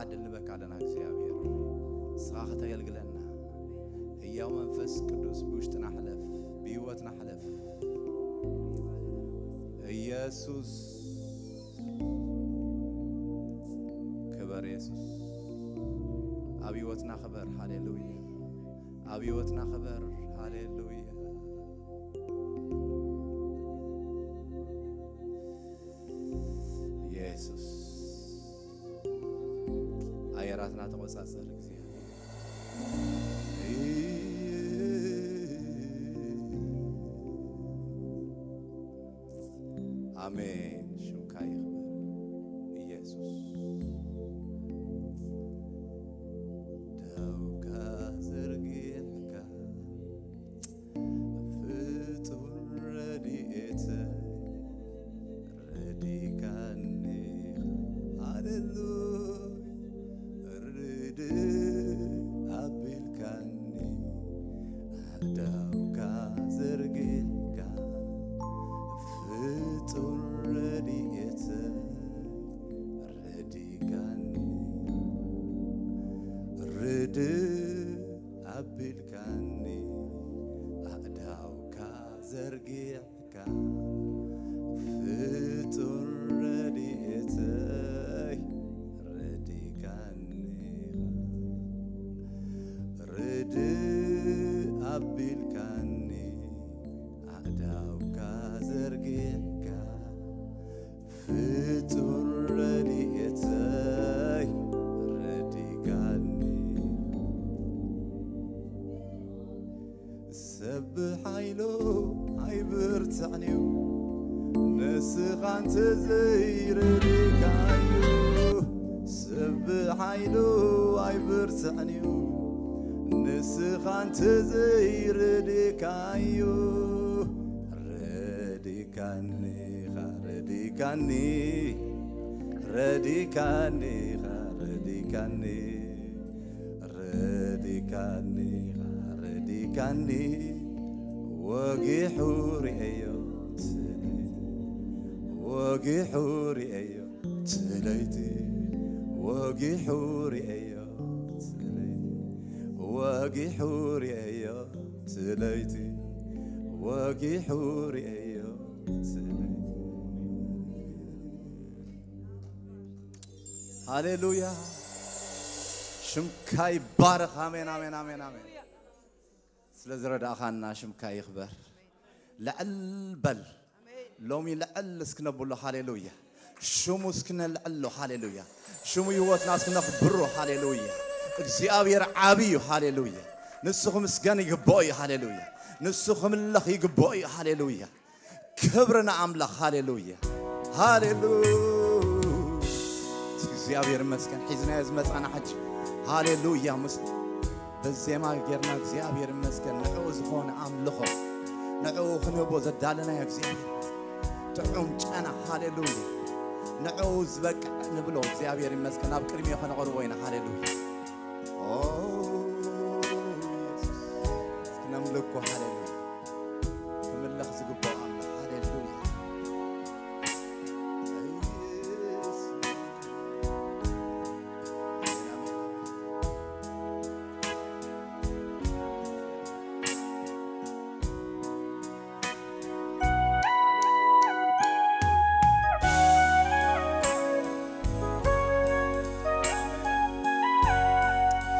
ድል ንበካ ኣለና እግዚኣብሔር። ንስኻ ከተገልግለና። ህያው መንፈስ ቅዱስ ብውሽጥና ሕለፍ፣ ብህይወትና ሕለፍ። ኢየሱስ፣ ክበር ኢየሱስ። ኣብ ህይወትና ክበር። ሃሌሉያ። ኣብ ህይወትና ክበር። ሃሌሉያ። ኢየሱስ፣ ኣየራትና ተቆጻጸር እግዚኣብሔር። ኣሜን። ሽምካ ይኽበር ኢየሱስ። ደውካ ዘርጊሕካ ፍጹም ረድኤት ረዲካኒ። ሃሌሉያ። ርድእ ኣቢልካኒ ኣእዳውካ ዘርጊሕካ ፍጹም ረድኤት ረዲካኒ። ርድእ ኣቢልካኒ ኣእዳውካ ዘርጊሕካ ፍጹም ረድኤተይ ረዲካኒ። ርድእ ኣቢልካኒ ኣእዳውካ ዘርጊሕካ ፍጹም ረድኤተይ ረዲካኒ። ሰብ ብሓይሉ ኣይብርትዕንዩ ንስኻ እንተዘይረዲካዮ። ሰብ ብሓይሉ ኣይብርትዕንዩ ንስኻ እንተዘይረዲካዮ። ረዲካኒ ኢኻ ረዲካኒ። ረዲካኒ ኢኻ ረዲካኒ። ረዲካኒ ኢኻ ረዲካኒ። ወጊሑ ርእዮ ትለይቲ። ወጊሑ ርእዮ ትለይቲ። ወጊሑ ርእዮ ትለይቲ። ወጊሑ ርእዮ ትለይቲ። ወጊሑ ርእዮ ትለይቲ። ሃሌሉያ። ሽምካ ይባረኽ። ኣሜን፣ ኣሜን፣ ኣሜን፣ ኣሜን። ስለ ዝረዳእኻና ሽምካ ይኽበር። ልዕል በል። ሎሚ ልዕል እስኪ ነብሎ። ሃሌሉያ። ሽሙ እስኪ ነልዕሎ። ሃሌሉያ። ሽሙ ህይወትና እስኪ ነኽብሮ። ሃሌሉያ። እግዚኣብሔር ዓብዪ እዩ። ሃሌሉያ። ንሱ ክምስገን ይግብኦ እዩ። ሃሌሉያ። ንሱ ክምለኽ ይግብኦ እዩ። ሃሌሉያ። ክብሪ ንኣምላኽ። ሃሌሉያ። ሃሌሉያ። እግዚኣብሔር ይመስገን። ሒዝናዮ ዝመጻና ሕጂ። ሃሌሉያ። ምስ በዚ ዜማ ጌርና እግዚኣብሔር ይመስገን። ንዕኡ ዝኾነ ኣምልኾ፣ ንዕኡ ክንህቦ ዘዳለናዮ እግዚኣብሔር ይመስገን። ጥዑም ጨና። ሃሌሉያ። ንዕኡ ዝበቅዕ ንብሎ እግዚኣብሔር ይመስገን። ኣብ ቅድሚኡ ከነቕርቦ ኢና። ሃሌሉያ። ኦ፣ ኢየሱስ። እስኪ ነምልኮ። ሃሌሉያ። ክምለኽ ዝግብኦ ኣምላኽ። ሃሌሉያ።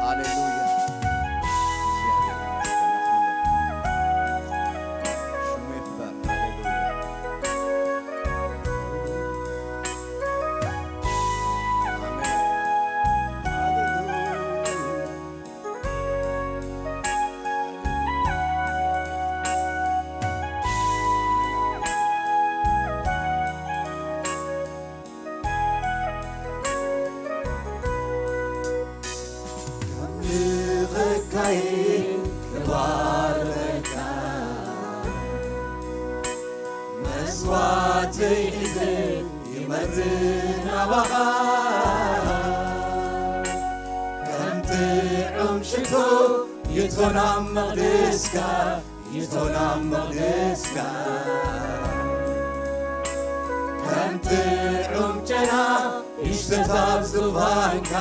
ሃሌሉያ። ሽሙ ይኽበር። ሃሌሉያ። ኣሜን። ሃሌሉያ። ከምልኸካይ ክባርኸካ፣ መስዋዕተይ ሒዘ ይመጽእ ናባኻ። ከም ጥዑም ሽቶ ይእቶ ናብ መቕደስካ፣ ይእቶ ናብ መቕደስካ። ከም ጥዑም ጨና ይሽተት ኣብ ዝፋንካ፣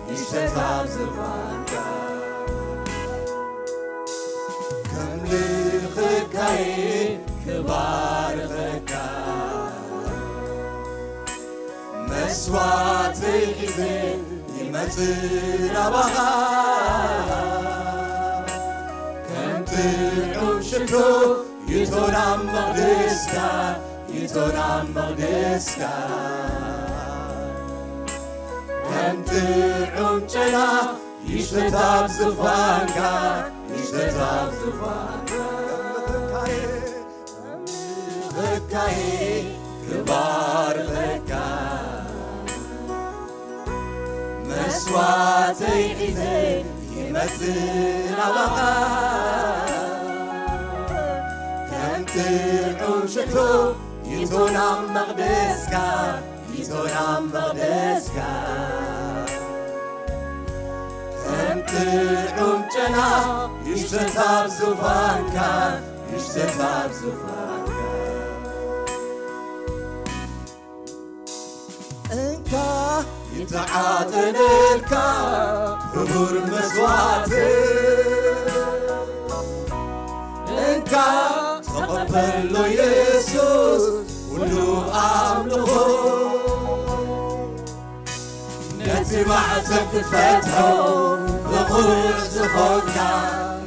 ይሽተት ኣብ ዝፋንካ። ከምልኸካየ ክባርኸካ፣ መስዋዕተይ ሒዘ ይመጽእ ናባኻ። ከም ጥዑም ሽቶ ይእቶ ናብ መቕደስካ፣ ይእቶ ናብ መቕደስካ። ከም ጥዑም ጨና ይሽተት ኣብ ዝፋንካ፣ ይሽተት ኣብ ዝፋንካ። ከምልኸካየ ክባርኸካ፣ መስዋዕተይ ሒዘ ይመጽእ ናባኻ። ከም ጥዑም ሽቶ ይእቶ ናብ መቕደስካ፣ ይእቶ ናብ መቕደስካ። ከም ጥዑም ጨና ይሽተት ኣብ ዝፋንካ፣ ይሽተት ኣብ ዝፋንካ። እንካ ይተዓጠነልካ ክቡር መስዋዕት፣ እንካ ተቐበሎ የሱስ ኩሉ ኣምልኾ። ነቲ ማዕተብ ክትፈትሖ ብቑዕ ዝኾንካ፣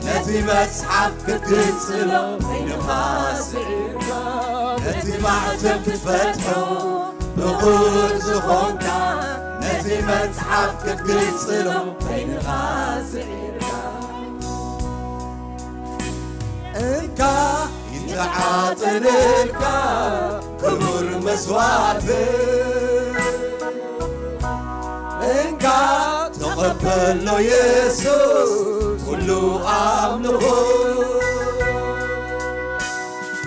ነቲ መጽሓፍ ክትግንጽሎ በይንኻ ስዒርካ። ነቲ ማዕተብ ክትፈትሖ ብቑዕ ዝኾንካ፣ ነቲ መጽሓፍ ክትግንጽሎ በይንኻ ስዒርካ። እንካ ይተዓጠነልካ ክቡር መስዋዕት፣ እንካ ተቐበሎ የሱስ ኩሉ ኣምልኾ።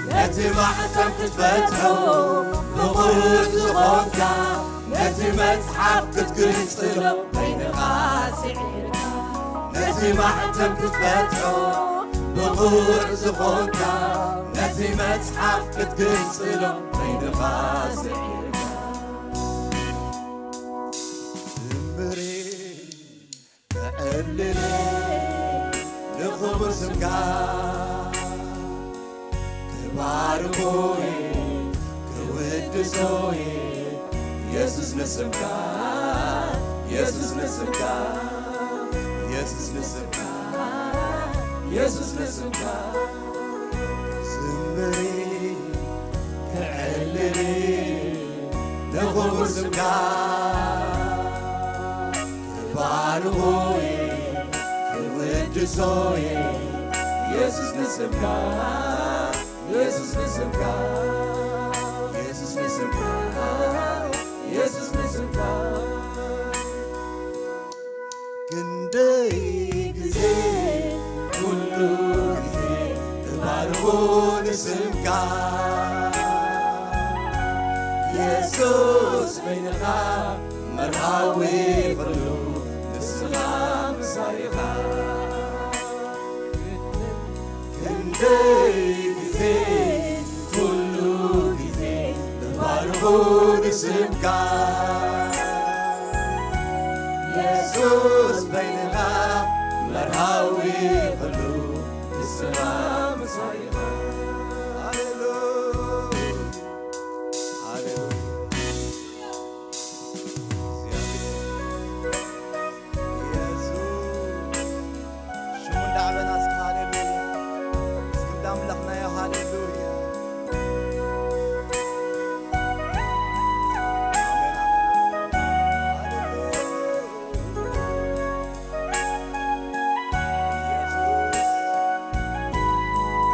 ነቲ ማዕተብ ክትፈትሖ ብቑዕ ዝኾንካ፣ ነቲ መጽሓፍ ክትግንጽሎ በይንኻ ስዒርካ። ነቲ ማዕተብ ክትፈትሖ ብቑዕ ዝኾንካ፣ ነቲ መጽሓፍ ክትግንጽሎ በይንኻ ስዒርካ። ዝምሪ ክዕልል ንኽቡር ስምካ፣ ክባርኾ እየ፣ ክውድሶ እየ፣ የሱስ ንስምካ፣ የሱስ ንስምካ፣ የሱስ ንስምካ፣ የሱስ ንስምካ። ዝምሪ ክዕልል ንኽቡር ስምካ፣ ክባርኾ እየ፣ ክውድሶ እየ፣ የሱስ ንስምካ፣ የሱስ ንስምካ፣ የሱስ ንስምካ፣ የሱስ ንስምካ። ክንደይ ግዜ፣ ኩሉ ግዜ፣ እባርኾ ንስምካ። የሱስ በይንኻ፣ መርሃዊ ኩሉ ንስኻ ምሳይኻ። ክንደይ ግዜ፣ ኩሉ ግዜ፣ እባርኾ ንስምካ። የሱስ በይንኻ፣ መርሃዊ ኩሉ ንስኻ ምሳይኻ። ሃሌሉያ፣ ሃሌሉያ። እግዚኣብሔር የሱስ ሽሙ እንዳዕበና እስኪ ሃሌሉያ። እስኪ እንዳ ኣምላኽናዮ ሃሌሉያ። ኣሜን፣ ኣሜን። ሃሌሉያ። የሱስ።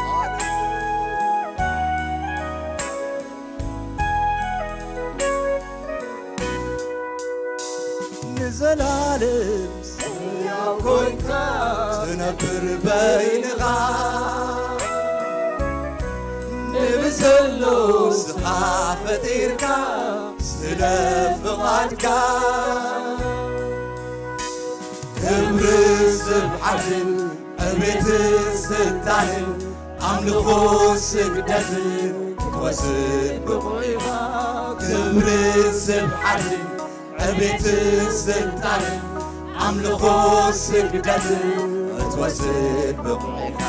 ሃሌሉያ። ንዘላለም ሕያው ኮይንካ ትነብር በይንኻ፣ ንብዘሎ ስኻ ፈጢርካ ስለ ፍቓድካ። ክብርን ስብሓትን ዕቤትን ስልጣንን ኣምልኾ ስግደትን ክትወስድ ብቑዕ ኢኻ። ክብርን ስብሓትን ዕቤትን ስልጣንን ኣምልኾ ስግደትን ክትወስድ ብቑዕ ኢኻ።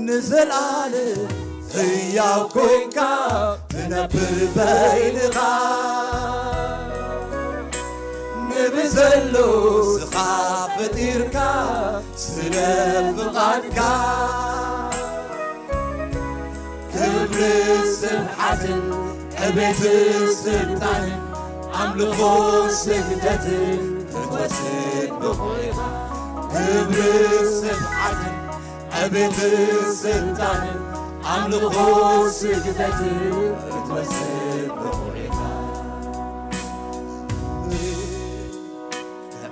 ንዘለኣለም ህያው ኮይንካ ትነብር በይንኻ፣ ንብዘሎ ስኻ ፈጢርካ ስለ ፍቓድካ ክብርን ስብሓትን ዕቤትን ስልጣንን ኣምልኾ ስግደትን ክትወስድ ብቑዕ ኢኻ። ክብርን ስብሓትን ዕቤትን ስልጣንን ኣምልኾ ስግደትን ክትወስድ ብቑዕ ኢኻ።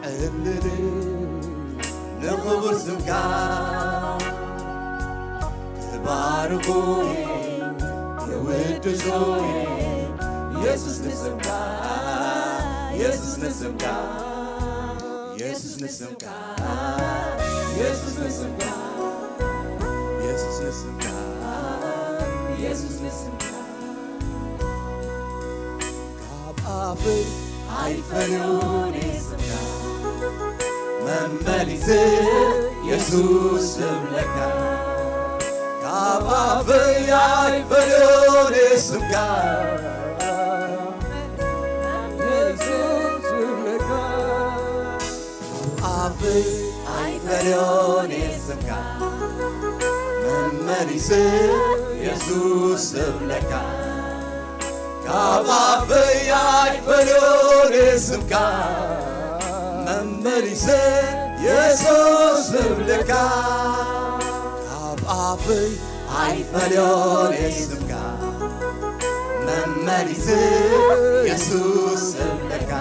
ክዕልል ንኽቡር ስምካ ክባርኹ ክውድሱ የሱስ ንስምካ የሱስ ንስምካ የሱስ ንስምካ የሱስ ንስምካ የሱስ ንስምካ የሱስ ንስምካ ካብ ኣፈይ ኣይፈልዮን ስምካ መመሊሰ የሱስ እብለካ ካብ ኣፈይ ኣይፈልዮን ስምካ የሱስ እብለካ ኣፈይ ኣይፈልዮን ስምካ መመሊሰ የሱስ እብለካ ካብ ኣፈይ ኣይፈልዮን ስምካ መመሊሰ የሱስ እብለካ ካብ ኣፈይ ኣይፈልዮን ስምካ መመሊሰ የሱስ እብለካ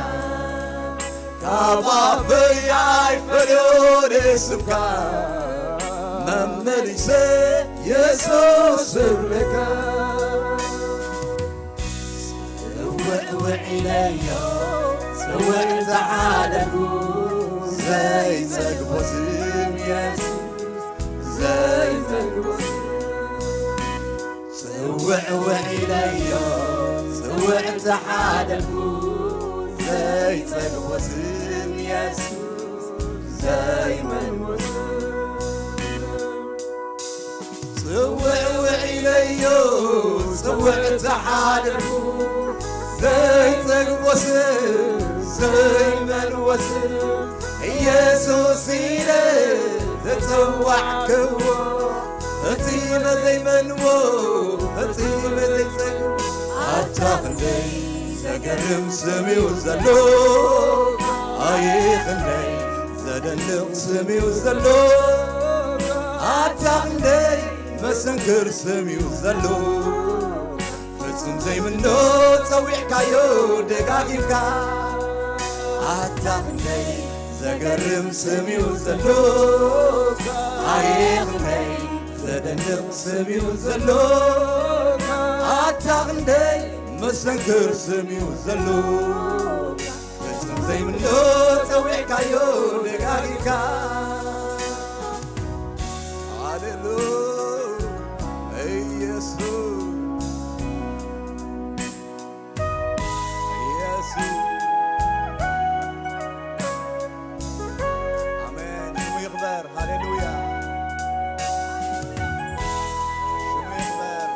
ካብ ኣፈይ ኣይፈልዮን ስምካ መመሊሰ የሱስ እብለካ ጽውዕ ውዕ ኢለዮ ጽውዕ ተሓለልኩ ዘይጸግቦ ስም የሱስ ዘይጸግቦ ስም ጽውዕ ውዕ ኢለዮ ጽውዕ ተሓለልኩ ዘይጸግቦ ስም የሱስ ዘይመልዎ ስም ጽውዕ ውዕ ኢለዮ ጽውዕ ተሓለልኩ ዘይጸግቦ ስም ዘይመልዎ ስም ኢየሱስ ኢለ ተጸዋዕክዎ ፈጺመ ዘይመልዎ ፈጺመ ዘይጸግቦ ኣታ ክንደይ ዘገርም ስም እዩ ዘሎ ኣየ ክንደይ ዘደንቕ ስም እዩ ዘሎ ኣታ ክንደይ መሰንክር ስም እዩ ዘሎ ፍጹም ዘይምኖ ጸዊዕካዮ ደጋጊምካ ኣታ ክንደይ ዘገርም ስም እዩ ዘሎ ኣየ ክንደይ ዘደንቕ ስም እዩ ዘሎ ኣታ ክንደይ መሰንክር ስም እዩ ዘሎ ፍጹም ዘይምኖ ጸዊዕካዮ ደጋጊምካ ሃሌሉያ ኢየሱስ ኢየሱስ ኣሜን ሽሙ ይኽበር ሃሌሉያ ሽሙ ይኽበር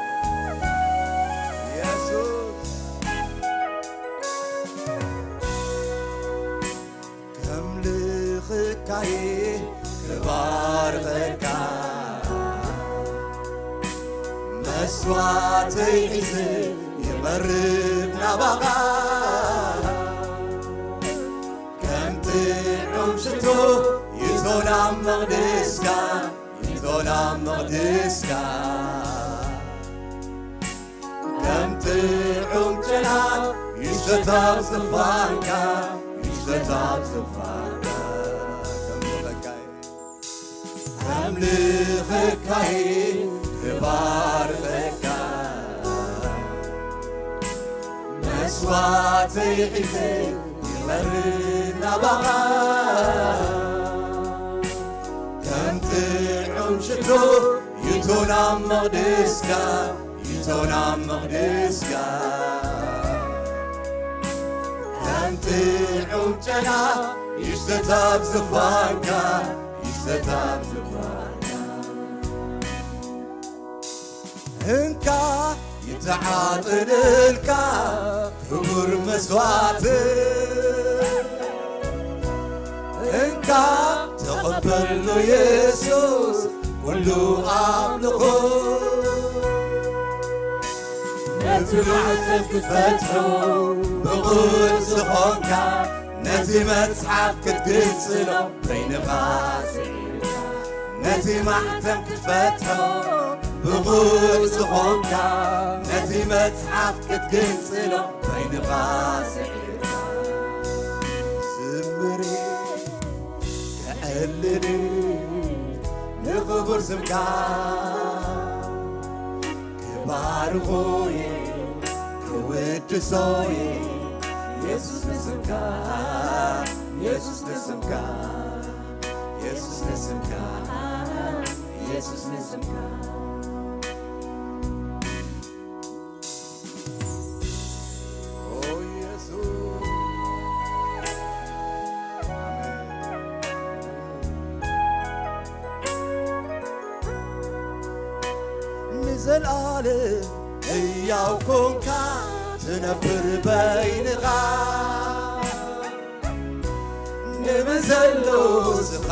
ኢየሱስ ከምልኽካየ ክባርኸካ መስዋዕተይ ሒዘ ይቐርብ ናባኻ ከም ጥዑም ሽቶ ይእቶ ናብ መቕደስካ ይእቶ ናብ መቕደስካ ከም ጥዑም ጨና ይሰታብ ዝፋንካ ይሰታብ ዝፋንካ ከም ልኽካይ ከም ልኽካይ ክባርኸካ መስዋዕተይ ሒዘ ይቐርብ ናባኻ ከም ጥዑም ሽቶ ይእቶ ናብ መቕደስካ ይእቶ ናብ መቕደስካ ጥዑም ጨና ይሽተት ኣብ ዝፋንካ፣ ይሽተት ኣብ ዝፋንካ። እንካ ይተዓጥንልካ ክቡር መስዋዕት፣ እንካ ተቐበሎ የሱስ ኩሉ ኣምልኾ። ነቲ ማዕተብ ክትፈትሖ ብቑዕ ዝኾንካ፣ ነቲ መጽሓፍ ክትግንጽሎ በይንኻ ስዒርካ፣ ነቲ ማዕተብ ክትፈትሖ ብቑዕ ዝኾንካ፣ ነቲ መጽሓፍ ክትግንጽሎ በይንኻ ስዒርካ። ዝምሪ ከዕልል ንኽቡር ስምካ፣ ክባርኾ እየ፣ ክውድሶ እየ፣ የሱስ ንስምካ፣ የሱስ ንስምካ፣ የሱስ ንስምካ፣ የሱስ ንስምካ። ኦ የሱስ። ንዘለኣለም ህያው ኮንካ ትነብር በይንኻ። ንብዘሎ ስኻ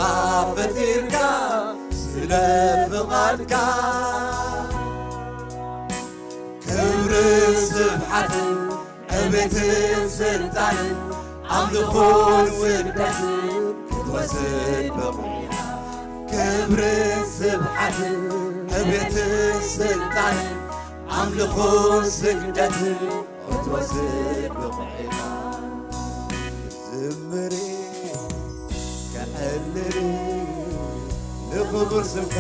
ፈጢርካ ስለ ፍቓድካ ክብርን ስብሓትን ዕቤትን ስልጣንን ኣምልኾን ውርደትን ክትወስድ በቑዕኻ። ክብርን ስብሓትን ዕቤትን ስልጣንን ኣምልኾን ስግደትን ክትወስድ በቑዕኻ። ዝምሪ ከዕልል ንኽቡር ስምካ፣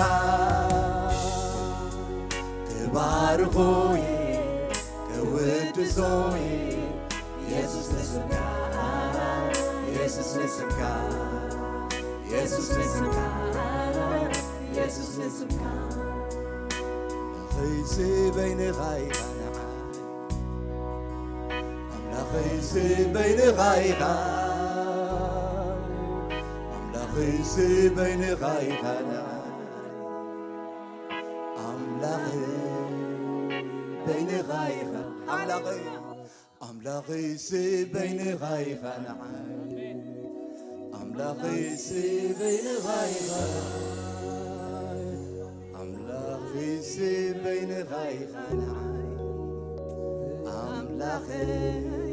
ክባርኾ እየ፣ ክውድሶ እየ። የሱስ ንስምካ፣ የሱስ ንስምካ፣ የሱስ ንስምካ፣ የሱስ ንስምካ። ኣምላኸይሲ በይንኻ ኢኻ ንዓይ፣ ኣምላኸይሲ በይንኻ ኢኻ፣ ኣምላኸይሲ በይንኻ ኢኻ ንዓይ፣ ኣምላኸይ በይንኻ ኢኻ፣ ኣምላኸይ ኣምላኸይሲ በይንኻ ኢኻ ንዓይ፣ ኣምላኸይሲ በይንኻ ኢኻ፣ ኣምላኸይሲ በይንኻ ኢኻ ንዓይ፣ ኣምላኸይ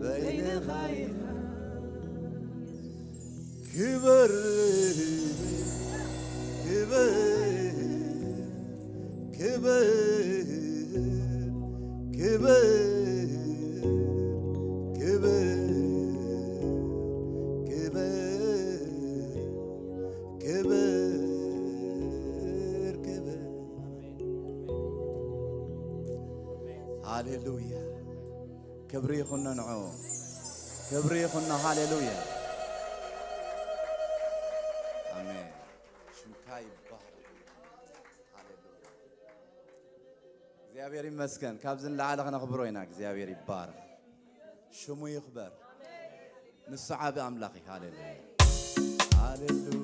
በይንኻ ኢኻ። ክበር፣ ክበር፣ ክበር፣ ክበር፣ ክበር፣ ክበር፣ ክበር፣ ክበር። ሃሌሉያ። ክብሪ ይኹኖ ንዑ። ክብሪ ይኹኖ። ሃሌሉያ። ኣሜን። ሽምካ ይባረክ። ሃሌሉያ። እግዚኣብሔር ይመስገን። ካብዚ ንላዕሊ ክነኽብሮ ኢና። እግዚኣብሔር ይባረክ። ሽሙ ይኽበር። ንሱ ዓቢ ኣምላኽ እዩ። ሃሌሉያ። ሃሌሉያ።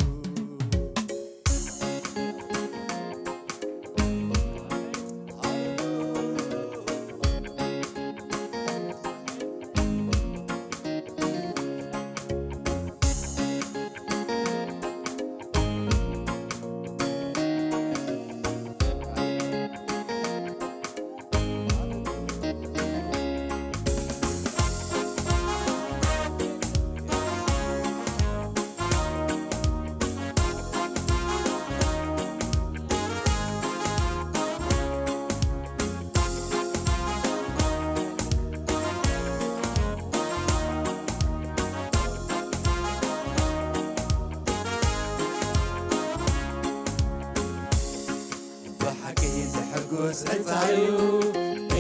ብሓቂ ዘሐጉስ ዕጻዩ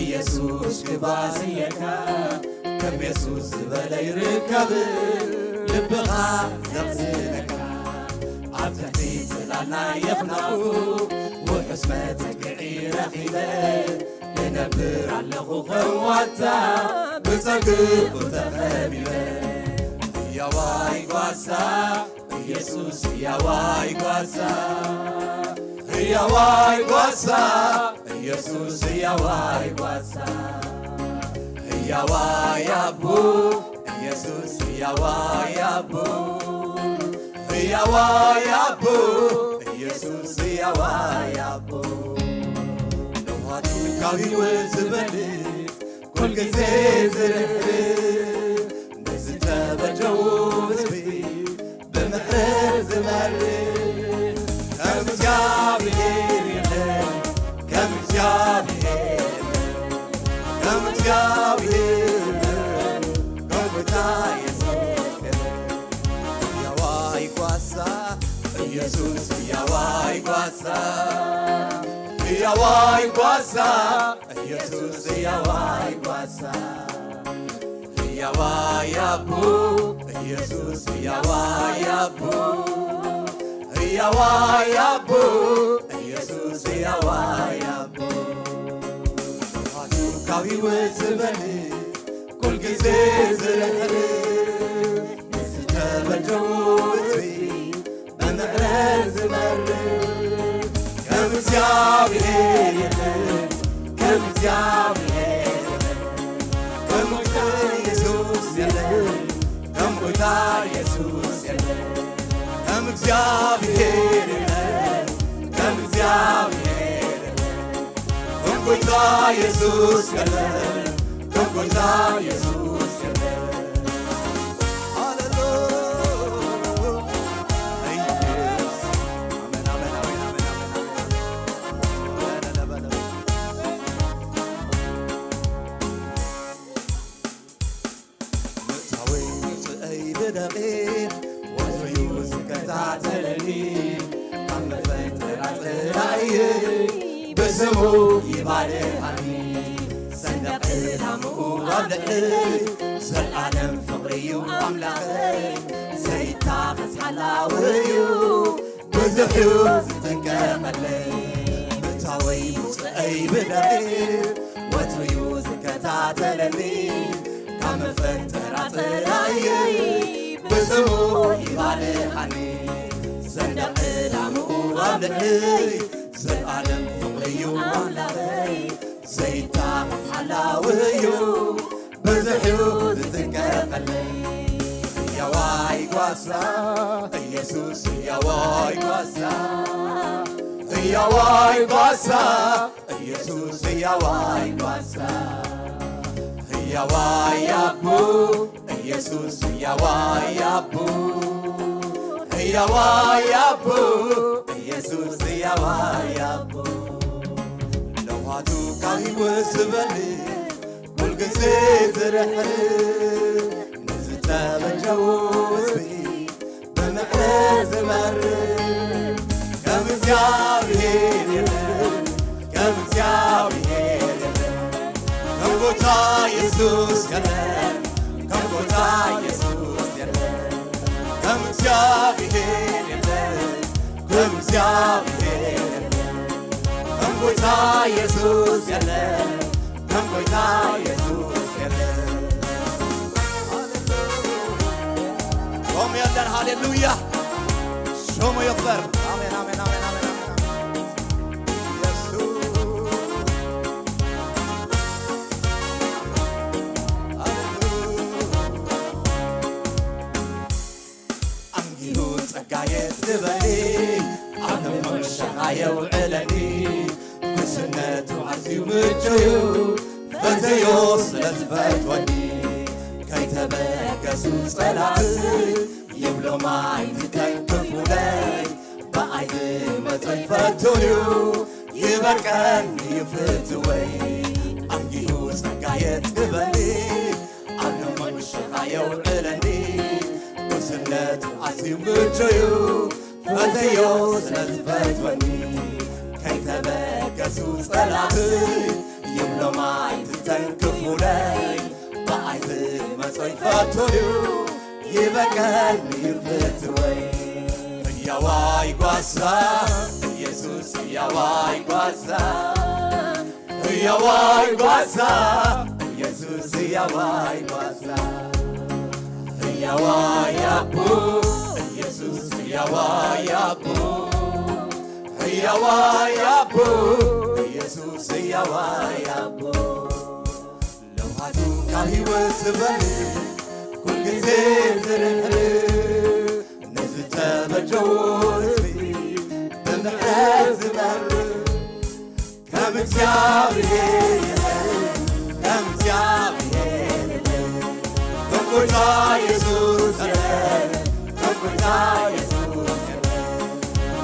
ኢየሱስ ክባስየካ፣ ከም የሱስ ዝበለ ይርከብን ልብኻ ዘሕዝነካ። ኣብ ትሕቲ ጽላል ናይ ኣኽናፉ ውሑስ መጸግዒ ረኺበ፣ እነብር ኣለኹ ከም ዋልታ፣ ብጸግኡ ተኸቢበ። ህያዋይ ጓሳ ኢየሱስ፣ ህያዋይ ጓሳ፣ ህያዋይ ጓሳ ኢየሱስ፣ ህያዋይ ጓሳ፣ ህያዋይ ኣቦ ኢየሱስ፣ ህያዋይ ኣቦ፣ ህያዋይ ኣቦ ኢየሱስ፣ ህያዋይ ኣቦ። ለውሃቱ ካብ ህይወት ዝበልጽ፣ ኩል ግዜ ዝርህርህ፣ ንዝተበደሉ ህዝቢ ብምሕረት ዝመርህ፣ ከም እግዚኣብሔር የለን፣ ከም እግዚኣብሔር የለን፣ ከም እግዚኣብሔር የለን፣ ከም ጎይታ የሱስ የለን። ህያዋይ ጓሳ ኢየሱስ፣ ህያዋይ ጓሳ፣ ህያዋይ ጓሳ ኢየሱስ፣ ህያዋይ ጓሳ፣ ህያዋይ ኣቦ ኢየሱስ፣ ህያዋይ ኣቦ፣ ህያዋይ ኣቦ ኢየሱስ፣ ህያዋይ ኣቦ። ካብ ህይወት ዝበልጽ፣ ኩል ግዜ ዝርህርህ፣ ንዝተበደሉ ህዝቢ ብምሕረት ዝመርህ፣ ከም እግዚኣብሔር የለን፣ ከም እግዚኣብሔር የለን፣ ከም ጎይታ ኢየሱስ የለን፣ ከም ጎይታ ኢየሱስ የለን፣ ከም እግዚኣብሔር የለን፣ ከም እግዚኣብሔር የለን፣ ከም ጎይታ ኢየሱስ የለን፣ ከም ጎይታ ኢየሱስ የለን። ሃሌሉያ። ኢየሱስ። ኣሜን፣ ኣሜን፣ ኣሜን፣ ኣሜን፣ ኣሜን፣ ኣሜን። ምእታወይ ምውፅኣይ ብደቂቕ ወትሩ እዩ ዝከታተለኒ። ካብ መፈጠራ ጥራይየይ ብስሙ ይባርኻኒ። ሰንደቕ ዕላምኡ ኣብ ልዕለይ፣ ዘልኣለም ፍቕሪ እዩ ኣምላኸይ። ዘይታኸስ ሓላዊ እዩ፣ ብዙሕ እዩ ዝጥንቀቐለይ። ምእታወይ ምውፅኣይ ብደቂቕ ወትሩ እዩ ዝከታተለኒ። ካብ መፈጠራ ጥራይየይ ብስሙ ይባርኻኒ። ሰንደቕ ዕላምኡ ኣብ ልዕለይ፣ ዘልኣለም ፍቕሪ እዩ ኣምላኸይ። ዘይታኸስ ሓላዊ እዩ፣ ብዙሕ እዩ ዝጥንቀቐለይ። ህያዋይ ጓሳ ኢየሱስ፣ ህያዋይ ጓሳ፣ ህያዋይ ጓሳ ኢየሱስ፣ ህያዋይ ጓሳ፣ ህያዋይ ኣቦ ኢየሱስ፣ ህያዋይ ኣቦ፣ ህያዋይ ኣቦ ኢየሱስ፣ ህያዋይ ኣቦ። ለውሃቱ ካብ ህይወት ዝበልጽ፣ ኩል ግዜ ዝርሕርሕ፣ ንዝተበደሉ ህዝቢ ብምሕረት ዝመርሕ፣ ከም እግዚኣብሔር የለን፣ ከም እግዚኣብሔር የለን፣ ከም ጎይታ ኢየሱስ የለን፣ ከም ጎይታ ኢየሱስ የለን፣ ከም እግዚኣብሔር የለን፣ ከም እግዚኣብሔር የለን፣ ከም ጎይታ ኢየሱስ የለን፣ ከም ጎይታ ኢየሱስ የለን። ሃሌሉያ። ጾም የለን። ሃሌሉያ። ስሙ ይኽበር። ኣሜን፣ ኣሜን፣ ኣሜን፣ ኣሜን፣ ኣሜን፣ ኣሜን። ኢየሱስ። ሃሌሉያ። ኣንጊሁ ጸጋ የጽግበኒ፣ ኣብ ነመሸኻ የውዕለኒ። ጉስነቱ ኣዝዩ ምቹእ'ዩ፣ ፈተዮ ስለ ዝፈትወኒ። ከይተበገሱ ጸላእቲ፣ ይብሎም ኣይትተንክፉለይ። ብኣይ ዝመጾ ይፈቱን'ዩ፣ ይበቀኒ ይፍትወይ። ኣንጊሁ ጸጋ የጽግበኒ፣ ኣብ ነመሸኻ የውዕለኒ። ጉስነቱ ኣዝዩ ምቹእ'ዩ፣ ፈተዮ ስለ ዝፈትወኒ። ከይተበገሱ ጸላእቲ፣ ይብሎም ኣይትተንክፉለይ። ብኣይ ዝመጾ ይፈቱን'ዩ፣ ይበቀኒ ይፍትወይ። ህያዋይ ጓሳ ኢየሱስ፣ ህያዋይ ጓሳ፣ ህያዋይ ጓሳ ኢየሱስ፣ ሕያዋይ ጓሳ፣ ሕያዋይ ኣቦ፣ ኢየሱስ ሕያዋይ ኣቦ፣ ሕያዋይ ኣቦ፣ ኢየሱስ ሕያዋይ ኣቦ። ለውሃቱ ካብ ህይወት ዝበልጽ፣ ኩልግዜ ዝርሕርሕ፣ ንዝተበጀዎ ህዝቢ ብምሕረት ዝመርሕ፣ ከም እግዚኣብሔር የለን፣ ከም እግዚኣብሔር የለን። ከም ጎይታ ኢየሱስ የለን፣ ከም ጎይታ ኢየሱስ የለን።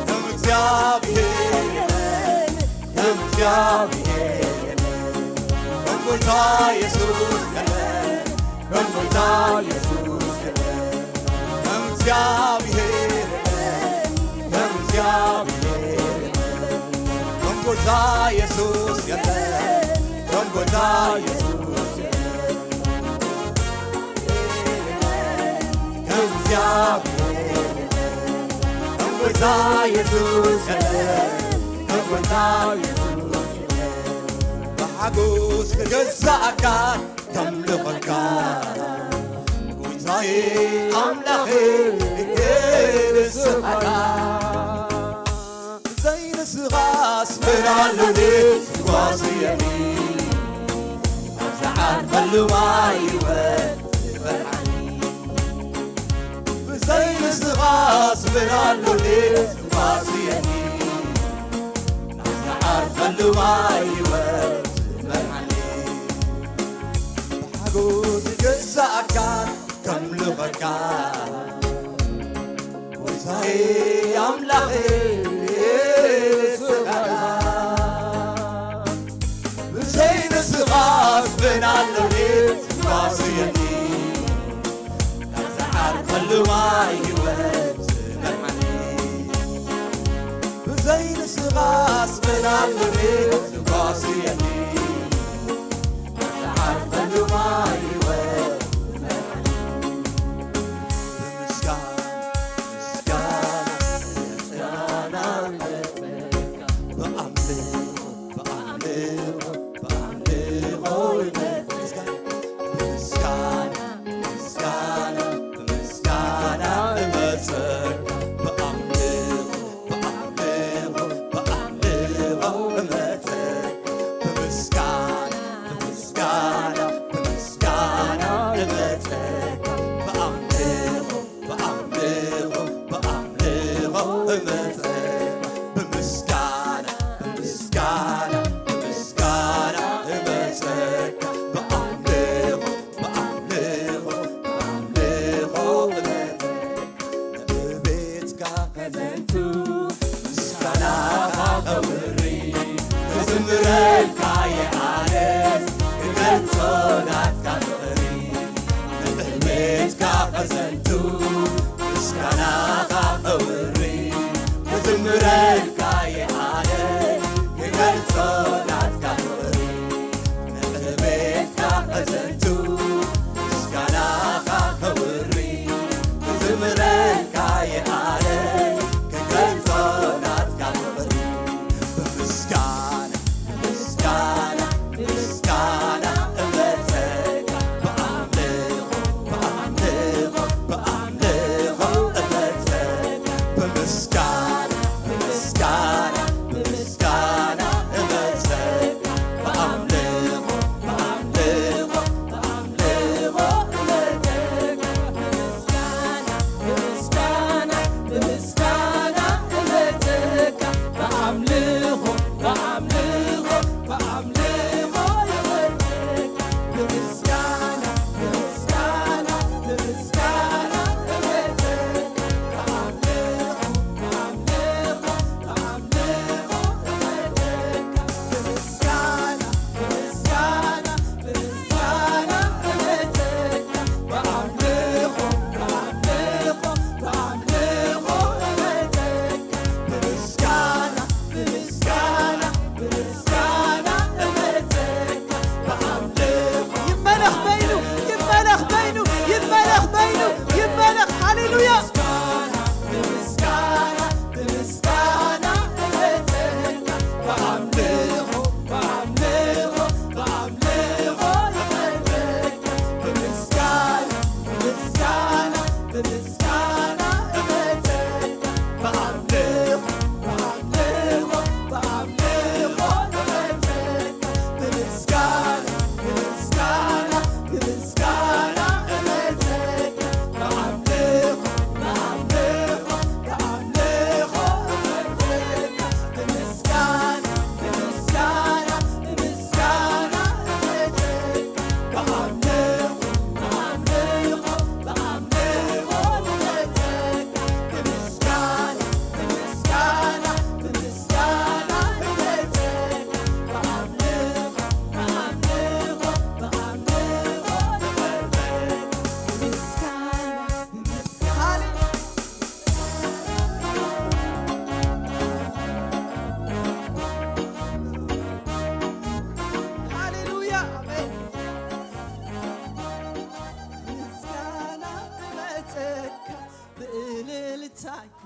ከም እግዚኣብሔር የለን፣ ከም እግዚኣብሔር የለን። ከም ጎይታ ኢየሱስ የለን፣ ከም ጎይታ ኢየሱስ የለን። ከም እግዚኣብሔር የለን፣ ከም እግዚኣብሔር የለን። ከም ጎይታ ኢየሱስ የለን፣ ከም ጎይታ ኢየሱስ የለን። ከም እግዚኣብሔር የለን፣ ከም ጎይታ ኢየሱስ የለን፣ ከም ጎይታ ኢየሱስ የለን። ብሓጎስ ክገዛእካ ከምልኸካ፣ ጎይታዬ ኣምላኸይ ንስኻ። ብዘይ ንስኻስ መን ኣሎኒ ዝጓስየኒ፣ ኣብ ዝዓርፈሉ ማይ ህይወት ዝመርሓኒ። ብዘይ ንስኻስ መን ኣሎኒ ዝጓስየኒ፣ ናብ ዝዓርፈሉ ማይ ህይወት ዝመርሓኒ። ብሓጎስ ክገዛእካ ከምልኸካ፣ ጎይታዬ ኣምላኸይ ንስኻ። ብዘይ ንስኻስ መን ኣሎኒ ዝጓስየኒ፣ ናብ ዝዓርፈሉ ማይ ህይወት ዝመርሓኒ። ብዘይ ንስኻስ መን ኣሎኒ ዝጓስየኒ፣ ናብ ዝዓርፈሉ ማይ ህይወት ዝመርሓኒ። ብምስጋና፣ ምስጋና፣ ምስጋና፣ ብኣምልኾ፣ ብኣምልኾ፣ ብኣምልኾ ይመጽእ። ብምስጋና፣ ምስጋና፣ ብምስጋና እመጸካ። ብኣምልኾ፣ ብኣምልኾ፣ ብኣምልኾ እመጸካ። ብምስጋና፣ ብምስጋና፣ ብምስጋና እመጸካ። ብኣምልኾ፣ ብኣምልኾ፣ ብኣምልኾ እመጸካ። ብምስጋና፣ ብምስጋና፣ ብምስጋና እመጸካ። ብኣምልኾ፣ ብኣምልኾ፣ ብኣምልኾ እመጸካ። ንዕቤትካ ከዘንቱ፣ ምስጋናኻ ከውሪ፣ ክዝምረልካ እየ ኣነስ፣ ክገልጾ ናትካ ፍቕሪ። ንዕቤትካ ከዘንቱ፣ ምስጋናኻ ከውሪ፣ ክዝምረልካ እየ ኣነስ፣ ክገልጾ ናትካ ፍቕሪ። ንዕቤትካ ከዘንቱ፣ ምስጋናኻ ከውሪ፣ ክዝምረልካ እየ ኣነ፣ ክገልጾ ናትካ ፍቕሪ። ብምስጋና፣ ብምስጋና፣ ብምስጋና እመጸካ፣ ብኣምልኾ፣ ብኣምልኾ፣ ብኣምልኾ እመጸካ።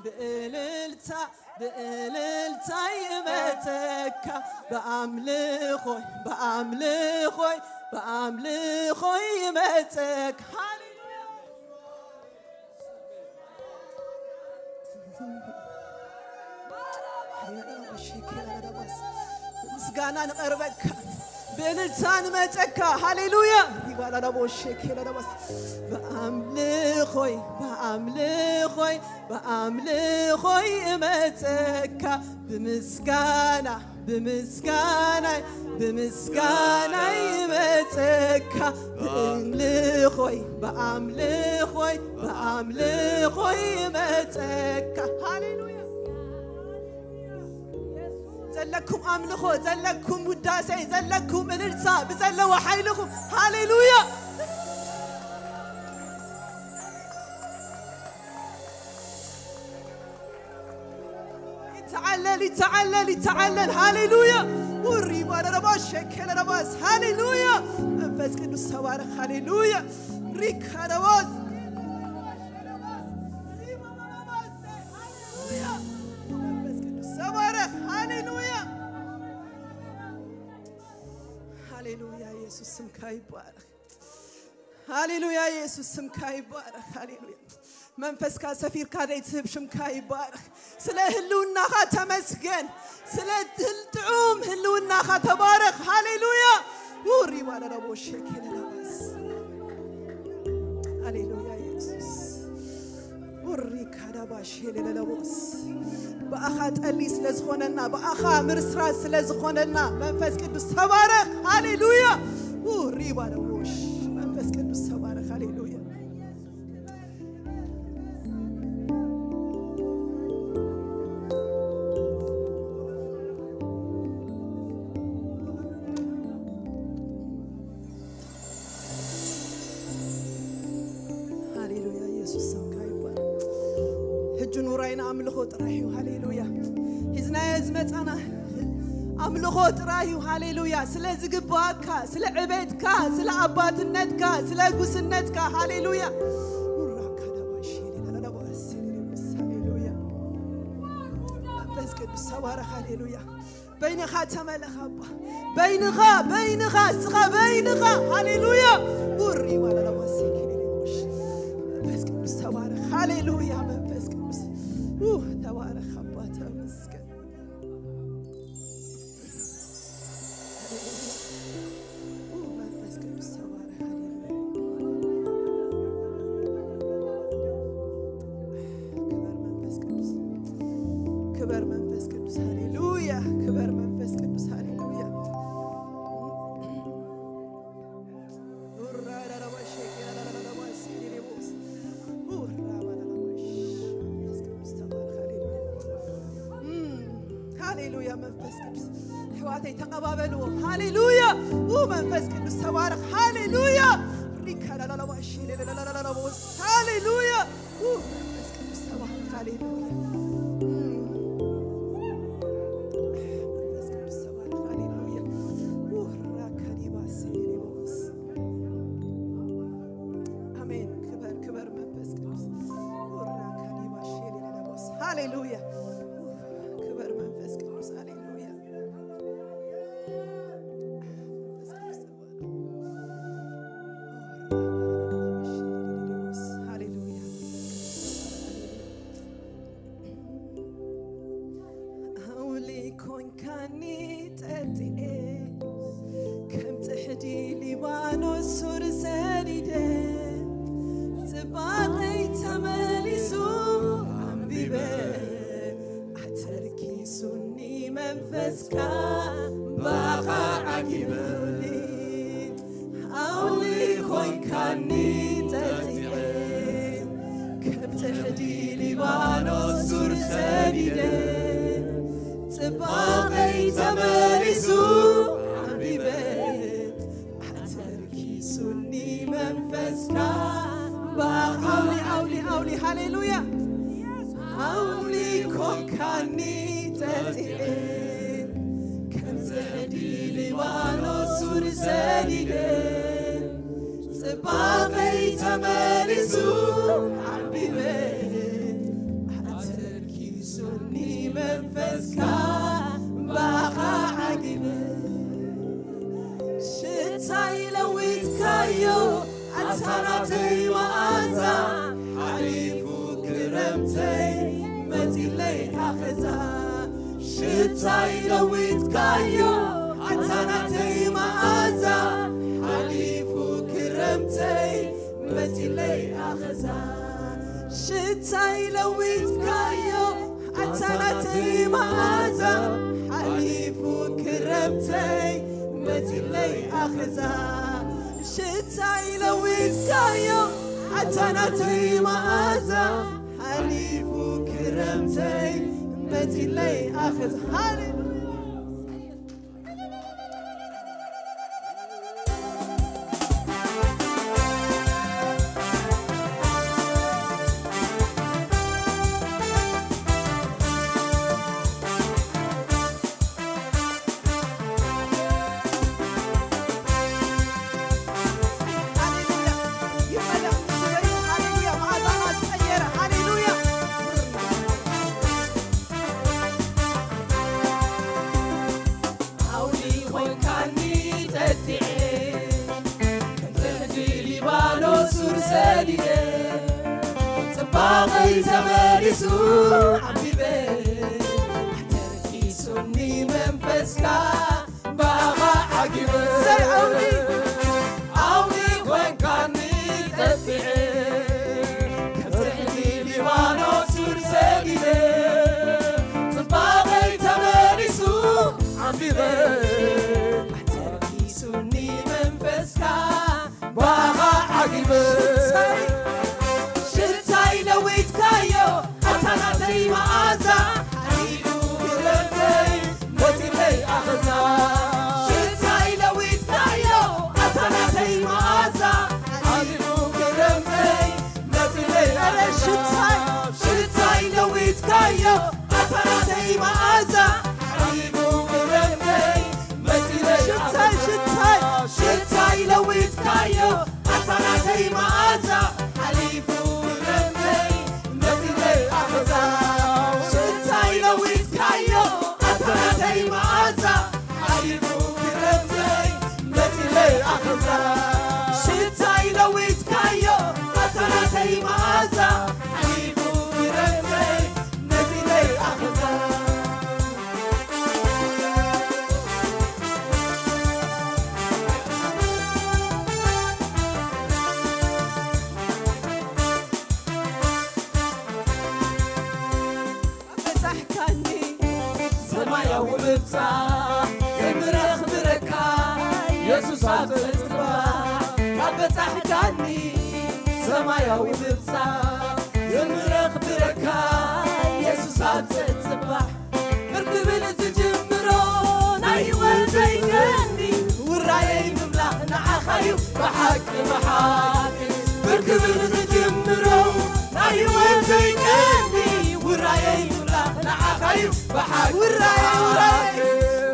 ብእልልታ ብእልልታ ይመጸካ ብኣምልኾይ ብኣምልኾይ ብኣምልኾይ ይመጸካ። ሃሌሉያ። ምስጋና ንቐርበካ ብእልልታ ንመጸካ። ሃሌሉያ። ይባላላቦ ሸኬላላባስ ብኣምልኾይ ብኣምልኾይ ብኣምልኾይ እመጸካ ብምስጋና ብምስጋናይ ብምስጋናይ እመጸካ ብኣምልኾይ ብኣምልኾይ ብኣምልኾይ እመጸካ። ሃሌሉያ። ዘለኩም ኣምልኾ ዘለኩም ውዳሴ ዘለኩም እልልታ ብዘለዎ ሓይልኹም። ሃሌሉያ። ይተዓለል ይተዓለል ይተዓለል። ሃሌሉያ። ውሪ ባረረባ ሸከለረባስ። ሃሌሉያ። መንፈስ ቅዱስ ተባረኽ። ሃሌሉያ። ሪካረባስ። ሃሌሉያ። መንፈስ ቅዱስ ተባረኽ። ሃሌሉያ። ሃሌሉያ። ኢየሱስ ስምካ ይባረኽ። ሃሌሉያ። ኢየሱስ ስምካ ይባረኽ። ሃሌሉያ። መንፈስካ ሰፊርካ ዘይትህብ ሽምካ ይባረኽ። ስለ ህልውናኻ ተመስገን። ስለ ህል-፣ ጥዑም ህልውናኻ ተባረኽ። ሃሌሉያ። ውሪ ባለረቦ ሸኬለለባስ። ሃሌሉያ ኢየሱስ። ውሪ ካዳባሽ የሌለለቦስ። ብኣኻ ጠሊ ስለ ዝኾነና፣ ብኣኻ ምርስራስ ስለ ዝኾነና፣ መንፈስ ቅዱስ ተባረኽ። ሃሌሉያ። ውሪ ባለቦሽ። መንፈስ ቅዱስ ተባረኽ። ሃሌሉያ። ሃሌሉያ፣ ኢየሱስ ስምካ ይባረክ። ሕጂ ኑራይ ንኣምልኾ ጥራሕ እዩ። ሃሌሉያ። ሒዝናዮ ዝመጻና ኣምልኾ ጥራሕ እዩ። ሃሌሉያ። ስለ ዝግባኣካ፣ ስለ ዕቤትካ፣ ስለ ኣባትነትካ፣ ስለ ጉስነትካ። ሃሌሉያ። ኡራካ ዳባሽ፣ ሃሌሉያ። መንፈስ ቅዱስ ተባረኽ። ሃሌሉያ። በይንኻ ተመለኽ ኣባ። በይንኻ፣ በይንኻ፣ እስኻ በይንኻ። ሃሌሉያ። ውሪ ባለለባሴ ኬሌሌቦሽ። መንፈስ ቅዱስ ተባረኽ። ሃሌሉያ። መንፈስ ቅዱስ፣ ኡ፣ ተባረኽ ኣባ፣ ተመስገን። ኡ፣ መንፈስ ቅዱስ ተባረኽ። ሃሌሉያ። ክበር መንፈስ ቅዱስ፣ ክበር መንፈስ ቅዱስ። ሃሌሉያ። ክበር መንፈስ ቅዱስ። ሃሌሉያ። መንፈስ ቅዱስ ተባረኽ። ሃሌሉያ። እም፣ ሃሌሉያ። መንፈስ ቅዱስ ኣሕዋተይ ተቐባበልዎ። ሃሌሉያ። ኡ፣ መንፈስ ቅዱስ ተባረኽ። ሃሌሉያ። ሪካ ላላላባ፣ እሺ፣ ላላላላላላቦስ። ሃሌሉያ። ኡ፣ መንፈስ ቅዱስ ተባረኽ። ሃሌሉያ። እም፣ መንፈስ ቅዱስ ተባረኽ። ሃሌሉያ። ኡ፣ ራካዲባ፣ ሴሌሌቦስ። ኣሜን። ክበር፣ ክበር መንፈስ ቅዱስ። ኡራ ካዲባ ሼሌ ለለቦስ። ሃሌሉያ። ክበር መንፈስ ቅዱስ። ሃሌሉያ። መንፈስ ቅዱስ ተባረክ። ሃሌሉያ። ኣውሊ ኮንካኒ ጠጢኤ፣ ከም ጽሕዲ ሊባኖስ ሱር ሰዲደ፣ ጽባቐይ ተመሊሱ ዓምቢበ፣ ኣተርኪሱኒ መንፈስካ ባኻ ዓጊበኒ። ኣውሊ ኮይንካኒ ጠጢዐ፣ ከም ጽሕዲ ሊባኖስ ሱር ሰዲደ፣ ጽባቐይ ተመሊሱ ዓምቢበ፣ ኣተርኪሱኒ መንፈስካ። ኣውሊ፣ ኣውሊ፣ ኣውሊ፣ ሃሌሉያ። ኣውሊ ኮንካኒ ጠጢዐ፣ ከም ጽሕዲ ሊባኖስ ሱር ሰዲደ፣ ጽባቐይ ተመሊሱ ዓቢበ፣ መንፈስካ ብኣኻ ዓጊበ። ሽታይ ለዊጥካዮ ኣታ ናተይ መኣዛ፣ ሓሊፉ ክረምተይ መጺለይ ኣኸዛ። ሽታይ ለዊጥካዮ ኣታ ናተይ መኣዛ፣ ሓሊፉ ክረምተይ መጺለይ ኣኸዛ። ሽታይ ለዊጥካዮ ኣታ ናተይ መኣዛ፣ ሓሊፉ ክረምተይ መጺለይ ኣኸዛ። ሽታይ ለዊጥካዮ ኣታ ናተይ መኣዛ፣ ሓሊፉ ክረምተይ መጺለይ ኣኸዛ። ሃሌሉያ። ሃሌሉያ። ይመለኽ ንስወይ። ሃሌሉያ። መዓዛኻ ዝቐየረ። ሃሌሉያ። ኣውሊ ኾንካኒ ጠጢዐ፣ ከም ጽሕዲ ሊባኖስ ሱር ሰዲደ፣ ጽባቐይ ተመሊሱ ዓቢበ፣ ኣተርኪሱኒ መንፈስካ ብኣኻ ዓጊበ። ኣውሊ፣ ኣውሊ ኾንካኒ ጠጢዐ፣ ከም ጽሕዲ ሊባኖስ ሱር ሰዲደ፣ ጽባቐይ ተመሊሱ ዓቢበ፣ ኣተርኪሱኒ መንፈስካ ብኣኻ ዓጊበ። ሽታይ፣ ሽታይ ለዊጥካዮ ኣታ ናተይ መኣዛ፣ ሓሊፉ ክረምተይ መጺለይ ኣኸዛ። ሽታይ ለዊጥካዮ ኣታ ናተይ መኣዛ፣ ሓሊፉ ክረምተይ መጺለይ ኣኸዛ። ሽታይ፣ ሽታይ ለዊጥካዮ ኣታ ናተይ መኣዛ፣ ሓሊፉ ክረምተይ መጺለይ ሽታይ፣ ኣኸዛ። ሽታይ፣ ሽታይ ለዊጥካዮ ኣታ ናተይ መኣዛ፣ ሓሊፉ ክረምተይ መጺለይ ኣኸዛ። ሽታይ ለዊጥካዮ ኣታ ናተይ መኣዛ፣ ሓሊፉ ክረምተይ መጺለይ ኣኸዛ። ሽታይ ለዊጥካዮ ኣታ ናተይ መኣዛ፣ ሓሊፉ ክረምተይ መጺለይ ኣኸዛ። በጻሕካኒ ሰማያዊ ምብጻሕ፣ ዘይምረኽብረካ የሱስ ኣብ ጽባሕ። ካብ በጻሕካኒ ሰማያዊ ምብጻሕ፣ ዘይምረኽብረካ የሱስ ኣብ ጽባሕ። ብርክብል ዝጅምሮ ናይ ህይወተይ ቀንዲ፣ ውራየይ ምምላኽ ንዓኻዩ ብሓቂ ብሓቂ። ብርክብል ዝጅምሮ ናይ ህይወተይ ቀንዲ፣ ውራየይ ምምላኽ ንዓኻዩ ብሓቂ ውራየይ፣ ብሓቂ።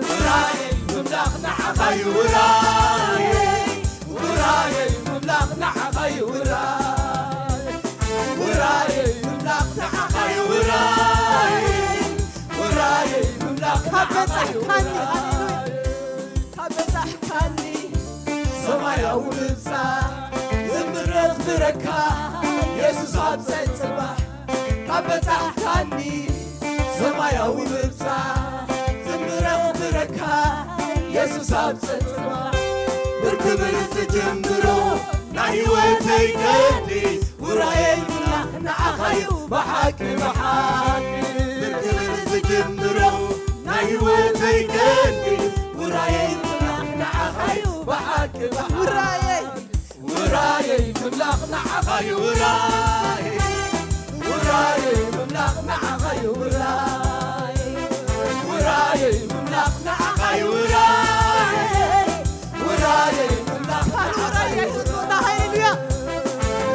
ውራየይ ምምላኽ ንዓኻዩ ውራየይ፣ ውራየይ ምምላኽ ንዓኻዩ ውራይ፣ ውራየይ ምምላኽ ንዓኻዩ ውራይ፣ ውራየይ ምምላኽ ካብ ንዓኻዩ በጻሕካኒ፣ ውራይ። ሃሌሉያ። ካብ በጻሕካኒ ሰማያዊ ምብጻሕ፣ ዝምረኽ ብረካ የሱስ ኣብ ጸጽባሕ። ካብ በጻሕካኒ ሰማያዊ ምብጻሕ፣ ዝምረኽ ብረካ የሱስ ኣብ ጸጽባሕ። ብርክብል ዝጅምሮ ናይ ህይወተይ ቀንዲ፣ ውራየይ ምምላኽ ንዓኻዩ ብሓቂ ብሓቂ። ብርክብል ዝጅምሮ ናይ ህይወተይ ቀንዲ፣ ውራየይ ምምላኽ ንዓኻዩ ብሓቂ ብሓቂ። ውራየይ፣ ውራየይ ምምላኽ ንዓኻዩ ውራይ፣ ውራየይ ምምላኽ ንዓኻዩ ውራይ፣ ውራየይ ምምላኽ ንዓኻዩ ውራይ፣ ውራየይ ምምላኽ ንዓኻዩ ውራይ። ሃሌሉያ።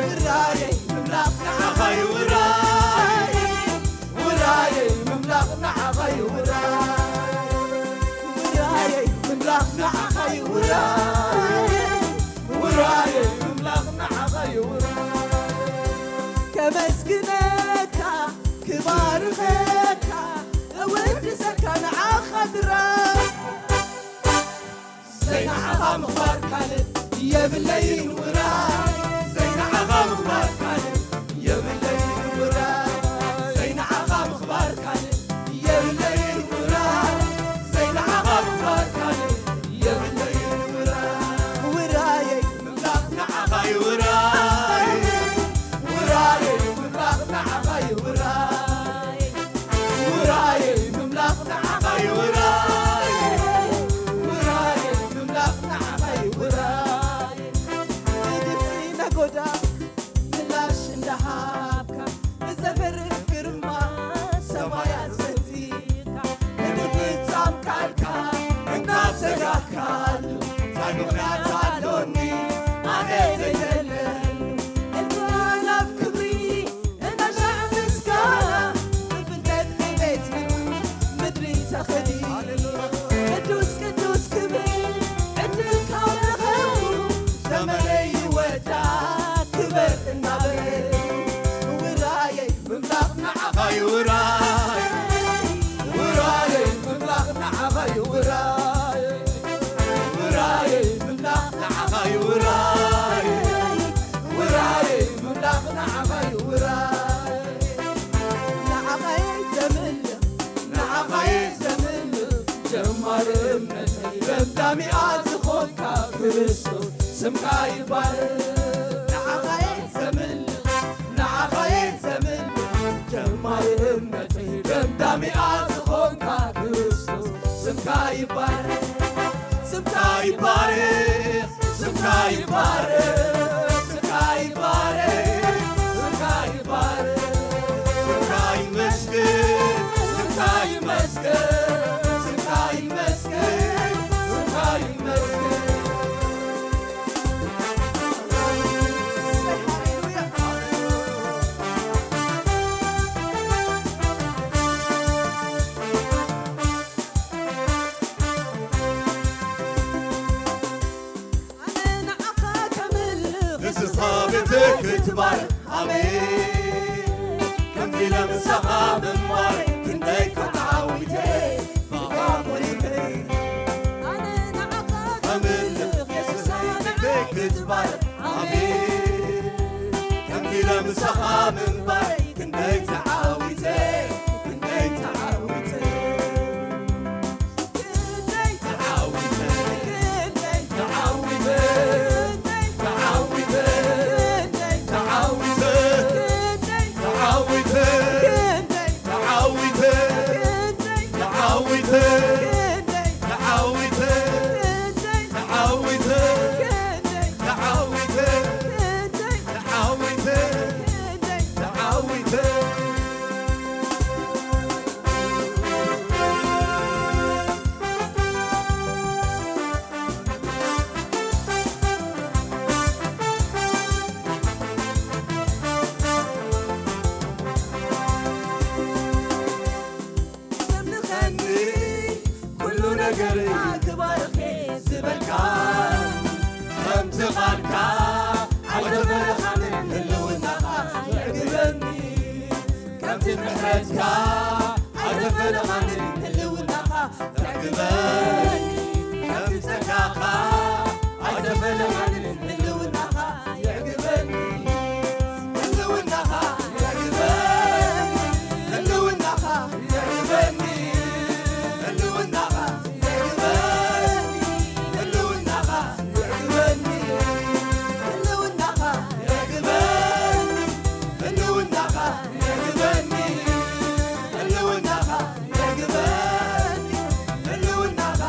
ውራየይ ምምላኽ ንዓኻዩ ውራይ፣ ውራየይ ምምላኽ ንዓኻዩ ውራይ፣ ውራየይ ምምላኽ ንዓኻዩ ውራይ፣ ውራየይ ምምላኽ ንዓኻዩ ውራይ። ከመስግነካ ክባርኸካ እውን ዘይንዓኻ ምኽባር ካልእ የብለይን ውራይ። ዘይንዓኻ ምኽባር ካልእ የብለይን ውራይ። ዘይንዓኻ ምኽባር ካልእ የብለይን ውራይ። ዘይንዓኻ ምኽባር ካልእ የብለይን ውራይ። ውራየይ ምምላኽ ንዓኻ እዩ ውራይ። ውራየይ ምምላኽ ንዓኻ እዩ ውራይ። ውራየይ ምምላኽ ንዓኻ እዩ ውራይ። ውራየይ ምምላኽ ንዓኻ እዩ ውራይ። ንግብጺ ነጎዳ ምላሽ እንዳሃብካ፣ ንዘፈር ግርማ ሰማያት ሰንጢቕካ፣ ንፍጻም ቃልካ እናተጋህካሉ፣ እንታይ ምኽንያት ኣሎኒ ኣነ ዘይደለሉ? እልፍኣላፍ ክብሪ እናሻዕ ምስጋና፣ ብፍልጠት ዕቤት ምድሪ ተኸዲኑ፣ ቅዱስ ቅዱስ ክብል ዕድል ካብ ረኸብኩ፣ ዘመነይ ይወዳ ክበር እናበልኩ፣ ውራየይ ምምላኽ ንዓኻ እዩ ውራይ። ውራየይ ምምላኽ ንዓኻ እዩ ውራይ። ውራየይ ምምላኽ ንዓኻ እዩ ውራይ። ውራየይ ምምላኽ ንዓኻ እዩ ውራይ። ንዓኻ እየ ዘምልኽ፣ ንዓኻ እየ ዘምልኽ፣ ጀማሪ እምነተይ ደምዳሚኣ ዝኾንካ ክርስቶስ ስምካ ይባረኽ። ንዓኻ እየ ዘምልኽ፣ ንዓኻ እየ ዘምልኽ፣ ጀማሪ እምነተይ ደምዳሚኣ ዝኾንካ ክርስቶስ ስምካ ይባረኽ። ስምካ ይባረኽ፣ ስምካ ይባረኽ፣ ስምካ ይባረኽ፣ ስምካ ይባረኽ፣ ስምካ ይመስገን፣ ስምካ ይመስገን፣ ስምካ ይመስገን፣ ስምካ ይመስገን። ኣነ ንዓኻ ከምልኽ ንስኻ ቤተይ ክትባረኽ። ኣሜን። ከምዚ ኢለ ምሳኻ ምንባር ክንደይ ተዓዊተ፣ ብኻ ኮሪተ። ኣነ ንዓኻ ከምልኽ ንስኻ ቤተይ ክትባረኽ። ኣሜን። ከምዚ ኢለ ምሳኻ ምንባር ክንደይ ተዓዊተ፣ ክንደይ ተዓዊተ። ዘምልኸኒ ኩሉ ነገር ክባርኽ ዝበልካ፣ ከምቲ ቃልካ ኣይተፈለኻንን ህልውናኻ የዕግበኒ። ከምቲ ምሕረትካ ኣይተፈለኻንን ህልውናኻ የዕግበኒ። ከምቲ ጸጋኻ ኣይተፈለኻንን ህልውናኻ የዕግበኒ። ህልውናኻ የዕግበኒ። ህልውናኻ የዕግበኒ። ህልውናኻ የዕግበኒ። ህልውናኻ የዕግበኒ። ህልውናኻ የዕግበኒ። ህልውናኻ የዕግበኒ። ህልውናኻ የዕግበኒ። ህልውናኻ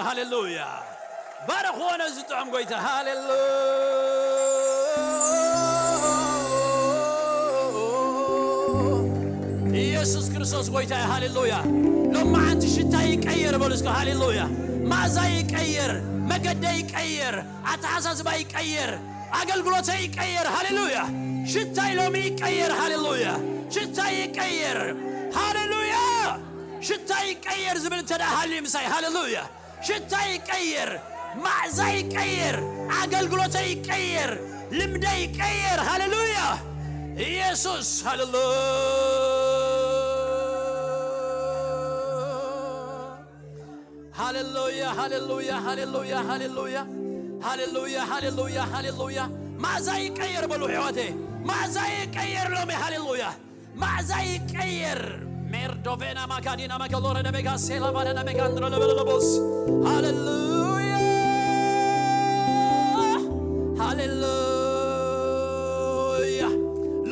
ሃሌሉያ። ባረኽዎ ነዚ ጥዑም ጎይታ። ሃሌሉ ኢየሱስ ክርስቶስ ጎይታ እዩ። ሃሌሉያ። ሎማዓንቲ ሽታ ይቀየር በሉ እስከ። ሃሌሉያ። መኣዛ ይቀየር፣ መገደ ይቀየር፣ ኣተሓሳስባ ይቀየር፣ ኣገልግሎተ ይቀየር። ሃሌሉያ። ሽታይ ሎሚ ይቀየር። ሃሌሉያ። ሽታይ ይቀየር። ሃሌሉያ። ሽታይ ይቀየር ዝብል እንተ ደኣ ሃልዩ ምሳይ። ሃሌሉያ። ሽታ ይቀየር፣ ማዕዛ ይቀየር፣ ኣገልግሎተ ይቀየር፣ ልምደ ይቀየር። ሃሌሉያ ኢየሱስ። ሃሌሉያ። ሃሌሉያ፣ ሃሌሉያ፣ ሃሌሉያ፣ ሃሌሉያ። ሃሌሉያ፣ ሃሌሉያ፣ ሃሌሉያ። ማዕዛ ይቀየር በሉ ሕዋቴ። ማዕዛ ይቀየር ሎሚ። ሃሌሉያ። ማዕዛ ይቀየር። ሜርዶቬና ማካዲና መከሎረ ደቤጋ ሴላ ባደና ቤጋንድሮ ለበለለቦስ። ሃሌሉያ። ሃሌሉያ።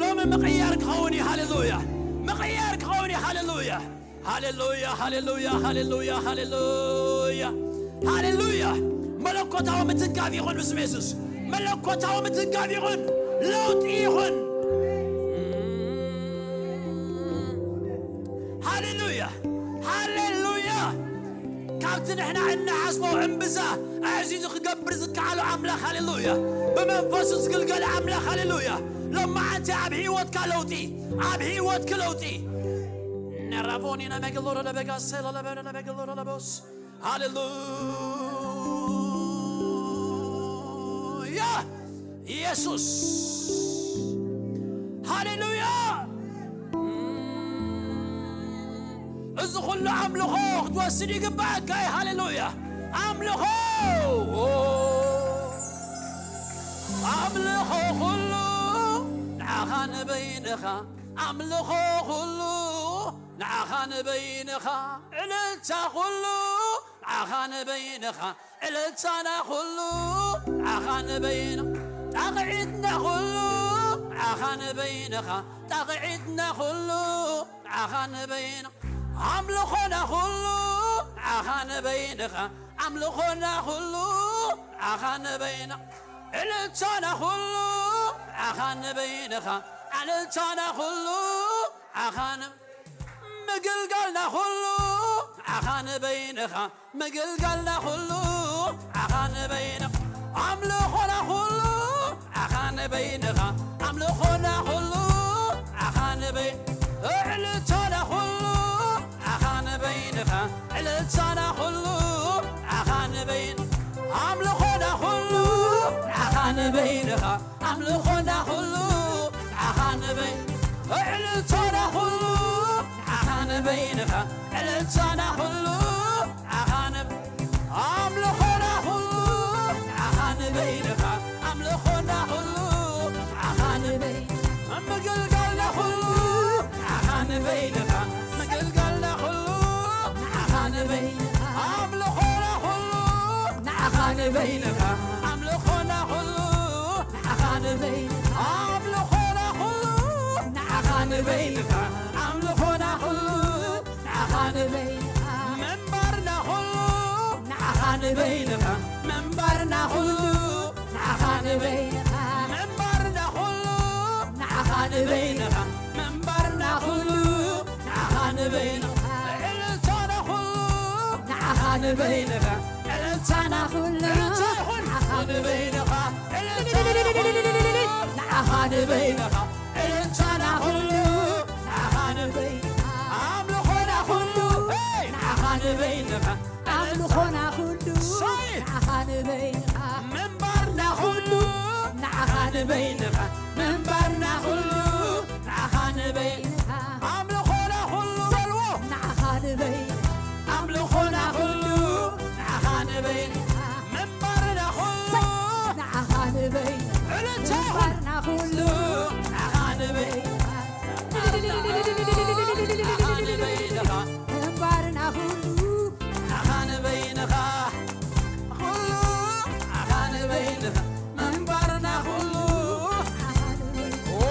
ሎሚ ምቕያር ክኸውን እዩ። ሃሌሉያ። ምቕያር ክኸውን እዩ። ሃሌሉያ። ሃሌሉያ፣ ሃሌሉያ፣ ሃሌሉያ፣ ሃሌሉያ፣ ሃሌሉያ። መለኮታዊ ምትንካፍ ይኹን ብስም የሱስ። መለኮታዊ ምትንካፍ ይኹን። ለውጢ ይኹን። ሃሌሉያ፣ ሃሌሉያ። ካብቲ ንሕና እንሓስቦ እምብዛ ኣዕዚዙ ክገብር ዝከኣሎ ኣምላኽ። ሃሌሉያ። ብመንፈሱ ዝግልገል ኣምላኽ። ሃሌሉያ። ሎማዓንቲ ኣብ ህይወትካ ለውጢ፣ ኣብ ህይወትኪ ለውጢ። ነራቦኒ ነመግሎሮ ለበጋሴ ለለበረ ነመግሎሮ ለቦስ። ሃሌሉያ ኢየሱስ። ሃሌሉያ። እዚ ኩሉ ኣምልኾ ክትወስድ ይግባእካ እዩ። ሃሌሉያ። ኣምልኾ፣ ኣምልኾ ኩሉ ንዓኻ ንበይንኻ። ኣምልኾ ኩሉ ንዓኻ ንበይንኻ። ዕልልታ ኩሉ ንዓኻ ንበይንኻ። ዕልልታና ኩሉ ንዓኻ ንበይንኻ። ጣቕዒትና ኩሉ ንዓኻ ንበይንኻ። ጣቕዒትና ኩሉ ንዓኻ ንበይንኻ። ኣምልኾና ኩሉ ንዓኻ ንበይንኻ። ኣምልኾና ኩሉ ንዓኻ ንበይንኻ። ዕልልታና ኩሉ ንዓኻ ንበይንኻ። ዕልልታና ኩሉ ንዓኻ ን-፣ ምግልጋልና ኩሉ ንዓኻ ንበይንኻ። ምግልጋልና ኩሉ ንዓኻ ንበይንኻ። ኣምልኾና ኩሉ ንዓኻ ንበይንኻ። ኣምልኾና ኩሉ ንዓኻ ንበይ-፣ ዕልልታና ኩሉ ንዓኻ ንበይንኻ። ዕልልታና ኩሉ ንዓኻ ንበይን-፣ ኣምልኾና ኩሉ ንዓኻ ንበይንኻ። ኣምልኾና ኩሉ ንዓኻ ንበይ-፣ ዕልልታና ኩሉ ንዓኻ ንበይንኻ። ዕልልታና ኩሉ ንዓኻ ንብ-፣ ኣምልኾና ኩሉ ንዓኻ ንበይንኻ። ኣምልኾና ኩሉ ንዓኻ ንበይ-፣ ምግልጋልና ኩሉ ንዓኻ ንበይንኻ። ምግልጋልና ኩሉ ንዓኻ ንበይንኻ። ኣምልኾና ኩሉ ንዓኻ ንበይንኻ። ኣምልኾና ኩሉ ንዓኻ ንበይንኻ። ኣምልኾና ኩሉ ንዓኻ ንበይንኻ። ኣምልኾና ኩሉ ንዓኻ ንበይንኻ። ምንባርና ኩሉ ንዓኻ ንበይንኻ። ምንባርና ኩሉ ንዓኻ ንበይንኻ። ምንባርና ኩሉ ንዓኻ ንበይንኻ። ምንባርና ኩሉ ንዓኻ ንበይንኻ። ዕልልታና ኩሉ ንዓኻ ንበይንኻ። ዕልልታና ኩሉ ዕልልታ ይኹን ንዓኻ ንበይንኻ። ዕልልታና ኩሉ ንዓኻ ንበይንኻ። ዕልልታና ኩሉ ንዓኻ ንበይንኻ። ኣምልኾና ኩሉ ንዓኻ ንበይንኻ። ኣምልኾና ኩሉ ንዓኻ ንበይንኻ። ምንባርና ኩሉ ንዓኻ ንበይንኻ። ምንባርና ኩሉ ንዓኻ ንበይንኻ። ኣምልኾና ኩሉ በልዎ ንዓኻ ንበይንኻ። ኣምልኾና ኩሉ ንዓኻ ንበይንኻ። ምንባርና ኩሉ ንዓኻ ንበይንኻ። ዕልልታ ይኹን። ምንባርና ኩሉ ንዓኻ ንበይንኻ። ምንባርና ኩሉ ንዓኻ ንበይንኻ። ኩሉ ንዓኻ ንበይንኻ። ምንባርና ኩሉ ንዓኻ ንበይንኻ። ኦ፣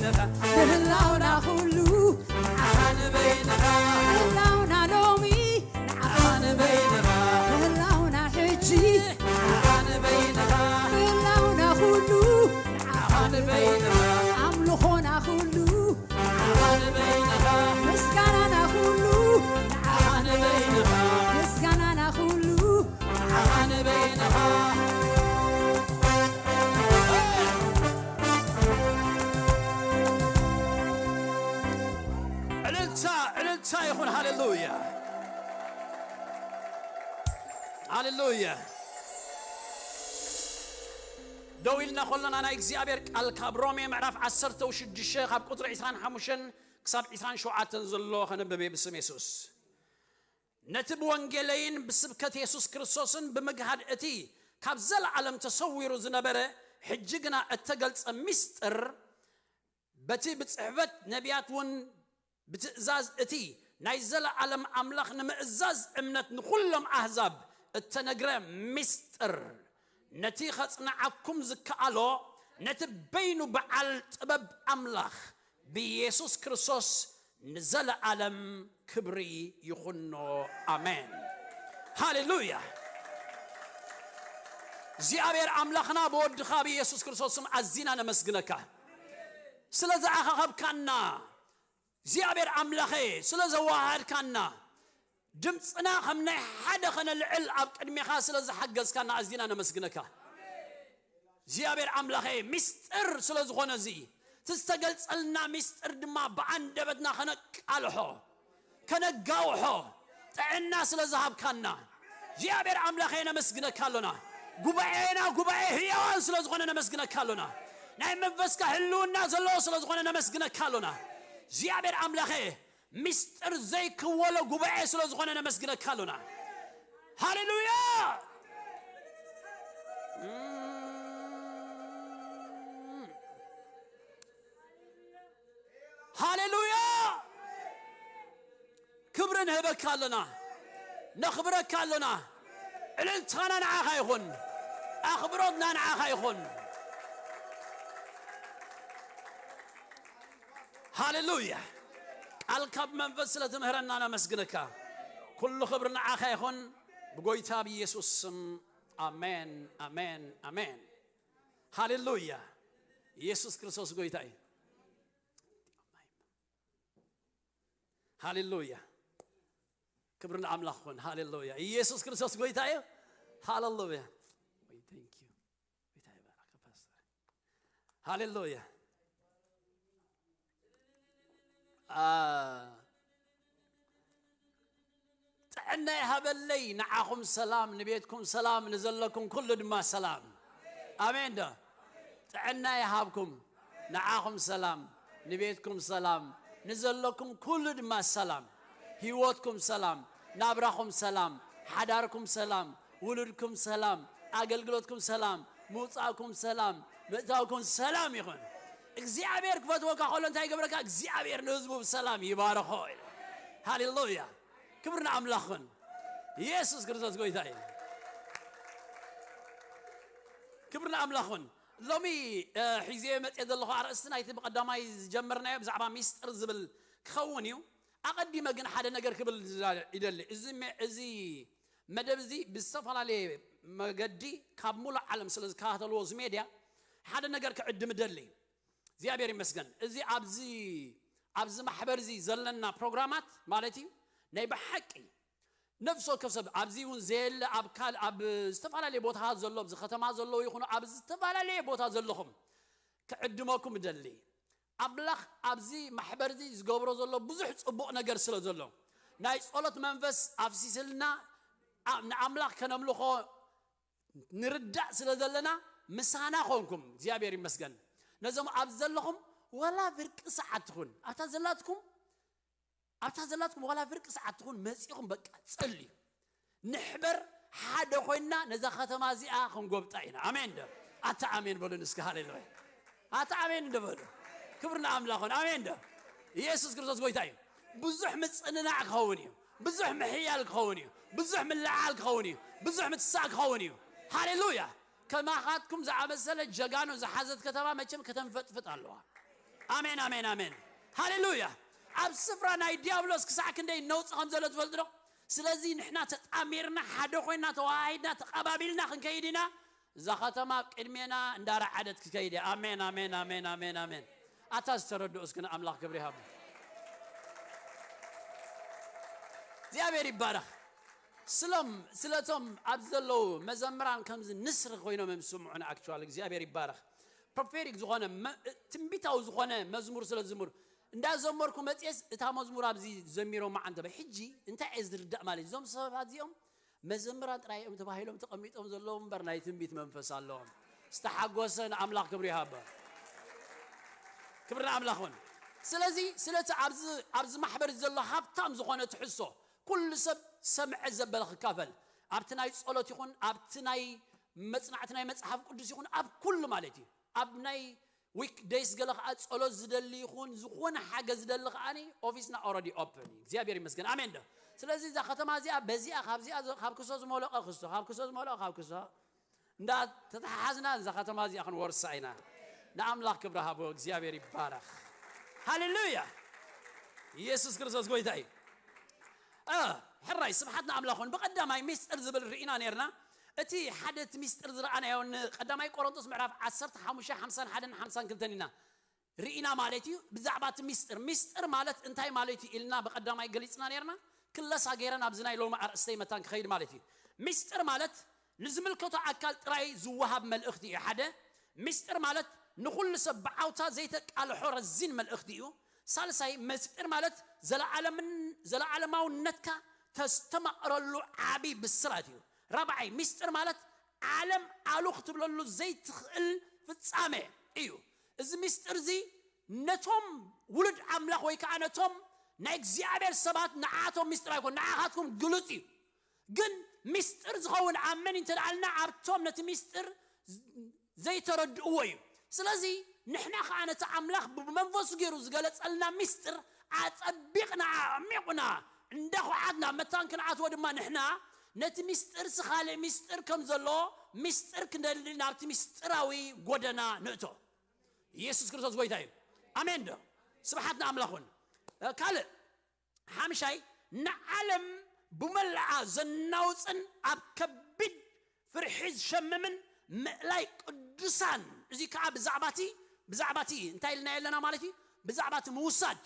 ምህላውና ኩሉ ንዓኻ ንበይንኻ። ምህላውና ሎሚ ንዓኻ ንበይንኻ። ምህላውና ሕጂ ንዓኻ ንበይንኻ። ምህላውና ኩሉ ንዓኻ ንበይንኻ። ኣምልኾና ኩሉ ንዓኻ ንበይንኻ። ምስጋናና ኩሉ ንዓኻ ንበይንኻ። ምስጋናና ኩሉ ንዓኻ ንበይንኻ። እልልታ፣ እልልታ ይኹን። ሃሌሉያ፣ ሃሌሉያ። ደው ኢልና ከለና ናይ እግዚኣብሔር ቃል ካብ ሮሜ ምዕራፍ ዓሰርተ ሽዱሽተ ካብ ቁጽሪ ዕስራን ሓሙሽተን ክሳብ ዕስራን ሸውዓተን ዘሎ ከነንብብ እየ ብስም የሱስ። ነቲ ብወንጌለይን ብስብከት የሱስ ክርስቶስን ብምግሃድ እቲ ካብ ዘለዓለም ተሰዊሩ ዝነበረ ሕጂ ግና እተገልጸ ምስጢር፣ በቲ ብጽሕፈት ነቢያት እውን ብትእዛዝ እቲ ናይ ዘለዓለም ኣምላኽ ንምእዛዝ እምነት ንኹሎም ኣህዛብ እተነግረ ምስጢር፣ ነቲ ኸጽንዓኩም ዝከኣሎ ነቲ በይኑ በዓል ጥበብ ኣምላኽ ብየሱስ ክርስቶስ ንዘለዓለም ክብሪ ይኹኖ። ኣሜን። ሃሌሉያ። እግዚኣብሔር ኣምላኽና ብወድኻ ብየሱስ ክርስቶስ ስም ኣዚና ነመስግነካ። ስለ ዝኣኻኸብካና፣ እግዚኣብሔር ኣምላኸ፣ ስለ ዘወሃድካና፣ ድምፅና ከም ናይ ሓደ ኸነልዕል ኣብ ቅድሜኻ ስለ ዝሓገዝካና ኣዚና ነመስግነካ። እግዚኣብሔር ኣምላኸ፣ ምስጢር ስለ ዝኾነ እዚ፣ እቲ ዝተገልጸልና ምስጢር ድማ ብኣንደበትና ከነቃልሖ፣ ከነጋውሖ፣ ጥዕና ስለ ዝሃብካና፣ እግዚኣብሔር ኣምላኸ፣ ነመስግነካ ኣሎና። ጉባኤና ጉባኤ ህያዋን ስለ ዝኾነ ነመስግነካ ኣሎና። ናይ መንፈስካ ህልውና ዘለዎ ስለ ዝኾነ ነመስግነካ ኣሎና። እግዚኣብሔር ኣምላኸ፣ ምስጢር ዘይክወሎ ጉባኤ ስለ ዝኾነ ነመስግነካ ኣሎና። ሃሌሉያ! ሃሌሉያ! ክብሪ ንህበካ ኣሎና፣ ነኽብረካ ኣሎና። እልልታና ንዓኻ ይኹን፣ ኣኽብሮትና ንዓኻ ይኹን። ሃሌሉያ! ቃልካ ብመንፈስ ስለ ትምህረና ነመስግነካ። ኩሉ ክብሪ ንዓኻ ይኹን፣ ብጎይታ ብኢየሱስ ስም። ኣሜን፣ ኣሜን፣ ኣሜን። ሃሌሉያ! ኢየሱስ ክርስቶስ ጎይታ እዩ። ሃሌሉያ! ክብሪ ንኣምላኽ ይኹን። ሃሌሉያ! ኢየሱስ ክርስቶስ ጎይታ እዩ። ሃሌሉያ! ወይ፣ thank you። ጎይታ ይባርክ ፓስተር። ሃሌሉያ! አ፣ ጥዕና ይሃበለይ፣ ንዓኹም ሰላም፣ ንቤትኩም ሰላም፣ ንዘለኩም ኩሉ ድማ ሰላም። ኣሜን ዶ? ጥዕና ይሃብኩም፣ ንዓኹም ሰላም፣ ንቤትኩም ሰላም፣ ንዘለኩም ኩሉ ድማ ሰላም። ህይወትኩም ሰላም፣ ናብራኹም ሰላም፣ ሓዳርኩም ሰላም፣ ውሉድኩም ሰላም፣ ኣገልግሎትኩም ሰላም፣ ምውጻእኩም ሰላም፣ ምእታውኩም ሰላም ይኹን። እግዚኣብሔር ክፈትወካ ከሎ እንታይ ይገብረካ? እግዚኣብሔር ንህዝቡ ብሰላም ይባርኾ ኢሉ። ሃሌሉያ! ክብሪ ንኣምላኽ ይኹን። ኢየሱስ ክርስቶስ ጎይታ እዩ። ክብሪ ንኣምላኽ ይኹን። ሎሚ፣ እ፣ ሒዘ መጽየ ዘለኹ ኣርእስቲ ናይቲ ብቐዳማይ ዝጀመርናዮ ብዛዕባ ሚስጥር ዝብል ክኸውን እዩ። ኣቐዲመ ግን ሓደ ነገር ክብል ይደሊ። እዚ መ-፣ እዚ መደብ እዚ ብዝተፈላለየ መገዲ ካብ ሙሉእ ዓለም ስለ ዝከታተልዎ እዚ ሜድያ ሓደ ነገር ክዕድም እደሊ። እግዚኣብሔር ይመስገን። እዚ ኣብዚ፣ ኣብዚ ማሕበር እዚ ዘለና ፕሮግራማት ማለት እዩ ናይ ብሓቂ ነፍሲ ወከፍ ሰብ ኣብዚ እውን ዘየለ ኣብ ካል-፣ ኣብ ዝተፈላለየ ቦታታት ዘሎ፣ ኣብዚ ከተማ ዘለዉ ይኹኑ ኣብ ዝተፈላለየ ቦታ ዘለኹም ክዕድመኩም እደሊ። ኣምላኽ ኣብዚ ማሕበር እዚ ዝገብሮ ዘሎ ብዙሕ ጽቡቕ ነገር ስለ ዘሎ ናይ ጸሎት መንፈስ ኣፍሲስልና ኣ-፣ ንኣምላኽ ከነምልኾ ንርዳእ ስለ ዘለና ምሳና ኾንኩም እግዚኣብሔር ይመስገን። ነዞም ኣብ ዘለኹም ዋላ ፍርቂ ሰዓት ትኹን ኣብታ ዘላትኩም ኣብታ ዘላትኩም ዋላ ፍርቂ ሰዓት ትኹን መጺኹም በቃ ጸልዩ ንሕበር ሓደ ኮይንና ነዛ ከተማ እዚኣ ክንጎብጣ ኢና። ኣሜን ዶ? ኣታ ኣሜን በሉን እስኪ ሃሌሉያ። ኣታ ኣሜን እንደ በሉ። ክብሪ ንኣምላኽ ይኹን። ኣሜን ዶ? ኢየሱስ ክርስቶስ ጎይታ እዩ። ብዙሕ ምጽንናዕ ክኸውን እዩ። ብዙሕ ምሕያል ክኸውን እዩ። ብዙሕ ምልዓል ክኸውን እዩ። ብዙሕ ምትሳእ ክኸውን እዩ። ሃሌሉያ። ከማኻትኩም ዝኣመሰለ ጀጋኑ ዝሓዘት ከተማ መቸም ከተንፈጥፍጥ ኣለዋ። ኣሜን፣ ኣሜን፣ ኣሜን። ሃሌሉያ። ኣብ ስፍራ ናይ ዲያብሎስ ክሳዕ ክንደይ ነውፂ ከም ዘሎ ትፈልጡ ዶ? ስለዚ ንሕና ተጣሚርና፣ ሓደ ኮይና፣ ተዋሃሂድና፣ ተቐባቢልና ክንከይድ ኢና። እዛ ከተማ ኣብ ቅድሜና እንዳረዓደት ክትከይድ እያ። ኣሜን፣ ኣሜን፣ ኣሜን፣ ኣሜን፣ ኣሜን። ኣታ ዝተረድኡ እስኪ ንኣምላኽ ክብሪ ይሃቡ። እግዚኣብሔር ይባረኽ። ስሎም ስለቶም ኣብ ዘለዉ መዘምራን ከምዚ ንስሪ ኮይኖም እዮም ዝስምዑና። ኣክቹዋሊ እግዚኣብሔር ይባረኽ። ፕሮፌቲክ ዝኾነ መ- ትንቢታዊ ዝኾነ መዝሙር ስለ ዝዝምሩ እንዳዘመርኩ መፅየስ እታ መዝሙር ኣብዚ ዘሚሮም መዓንተ ሕጂ እንታይ እየ ዝርዳእ ማለት እዩ? እዞም ሰባት እዚኦም መዘምራን ጥራይ እዮም ተባሂሎም ተቐሚጦም ዘለዉ እምበር ናይ ትንቢት መንፈስ ኣለዎም። ዝተሓጎሰ ንኣምላኽ ክብሪ ይሃበ። ክብሪ ንኣምላኽ ውን። ስለዚ ስለቲ ኣብዚ ኣብዚ ማሕበር ዘሎ ሃብታም ዝኾነ ትሕሶ ኩሉ ሰብ ሰምዐ ዘበለ ክካፈል ኣብቲ ናይ ጸሎት ይኹን ኣብቲ ናይ መጽናዕቲ ናይ መጽሓፍ ቅዱስ ይኹን ኣብ ኩሉ ማለት እዩ። ኣብ ናይ ዊክ ደይስ ገለ ከዓ ጸሎት ዝደሊ ይኹን ዝኾነ ሓገዝ ዝደሊ ከዓኒ ኦፊስና ኦረዲ ኦፕን እዩ። እግዚኣብሔር ይመስገን። ኣሜን ዶ? ስለዚ እዛ ከተማ እዚኣ በዚኣ ካብዚኣ ዘ- ካብ ክሶ ዝመለቐ ክሶ ካብ ክሶ ዝመለቐ ካብ ክሶ እንዳ ተተሓሓዝና እዛ ከተማ እዚኣ ክንወርሳ ኢና። ንኣምላኽ ክብሪ ሃቦ። እግዚኣብሔር ይባረኽ። ሃሌሉያ። ኢየሱስ ክርስቶስ ጎይታ እዩ። እ፣ ሕራይ ስብሓት ንኣምላኽ ይኹን። ብቐዳማይ ሚስጥር ዝብል ርኢና ነርና። እቲ ሓደ እቲ ሚስጥር ዝረኣናዮ ንቀዳማይ ቆሮንቶስ ምዕራፍ ዓሰርተ ሓሙሽተ ሓምሳን ሓደን ሓምሳን ክልተን ኢና ርኢና ማለት እዩ። ብዛዕባ እቲ ሚስጥር፣ ሚስጥር ማለት እንታይ ማለት እዩ ኢልና ብቐዳማይ ገሊጽና ነርና። ክለሳ ገይረ ናብዚ ናይ ሎሚ ኣርእስተይ መታን ክኸይድ ማለት እዩ። ሚስጥር ማለት ንዝምልከቶ ኣካል ጥራይ ዝወሃብ መልእኽቲ እዩ። ሓደ፣ ሚስጥር ማለት ንኹሉ ሰብ ብዓውታ ዘይተቃልሖ ረዚን መልእኽቲ እዩ። ሳልሳይ፣ ሚስጥር ማለት ዘለዓለምን ዘለዓለማውነትካ ተስተማቕረሉ ዓቢ ብስራት እዩ። ራብዓይ፣ ሚስጥር ማለት ዓለም ኣሉ ክትብለሉ ዘይትኽእል ፍጻሜ እዩ። እዚ ሚስጥር እዚ ነቶም ውሉድ ኣምላኽ ወይ ከዓ ነቶም ናይ እግዚኣብሔር ሰባት ንዓቶም ሚስጥር ኣይኮን፣ ንዓኻትኩም ግሉጽ እዩ። ግን ሚስጥር ዝኸውን ኣመን እንተደኣልና ኣብቶም ነቲ ሚስጥር ዘይተረድእዎ እዩ። ስለዚ ንሕና ከዓ ነቲ ኣምላኽ ብመንፈሱ ገይሩ ዝገለጸልና ሚስጥር ኣጸቢቕና ኣዕሚቑና እንዳኹዓትና መታን ክንኣትዎ ድማ ንሕና ነቲ ሚስጥር ስኻልእ ሚስጥር ከም ዘሎ ሚስጥር ክንደሊ ናብቲ ሚስጥራዊ ጎደና ንእቶ። ኢየሱስ ክርስቶስ ጎይታ እዩ። ኣሜን ዶ? ስብሓት ንኣምላኽ እውን ካልእ ሓምሻይ ንዓለም ብመላኣ ዘናውፅን ኣብ ከቢድ ፍርሒ ዝሸምምን ምእላይ ቅዱሳን። እዚ ከዓ ብዛዕባቲ ብዛዕባቲ እንታይ ኢልና የለና ማለት እዩ? ብዛዕባቲ ምውሳድ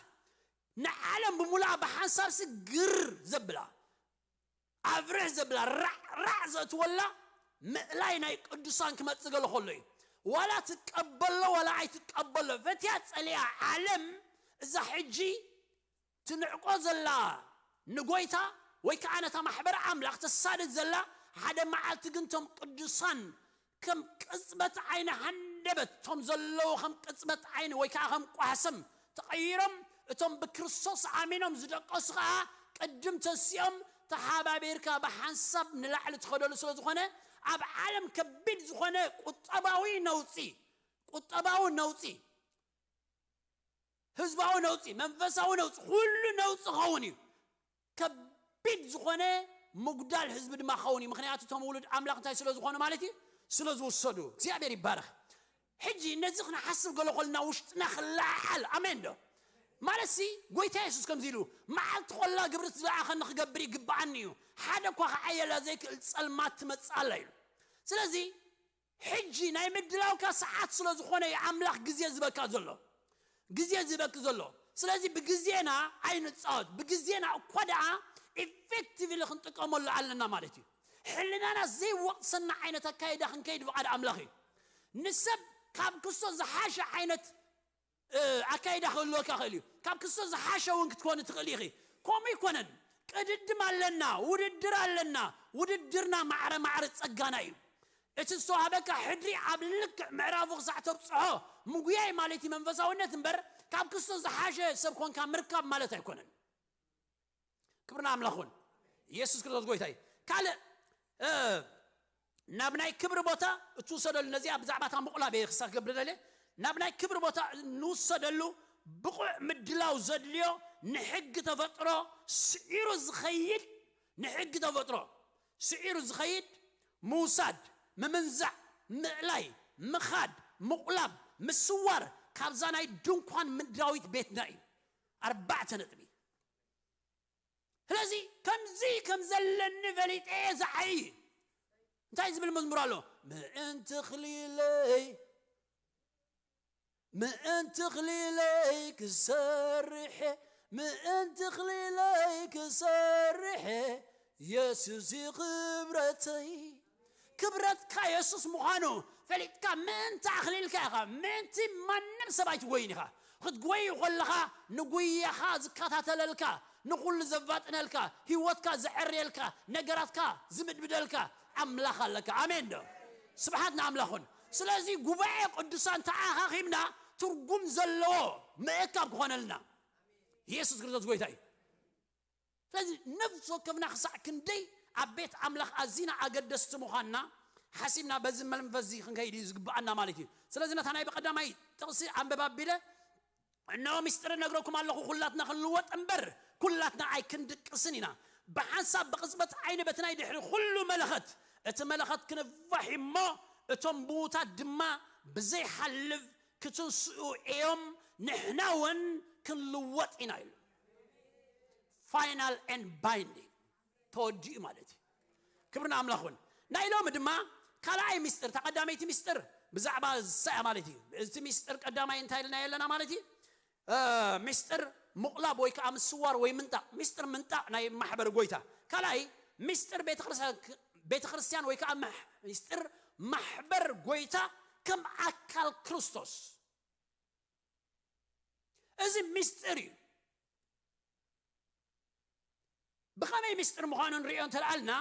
ንዓለም ብምሉኣ ብሓንሳብ ስግር ዘብላ ኣብርሕ ዘብላ ራዕ ራዕ ዘእትወላ ምእላይ ናይ ቅዱሳን ክመፅእ ገሎ ከሎ እዩ። ዋላ ትቀበሎ ዋላ ኣይትቀበሎ ፈትያ ፀሊያ ዓለም እዛ ሕጂ ትንዕቆ ዘላ ንጎይታ ወይ ከዓ ነታ ማሕበር ኣምላኽ ተሳድድ ዘላ ሓደ መዓልቲ ግን ቶም ቅዱሳን ከም ቅጽበት ዓይኒ ሃንደበት እቶም ዘለዉ ከም ቅጽበት ዓይኒ ወይ ከዓ ከም ቋሕሰም ተቐይሮም እቶም ብክርስቶስ ኣሚኖም ዝደቀሱ ከዓ ቅድም ተሲኦም ተሓባቢርካ ብሓንሳብ ንላዕሊ ትኸደሉ ስለ ዝኾነ ኣብ ዓለም ከቢድ ዝኾነ ቁጠባዊ ነውፂ ቁጠባዊ ነውፂ ህዝባዊ ነውፂ መንፈሳዊ ነውፂ ኩሉ ነውፂ ኸውን እዩ። ከቢድ ዝኾነ ምጉዳል ህዝቢ ድማ ኸውን እዩ። ምክንያቱ እቶም ውሉድ ኣምላኽ እንታይ ስለ ዝኾነ ማለት እዩ ስለ ዝውሰዱ እግዚኣብሔር ይባረኽ። ሕጂ ነዚ ክንሓስብ ገሎ ኮልና ውሽጥና ክለዓል ኣሜን ዶ ማለት ሲ ጎይታ የሱስ ከምዚ ኢሉ መዓልቲ ኮላ ግብሪ ዝለኣኸኒ ክገብር ይግብኣኒ እዩ ሓደ እኳ ክዓየላ ዘይክእል ጸልማት ትመጽእ ኣላ ኢሉ። ስለዚ ሕጂ ናይ ምድላውካ ሰዓት ስለ ዝኾነ እዩ ኣምላኽ ግዜ ዝበካ ዘሎ ግዜ ዝበክ ዘሎ። ስለዚ ብግዜና ኣይንፃወት ብግዜና እኳ ደኣ ኢፌክቲቭሊ ክንጥቀመሉ ኣለና ማለት እዩ። ሕልናና ዘይወቕሰና ዓይነት ኣካይዳ ክንከይድ ብቓድ ኣምላኽ እዩ። ንሰብ ካብ ክስቶ ዝሓሸ ዓይነት ኣካይዳ ክህልወካ ክእል እዩ። ካብ ክስቶ ዝሓሸ እውን ክትኮኒ ትኽእል ኢኺ። ከምኡ ይኮነን ቅድድም ኣለና ውድድር ኣለና። ውድድርና ማዕረ ማዕረ ፀጋና እዩ። እቲ ዝተዋህበካ ሕድሪ ኣብ ልክዕ ምዕራፉ ክሳዕ ተብፅሖ ምጉያይ ማለት እዩ መንፈሳውነት እምበር ካብ ክስቶ ዝሓሸ ሰብ ኮንካ ምርካብ ማለት ኣይኮነን። ክብርና ኣምላኽ እውን ኢየሱስ ክርስቶስ ጎይታ እዩ። ካልእ ናብ ናይ ክብሪ ቦታ እትውሰደሉ ነዚኣ ብዛዕባ እታ ምቑላብ እየ ክሳብ ክገብር ደልየ ናብ ናይ ክብሪ ቦታ ንውሰደሉ ብቑዕ ምድላው ዘድልዮ ንሕጊ ተፈጥሮ ስዒሩ ዝኸይድ ንሕጊ ተፈጥሮ ስዒሩ ዝኸይድ ምውሳድ ምምንዛዕ ምእላይ ምኻድ ምቑላብ ምስዋር ካብዛ ናይ ድንኳን ምድራዊት ቤትና እዩ። ኣርባዕተ ነጥቢ። ስለዚ ከምዚ ከም ዘለኒ ፈሊጠ እየ ዝዓይ። እንታይ ዝብል መዝሙር ኣሎ? ምእንቲ ክሊለይ፣ ምእንቲ ክሊለይ ክሰርሕ፣ ምእንቲ ክሊለይ ክሰርሕ፣ የሱስ እዩ ክብረተይ። ክብረትካ የሱስ ምዃኑ ፈሊጥካ ምእንቲ ኣኽሊልካ ኢኻ። ምእንቲ ማንም ሰብ ኣይትጎይን ኢኻ። ክትጎይ ከለኻ ንጉያኻ ዝከታተለልካ፣ ንኹሉ ዘፋጥነልካ፣ ህይወትካ ዘዐርየልካ፣ ነገራትካ ዝምድምደልካ ኣምላኽ ኣለካ። ኣሜን ዶ? ስብሓት ንኣምላኽ ይኹን። ስለዚ ጉባኤ ቅዱሳን ተኣኻኺብና ትርጉም ዘለዎ ምእካብ ክኾነልና የሱስ ክርስቶስ ጎይታ እዩ። ስለዚ ነፍሲ ወከፍና ክሳዕ ክንደይ ኣብ ቤት ኣምላኽ ኣዚና ኣገደስቲ ምዃንና ሓሲብና በዚ መንፈስ እዚ ክንከይድ እዩ ዝግብኣና ማለት እዩ። ስለዚ ነታ ናይ ብቐዳማይ ጥቕሲ ኣንበብ ኣቢለ፣ እነሆ ምስጢር እነግረኩም ኣለኹ፣ ኩላትና ክንልወጥ እምበር ኩላትና ኣይክንድቅስን ኢና። ብሓንሳብ ብቕጽበት ዓይኒ በቲ ናይ ድሕሪ ኩሉ መለኸት፣ እቲ መለኸት ክንፋሕ እሞ እቶም ብዉታት ድማ ብዘይሓልፍ ክትንስኡ እዮም፣ ንሕና እውን ክንልወጥ ኢና ኢሉ። ፋይናል ኤንድ ባይንዲንግ ተወዲኡ ማለት እዩ። ክብሪ ንኣምላኽ እውን። ናይ ሎሚ ድማ ካልኣይ ምስጢር፣ እታ ቀዳመይቲ ምስጢር ብዛዕባ ዝሳያ ማለት እዩ። እቲ ምስጢር ቀዳማይ እንታይ ኢልና ኣለና ማለት እዩ? እ፣ ምስጢር ምቑላብ ወይ ከዓ ምስዋር ወይ ምንጣቕ። ምስጢር ምንጣቕ ናይ ማሕበር ጎይታ። ካልኣይ ምስጢር ቤተክርስትያን፣ ቤተክርስትያን ወይ ከዓ ማሕ-፣ ምስጢር ማሕበር ጎይታ ከም ኣካል ክርስቶስ። እዚ ምስጢር እዩ። ብኸመይ ምስጢር ምዃኑ ንሪኦ እንተልኣልና፣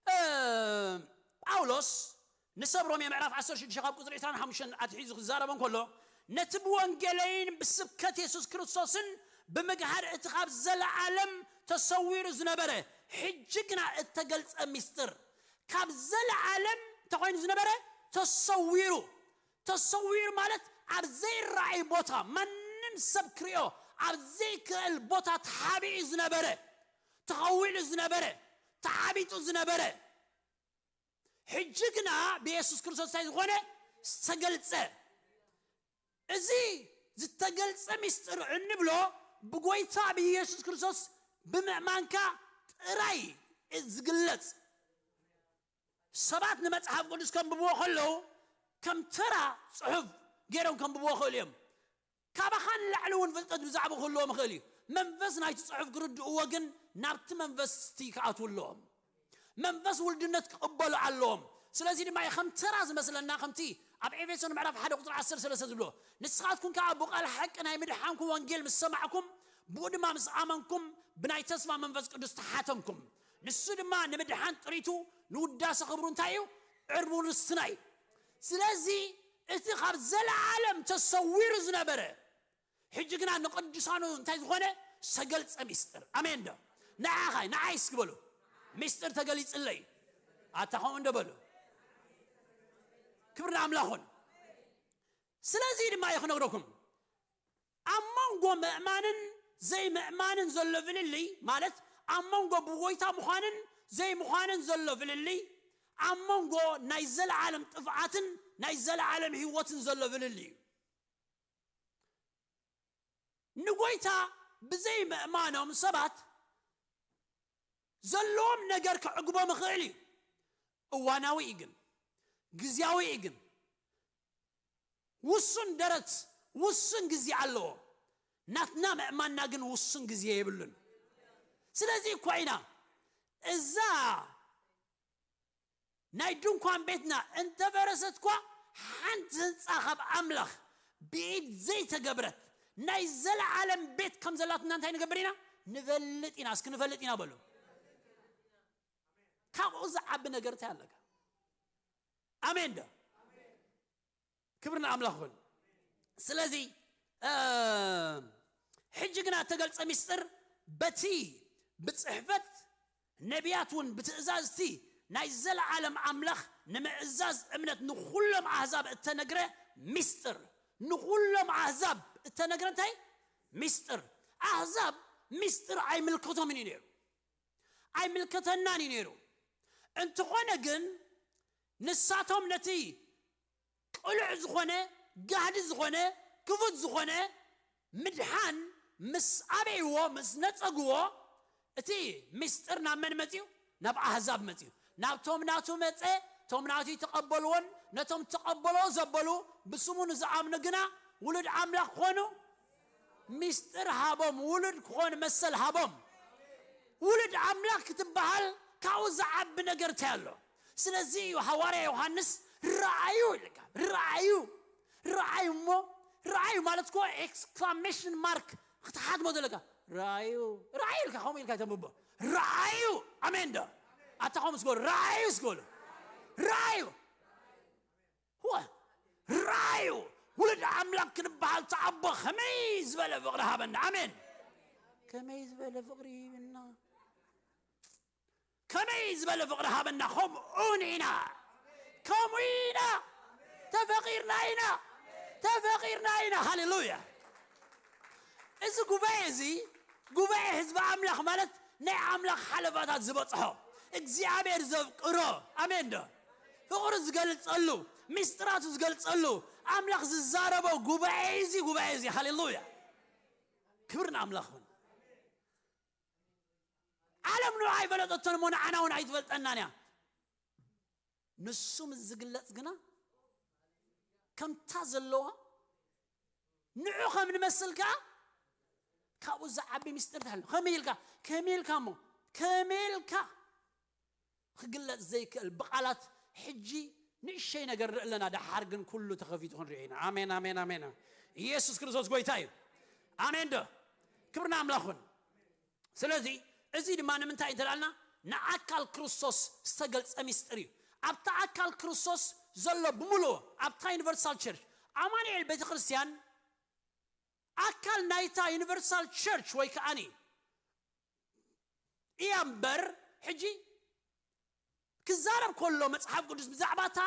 እ፣ ጳውሎስ ንሰብ ሮሜ ምዕራፍ ዓሰርተ ሽዱሽተ ካብ ቁፅሪ ዕስራን ሓሙሽተን ኣትሒዙ ክዛረብ እንከሎ፣ ነቲ ብወንጌለይን ብስብከት የሱስ ክርስቶስን ብምግሃድ እቲ ካብ ዘለዓለም ተሰዊሩ ዝነበረ፣ ሕጂ ግና እተገልጸ ምስጢር፣ ካብ ዘለዓለም እንተኾይኑ ዝነበረ ተሰዊሩ፣ ተሰዊሩ ማለት ኣብ ዘይረኣይ ቦታ፣ ማንም ሰብ ክሪኦ ኣብ ዘይክእል ቦታ ተሓቢኡ ዝነበረ፣ ተኸዊሉ ዝነበረ፣ ተዓቢጡ ዝነበረ፣ ሕጂ ግና ብየሱስ ክርስቶስ እንታይ ዝኾነ ዝተገልጸ። እዚ ዝተገልጸ ምስጢር እንብሎ ብጎይታ ብየሱስ ክርስቶስ ብምእማንካ ጥራይ ዝግለጽ። ሰባት ንመጽሓፍ ቅዱስ ከንብብዎ ከለዉ ከም ተራ ጽሑፍ ገይሮም ከንብብዎ ክእሉ እዮም። ካባኻ ንላዕሊ እውን ፍልጠት ብዛዕባ ክህልዎም ይኽእል እዩ። መንፈስ ናይቲ ጽሑፍ ክርድእዎ ግን ናብቲ መንፈስ እቲ ክኣትዉ ኣለዎም። መንፈስ ውልድነት ክቕበሉ ኣለዎም። ስለዚ ድማ እዩ ከም ተራ ዝመስለና፣ ከምቲ ኣብ ኤፌሶን ምዕራፍ ሓደ ቁፅሪ ዓሰርተ ሰለስተ ዝብሎ፣ ንስኻትኩም ከኣ ብቓል ሓቂ ናይ ምድሓንኩም ወንጌል ምስ ሰማዕኩም፣ ብኡ ድማ ምስ ኣመንኩም ብናይ ተስፋ መንፈስ ቅዱስ ተሓተምኩም። ንሱ ድማ ንምድሓን ጥሪቱ ንውዳሰ ክብሩ እንታይ እዩ? ዕርቡ ርስትና እዩ። ስለዚ እቲ ካብ ዘለዓለም ተሰዊሩ ዝነበረ ሕጂ ግና ንቅዱሳኑ እንታይ ዝኾነ ዝተገልጸ ሚስጥር። ኣሜን ዶ? ንዓኻይ፣ ንዓይ እስኪ በሉ። ሚስጥር ተገሊጽለይ። ኣታ ከምኡ እንዶ በሉ። ክብሪ ንኣምላኽ ይኹን። ስለዚ ድማ እየ ክነግረኩም። ኣብ መንጎ ምእማንን ዘይምእማንን ዘሎ ፍልልይ፣ ማለት ኣብ መንጎ ብጎይታ ምዃንን ዘይምዃንን ዘሎ ፍልልይ፣ ኣብ መንጎ ናይ ዘለዓለም ጥፍኣትን ናይ ዘለዓለም ህይወትን ዘሎ ፍልልይ እዩ። ንጎይታ ብዘይ ምእማኖም ሰባት ዘለዎም ነገር ክዕግቦም ይኽእል እዩ። እዋናዊ እዩ ግን፣ ግዝያዊ እዩ ግን፣ ውሱን ደረት፣ ውሱን ግዜ ኣለዎ። ናትና ምእማንና ግን ውሱን ግዜ የብሉን። ስለዚ እኳ ኢና እዛ ናይ ድንኳን ቤትና እንተፈረሰት እኳ፣ ሓንቲ ህንፃ ካብ ኣምላኽ ብኢድ ዘይተገብረት ናይ ዘለዓለም ቤት ከም ዘላትና እንታይ ንገብር ኢና? ንፈልጥ ኢና። እስኪ ንፈልጥ ኢና በሉ። ካብኡ ዝዓቢ ነገር እንታይ ኣለካ? ኣሜን ዶ? ክብሪ ንኣምላኽ ይኹን። ስለዚ እ፣ ሕጂ ግና እተገልጸ ምስጢር በቲ ብጽሕፈት ነቢያት እውን ብትእዛዝ እቲ ናይ ዘለዓለም ኣምላኽ ንምእዛዝ እምነት ንኹሎም ኣህዛብ እተነግረ ምስጢር። ንኹሎም ኣህዛብ እተነግረ እንታይ? ምስጢር። ኣህዛብ ምስጢር ኣይምልከቶምን እዩ ነይሩ። ኣይምልከተናን እዩ ነይሩ። እንተኾነ ግን ንሳቶም ነቲ ቅሉዕ ዝኾነ ጋህዲ ዝኾነ ክፉት ዝኾነ ምድሓን ምስ ኣበይዎ፣ ምስ ነጸግዎ፣ እቲ ምስጢር ናብ መን መጽዩ? ናብ ኣህዛብ መጽዩ። ናብቶም ናቱ መጸ፣ እቶም ናቱ ተቐበልዎን ነቶም ተቐበሎ ዘበሉ ብስሙ ንዝኣምኑ ግና ውሉድ ኣምላኽ ክኾኑ ምስጢር ሃቦም። ውሉድ ክኾን መሰል ሃቦም። ውሉድ ኣምላኽ ክትበሃል ካብኡ ዝዓቢ ነገር እንታይ ኣሎ? ስለዚ እዩ ሃዋርያ ዮሃንስ ረኣዩ ኢልካ፣ ረኣዩ፣ ረኣዩ እሞ፣ ረኣዩ ማለት እኮ ኤክስክላሜሽን ማርክ ክትሓትሞ ዘለካ። ረኣዩ፣ ረኣዩ ኢልካ ከምኡ ኢልካ ተንብቦ። ረኣዩ። ኣሜን ዶ? ኣታ ከምኡ ስገሉ፣ ረኣዩ ስገሉ። ረኣዩ። እወ፣ ረኣዩ። ውሉድ ኣምላኽ ክንበሃል ተኣቦ ከመይ ዝበለ ፍቕሪ ሃበና። ኣሜን። ከመይ ዝበለ ፍቕሪ ሂብና። ከመይ ዝበለ ፍቕሪ ሃበና። ከምኡ ኢና። ከምኡ ኢና። ተፈቒርና ኢና። ተፈቒርና ኢና። ሃሌሉያ። እዚ ጉባኤ እዚ፣ ጉባኤ ህዝቢ ኣምላኽ ማለት ናይ ኣምላኽ ሓለፋታት ዝበጽሖ፣ እግዚኣብሔር ዘፍቅሮ፣ ኣሜን ዶ? ፍቕሩ ዝገልጸሉ፣ ምስጢራቱ ዝገልጸሉ፣ ኣምላኽ ዝዛረቦ ጉባኤ እዚ፣ ጉባኤ እዚ። ሃሌሉያ። ክብሪ ንኣምላኽ ይኹን። ዓለም ንዑ ኣይፈለጠቶን እሞ ንዓና እውን ኣይትፈልጠናን እያ። ንሱ ምስ ዝግለጽ ግና ከምታ ዘለዋ ንዑ ከም ንመስል ከኣ ካብኡ ዝዓቢ ምስጢር ተሃልዩ። ከመይ ኢልካ? ከመይ ኢልካ እሞ? ከመይ ኢልካ? ክግለጽ ዘይክእል ብቓላት ሕጂ ንእሸይ ነገር ንርኢ ኣለና፣ ደሓር ግን ኩሉ ተኸፊቱ ክንሪኦ ኢና። ኣሜን፣ ኣሜን፣ ኣሜን። ኢየሱስ ክርስቶስ ጎይታ እዩ። ኣሜን ዶ? ክብሪ ንኣምላኽ ይኹን። ስለዚ እዚ ድማ ንምንታይ እንተላልና ንኣካል ክርስቶስ ዝተገልጸ ምስጢር እዩ። ኣብታ ኣካል ክርስቶስ ዘሎ ብምሉኡ ኣብታ ዩኒቨርሳል ቸርች ኣማኑኤል ቤተ ክርስቲያን ኣካል ናይታ ዩኒቨርሳል ቸርች ወይ ከኣኒ እያ እምበር ሕጂ ክዛረብ ከሎ መጽሓፍ ቅዱስ ብዛዕባ እታ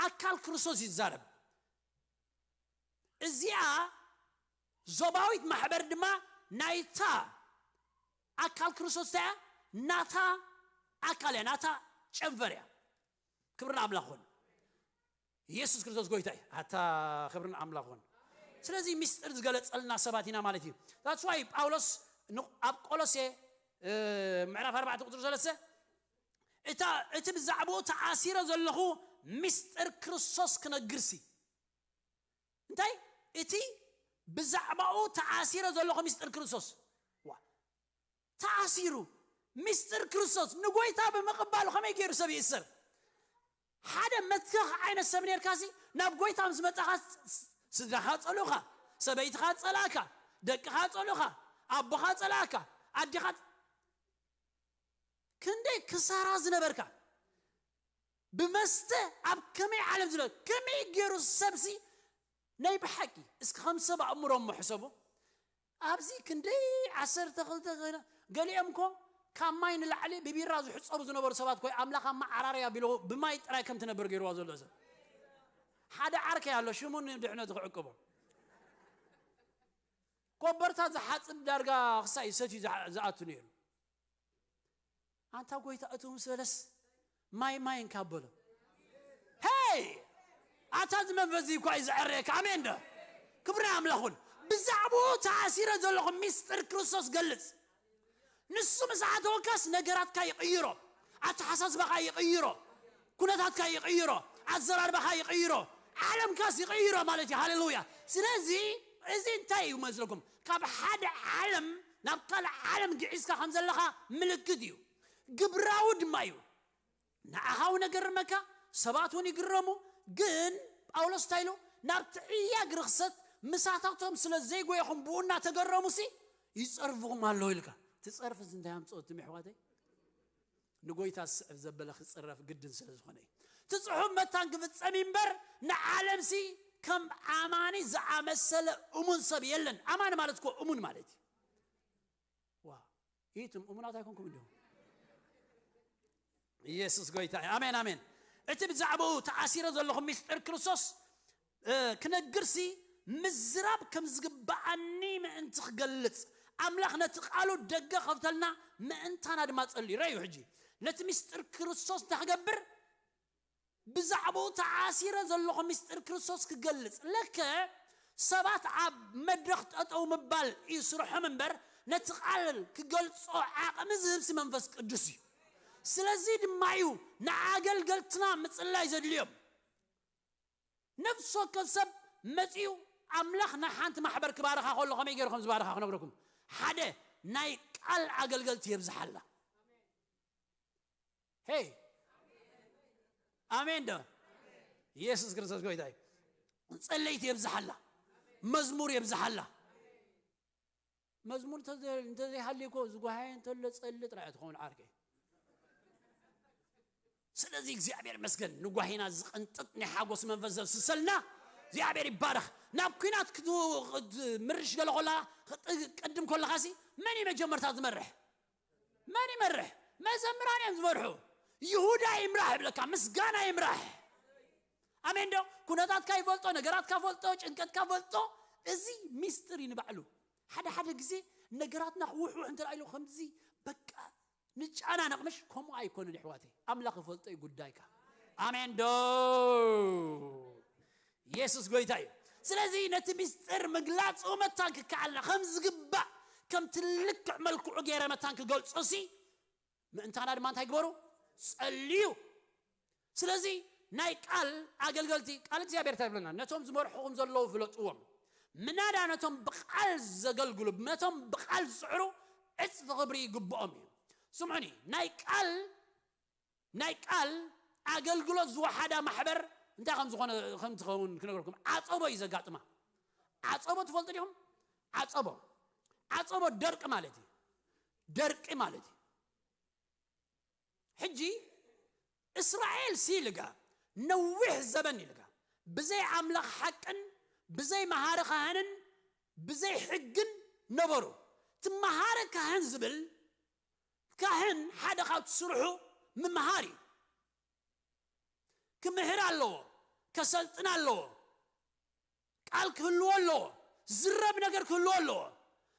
ኣካል ክርስቶስ ይዛረብ። እዚኣ ዞባዊት ማሕበር ድማ ናይታ ኣካል ክርስቶስ እንታይ እያ? ናታ ኣካል እያ፣ ናታ ጨንፈር እያ። ክብሪ ንኣምላኽ ይኹን። ኢየሱስ ክርስቶስ ጎይታ እዩ። ኣታ ክብሪ ንኣምላኽ ይኹን። ስለዚ ምስጢር ዝገለጸልና ሰባት ኢና ማለት እዩ። That's why ጳውሎስ ን- ኣብ ቆሎሴ እ፣ ምዕራፍ ኣርባዕተ ቁጽሪ ሰለስተ እታ እቲ ብዛዕባኡ ተኣሲረ ዘለኹ ምስጢር ክርስቶስ ክነግርሲ እንታይ እቲ ብዛዕባኡ ተኣሲረ ዘለኹ ምስጢር ክርስቶስ ዋ ተኣሲሩ ምስጢር ክርስቶስ ንጎይታ ብምቕባሉ ከመይ ገይሩ ሰብ ይእሰር? ሓደ መትከኽ ዓይነት ሰብ ኔርካሲ ናብ ጎይታ ምስ መጻኻ ስ- ስድራኻ ጸሉኻ፣ ሰበይትኻ ጸላእካ፣ ደቅኻ ጸሉኻ፣ ኣቦኻ ጸላእካ፣ ኣዴኻ ክንደይ ክሳራ ዝነበርካ ብመስተ ኣብ ከመይ ዓለም ዝለ ከመይ ገይሩ ሰብሲ ናይ ብሓቂ እስኪ ከም ሰብ ኣእምሮ እሞ ሕሰቡ ኣብዚ ክንደይ ዓሰርተ ክልተ ገሊኦም ኮ ካብ ማይ ንላዕሊ ብቢራ ዝሕፀቡ ዝነበሩ ሰባት ኮይ ኣምላኽ ኣብ መዓራርያ ቢሎ ብማይ ጥራይ ከም ትነብር ገይርዋ ዘሎ ሰብ ሓደ ዓርከይ ኣሎ ሽሙ ንድሕነቱ ክዕቅቦ ኮበርታ ዝሓፅብ ዳርጋ ክሳይ ሰትዩ ዝኣ- ዝኣቱ ነይሩ ኣንታ ጎይታ እቱ ምስ በለስ ማይ ማይ እንካ በሎ ሄይ ኣታ እዚ መንፈስ እዚ እኳ እዩ ዘዕረየካ ኣሜን ዶ ክብሪ ኣምላኹን ብዛዕባኡ ተኣሲረ ዘለኹ ሚስጥር ክርስቶስ ገልጽ ንሱ ምስ ኣተወካስ ነገራትካ ይቕይሮ ኣተሓሳስባኻ ይቕይሮ ኩነታትካ ይቕይሮ ኣዘራርባኻ ይቕይሮ ዓለምካስ ይቕይሮ ማለት እዩ ሃሌሉያ ስለዚ እዚ እንታይ እዩ መስለኩም ካብ ሓደ ዓለም ናብ ካልእ ዓለም ግዒዝካ ከም ዘለኻ ምልክት እዩ ግብራዊ ድማ እዩ ንዓኻ እውን እግርመካ ሰባት እውን ይግረሙ ግን ጳውሎስ እንታይ ኢሉ ናብ ትዕያግ ርኽሰት ምሳታቶም ስለ ዘይጎየኹም ብኡ እናተገረሙሲ ይጸርፍኹም ኣለዉ ኢልካ ትጸርፍስ እንታይ ኣምጽኦ ትም ኣሕዋተይ ንጎይታ ዝስዕብ ዘበለ ክጽረፍ ግድን ስለ ዝኾነ እዩ ትጽሑፍ መታን ክፍጸም እምበር ንዓለምሲ ከም ኣማኒ ዝኣመሰለ እሙን ሰብ የለን ኣማኒ ማለት እኮ እሙን ማለት እዩ ዋ ይትም እሙናት ኣይኮንኩም እንዲሁ ኢየሱስ ጎይታ እዩ። ኣሜን ኣሜን። እቲ ብዛዕባኡ ተኣሲረ ዘለኹ ምስጢር ክርስቶስ እ፣ ክነግርሲ ምዝራብ ከም ዝግብኣኒ ምእንቲ ክገልጽ ኣምላኽ ነቲ ቃሉ ደገ ከፍተልና ምእንታና ድማ ጸልዩ ረዩ ሕጂ ነቲ ምስጢር ክርስቶስ እንታይ ክገብር ብዛዕባኡ ተኣሲረ ዘለኹ ምስጢር ክርስቶስ ክገልጽ ለከ ሰባት ኣብ መድረኽ ጠጠው ምባል እዩ ስርሖም እምበር ነቲ ቃል ክገልጾ ዓቕሚ ዝህብሲ መንፈስ ቅዱስ እዩ። ስለዚ ድማ እዩ ንኣገልገልትና ምጽላይ ዘድልዮም። ነፍሲ ወከፍ ሰብ መጺኡ ኣምላኽ ናይ ሓንቲ ማሕበር ክባርኻ ከሎ ከመይ ገይሩ ከም ዝባርኻ ክነግረኩም። ሓደ ናይ ቃል ኣገልገልቲ የብዝሓላ። ሄይ ኣሜን ዶ? ኢየሱስ ክርስቶስ ጎይታ እዩ። ጸለይቲ የብዝሓላ፣ መዝሙር የብዝሓላ። መዝሙር እንተዘይሃልዩ እኮ ዝጓሃየ እንተሎ ጸሊ ጥራይ ትኸውን ዓርከይ። ስለዚ እግዚኣብሔር መስገን ንጓሂና ዝቕንጥጥ ናይ ሓጎስ መንፈስ ዘፍስሰልና እግዚኣብሔር ይባረኽ። ናብ ኩናት ምርሽ ገለ ኮላ ቅድም ኮለኻሲ መን እዩ መጀመርታ ዝመርሕ? መን ይመርሕ? መዘምራን እዮም ዝመርሑ። ይሁዳ ይምራሕ ይብለካ፣ ምስጋና ይምራሕ። ኣሜን ዶ? ኩነታትካ ይፈልጦ፣ ነገራትካ ፈልጦ፣ ጭንቀትካ ፈልጦ። እዚ ሚስጥር እዩ ንባዕሉ። ሓደ ሓደ ግዜ ነገራትና ክውሕውሕ እንተ ኢሉ ከምዚ በቃ ንጨናነቕ ምሽ፣ ከምኡ ኣይኮነን ይሕዋተይ። ኣምላኽ ይፈልጦ እዩ ጉዳይካ። ኣሜን ዶ? ኢየሱስ ጎይታ እዩ። ስለዚ ነቲ ሚስጥር ምግላጹ መታን ክከኣልና ከም ዝግባእ ከምቲ ልክዕ መልክዑ ገይረ መታን ክገልጾ ሲ ምእንታና ድማ እንታይ ግበሩ? ጸልዩ። ስለዚ ናይ ቃል ኣገልገልቲ ቃል እግዚኣብሔር እንታይ ይብለና? ነቶም ዝመርሕኹም ዘለዉ ፍለጥዎም። ምናዳ ነቶም ብቃል ዘገልግሉ ነቶም ብቃል ዝጽዕሩ ዕጽፊ ክብሪ ይግብኦም እዩ። ስምዑኒ፣ ናይ ቃል ናይ ቃል ኣገልግሎት ዝወሓዳ ማሕበር እንታይ ከም ዝኾነ ከም ትኸውን ክነግረኩም። ዓጸቦ እዩ ዘጋጥማ። ዓጸቦ ትፈልጡ ዲኹም? ዓጸቦ ዓጸቦ ደርቂ ማለት እዩ። ደርቂ ማለት እዩ። ሕጂ እስራኤል ሲልጋ ነዊሕ ዘበን ኢልጋ ብዘይ ኣምላኽ ሓቅን ብዘይ መሃሪ ካህንን ብዘይ ሕግን ነበሩ። እቲ መሃሪ ካህን ዝብል ካህን ሓደ ካብ ስርሑ ምምሃር እዩ። ክምህር ኣለዎ፣ ከሰልጥን ኣለዎ፣ ቃል ክህልዎ ኣለዎ፣ ዝረብ ነገር ክህልዎ ኣለዎ።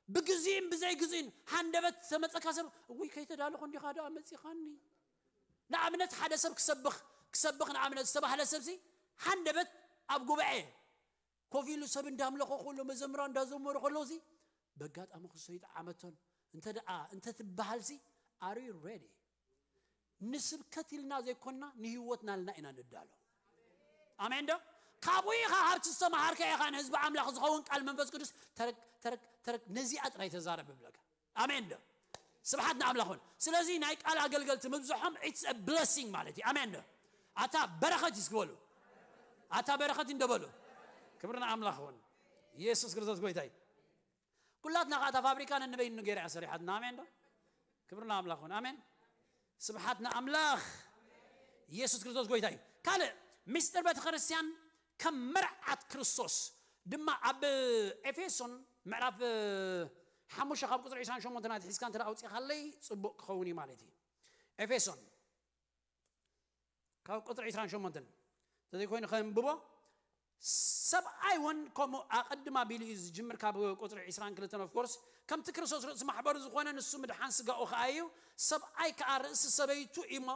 ብግዜን ብዘይ ግዜን ሃንደበት ተመጸካ ሰብ እውይ ከይተዳለኹ እንዲኻ ደኣ መጺኻኒ። ንኣብነት ሓደ ሰብ ክሰብኽ ክሰብኽ ንኣብነት ዝተባህለ ሰብሲ ሃንደበት ኣብ ጉባኤ ኮፍ ኢሉ ሰብ እንዳምለኾ ከሎ መዘምራን እንዳዘመሩ ከለውሲ በጋጣሚ ክሶ ይጠዓመቶን እንተ ደኣ እንተ ትበሃልሲ are you ready? ንስብከት ኢልና ዘይኮንና ንህይወትና ኢልና ኢና ንዳሎ። ኣሜን ዶ? ካብኡ ኢኻ ሃብቲ ዝተመሃርከ ኢኻ ንህዝቢ ኣምላኽ ዝኸውን ቃል መንፈስ ቅዱስ ተረክ ተረክ ተረክ ነዚኣ ጥራይ ተዛረብ ብብለካ። ኣሜን ዶ? ስብሓት ንኣምላኽ ይኹን። ስለዚ ናይ ቃል ኣገልገልቲ ምብዝሖም it's a blessing ማለት እዩ። ኣሜን ዶ? ኣታ በረኸት እዩ እስኪ በሉ። ኣታ በረኸት እዩ እንዶ በሉ። ክብሪ ንኣምላኽ ይኹን። ኢየሱስ ክርስቶስ ጎይታ እዩ። ኩላትና ከዓ እታ ፋብሪካ ነንበይኑ ገይራ እያ ሰሪሓትና። ኣሜን ዶ? ክብሪ ንኣምላኽ ይኹን። ኣሜን። ስብሓት ንኣምላኽ። ኢየሱስ ክርስቶስ ጎይታ እዩ። ካልእ ምስጢር ቤተ ክርስቲያን ከም መርዓት ክርስቶስ ድማ ኣብ ኤፌሶን ምዕራፍ ሓሙሽተ ካብ ቁፅሪ ዕስራን ሸሞንተን ኣትሒዝካ እንተ ኣውፂኻለይ ፅቡቕ ክኸውን እዩ ማለት እዩ። ኤፌሶን ካብ ቁፅሪ ዕስራን ሸሞንተን እንተዘይኮይኑ ከንብቦ። ሰብኣይ እውን ከምኡ ኣቐድም ኣቢሉ እዩ ዝጅምር ካብ ቁፅሪ ዕስራን ክልተን። Of course ከምቲ ክርስቶስ ርእሲ ማሕበሩ ዝኾነ ንሱ ምድሓን ስጋኡ ከኣ እዩ። ሰብኣይ ከኣ ርእሲ ሰበይቱ እሞ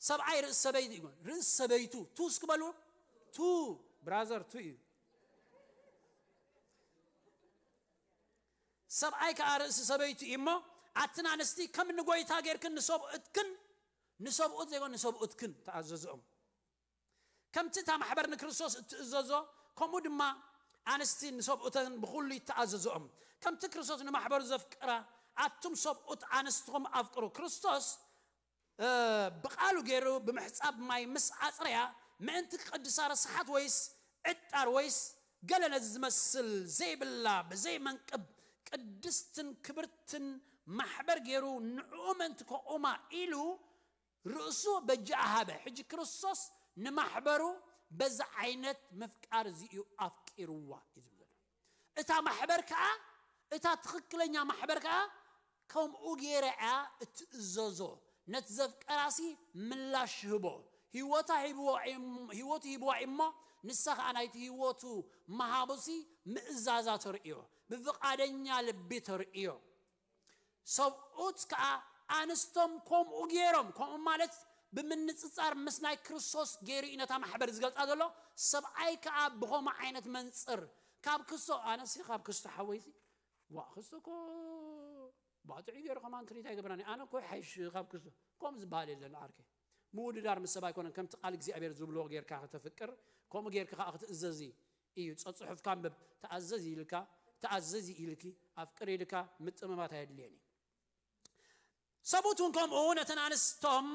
ሰብኣይ ርእሲ ሰበይቱ እዩ። ርእሲ ሰበይቱ ቱ እስኪ በሉ። ቱ ብራዘር ቱ እዩ። ሰብኣይ ከኣ ርእሲ ሰበይቱ እዩ እሞ ኣትን ኣንስቲ ከም ንጎይታ ጌርክን ንሰብኡትክን ንሰብኡት ዘይኮን ንሰብኡትክን ተኣዘዝኦም። ከምቲ እታ ማሕበር ንክርስቶስ እትእዘዞ ከምኡ ድማ ኣንስቲ ንሰብኡተን ብኹሉ ይተኣዘዝኦም። ከምቲ ክርስቶስ ንማሕበሩ ዘፍቅራ ኣቱም ሰብኡት ኣንስትኹም ኣፍቅሩ። ክርስቶስ ብቃሉ ገይሩ ብምሕጻብ ማይ ምስ ኣጽረያ ምእንቲ ክቅድሳ ረስሓት ወይስ ዕጣር ወይስ ገለ ነዚ ዝመስል ዘይብላ ብዘይ መንቅብ ቅድስትን ክብርትን ማሕበር ገይሩ ንዕኡ ምእንቲ ከቑማ ኢሉ ርእሱ በጃ ሃበ። ሕጂ ክርስቶስ ንማሕበሩ በዚ ዓይነት ምፍቃር እዚ እዩ ኣፍቂርዋ እዩ ዝብል ዘሎ። እታ ማሕበር ከኣ እታ ትኽክለኛ ማሕበር ከኣ ከምኡ ገይራ እያ እትእዘዞ። ነቲ ዘፍቀራሲ ምላሽ ህቦ። ህይወታ ሂብዎ እሞ- ህይወቱ ሂብዋ እሞ ንሳ ከኣ ናይቲ ህይወቱ መሃቡሲ ምእዛዛ ተርእዮ። ብፍቓደኛ ልቢ ተርእዮ። ሰብኡት ከኣ ኣንስቶም ከምኡ ገይሮም። ከምኡ ማለት ብምንጽጻር ምስ ናይ ክርስቶስ ገይሩ እዩ ነታ ማሕበር ዝገልጻ ዘሎ። ሰብኣይ ከኣ ብኸምኡ ዓይነት መንጽር ካብ ክስቶ፣ ኣነሲ ካብ ክስቶ ሓወይሲ፣ ዋ፣ ክስቶ እኮ ባጥዑ ገይሩ ከማን ትሪት ኣይገብራኒ። ኣነ እኮ ይሓይሽ ካብ ክስቶ። ከምኡ ዝበሃል የለን ዓርከይ። ምውድዳር ምስ ሰብ ኣይኮነን። ከምቲ ቃል እግዚኣብሔር ዝብሎ ጌርካ ከተፍቅር፣ ከምኡ ጌርካ ከኣ ክትእዘዝ እዩ። ጸጽሑፍካ ኣንብብ። ተኣዘዝ ኢልካ፣ ተኣዘዝ ኢልኪ፣ ኣፍቅር ኢልካ ምጥምማት ኣየድልየን እዩ። ሰብኡት እውን ከምኡ ነተን ኣንስቶም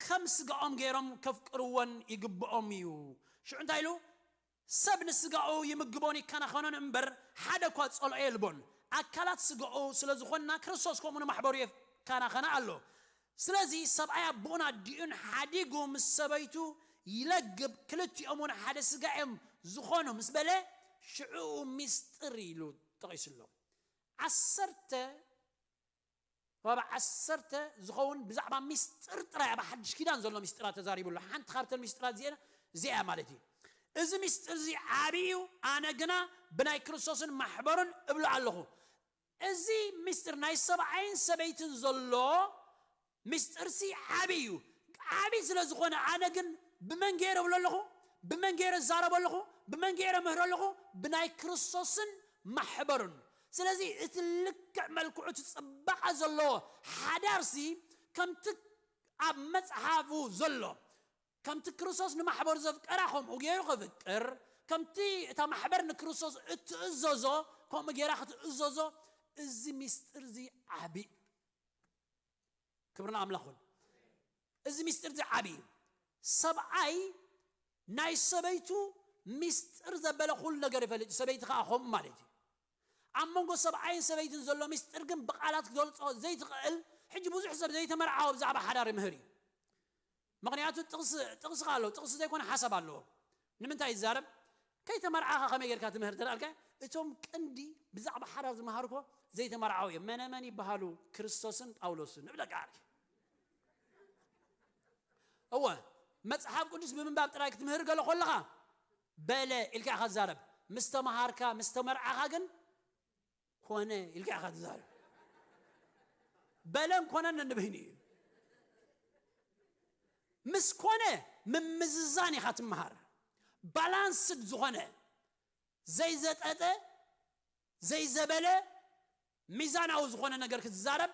ከም ስጋኦም ገይሮም ከፍቅርወን ይግብኦም እዩ። ሽዑ እንታይ ኢሉ? ሰብ ንስጋኡ ይምግቦን ይከናኸኖን እምበር፣ ሓደ እኳ ጸልኦ የልቦን። ኣካላት ስጋኡ ስለ ዝኾና፣ ክርስቶስ ከምኡ ንማሕበሩ የከናኸና ኣሎ። ስለዚ ሰብኣይ ኣቦኡን ኣዲኡን ሓዲጉ ምስ ሰበይቱ ይለግብ፣ ክልቲኦም እውን ሓደ ስጋ እዮም ዝኾኑ ምስ በለ፣ ሽዑ ሚስጥር ኢሉ ጠቒሱሎም። ዓሰርተ፣ ኣብ ዓሰርተ ዝኸውን ብዛዕባ ሚስጥር ጥራይ፣ ኣብ ሓድሽ ኪዳን ዘሎ ሚስጥራት ተዛሪቡ ኣሎ። ሓንቲ ካብተን ሚስጥራት እዚኤን፣ እዚኣ ማለት እዩ። እዚ ሚስጥር እዚ ዓቢ እዩ፣ ኣነ ግና ብናይ ክርስቶስን ማሕበሩን እብሎ ኣለኹ። እዚ ሚስጥር ናይ ሰብኣይን ሰበይትን ዘሎ ሚስጥርሲ ዓቢ እዩ። ዓቢ ስለ ዝኾነ፣ ኣነ ግን ብመን ገይረ እብሎ ኣለኹ? ብመን ገይረ እዛረቦ ኣለኹ? ብመን ገይረ ምህሮ ኣለኹ? ብናይ ክርስቶስን ማሕበሩን። ስለዚ እቲ ልክዕ መልክዑ፣ እቲ ጽባቐ ዘለዎ ሓዳርሲ፣ ከምቲ ኣብ መጽሓፉ ዘሎ፣ ከምቲ ክርስቶስ ንማሕበሩ ዘፍቀራ ከምኡ ገይሩ ክፍቅር፣ ከምቲ እታ ማሕበር ንክርስቶስ እትእዘዞ ከምኡ ገይራ ክትእዘዞ፣ እዚ ሚስጥር እዚ ዓቢ እዩ። ክብሪ ንኣምላኽ ይኹን። እዚ ሚስጥር እዚ ዓቢ እዩ። ሰብኣይ ናይ ሰበይቱ ሚስጥር ዘበለ ኩሉ ነገር ይፈልጥ፣ ሰበይቲ ከኣ ከምኡ ማለት እዩ። ኣብ መንጎ ሰብኣይን ሰበይትን ዘሎ ሚስጥር ግን ብቓላት ክገልጾ ዘይትኽእል፣ ሕጂ ብዙሕ ሰብ ዘይተመርዓወ ብዛዕባ ሓዳር ይምህር እዩ። ምኽንያቱ ጥቕሲ፣ ጥቕሲ ከኣ ኣለዎ፣ ጥቕሲ ዘይኮነ ሓሳብ ኣለዎ። ንምንታይ ይዛረብ? ከይተመርዓኻ ከመይ ጌርካ ትምህር ተዳልካ? እቶም ቀንዲ ብዛዕባ ሓዳር ዝመሃርኮ ዘይተመርዓው እዮም። መነመን ይበሃሉ? ክርስቶስን ጳውሎስን ንብለካ ዓርኪ። እወ፣ መጽሓፍ ቅዱስ ብምንባብ ጥራይ ክትምህር ገለ ከለኻ፣ በለ ኢልካ ኢኻ ትዛረብ። ምስ ተመሃርካ፣ ምስ ተመርዓኻ ግን፣ ኮነ ኢልካ ኢኻ ትዛረብ። በለን ኮነን ነንበይኑ እዩ። ምስ ኮነ ምምዝዛን ኢኻ ትመሃር። ባላንስድ ዝኾነ፣ ዘይዘጠጠ፣ ዘይዘበለ፣ ሚዛናዊ ዝኾነ ነገር ክትዛረብ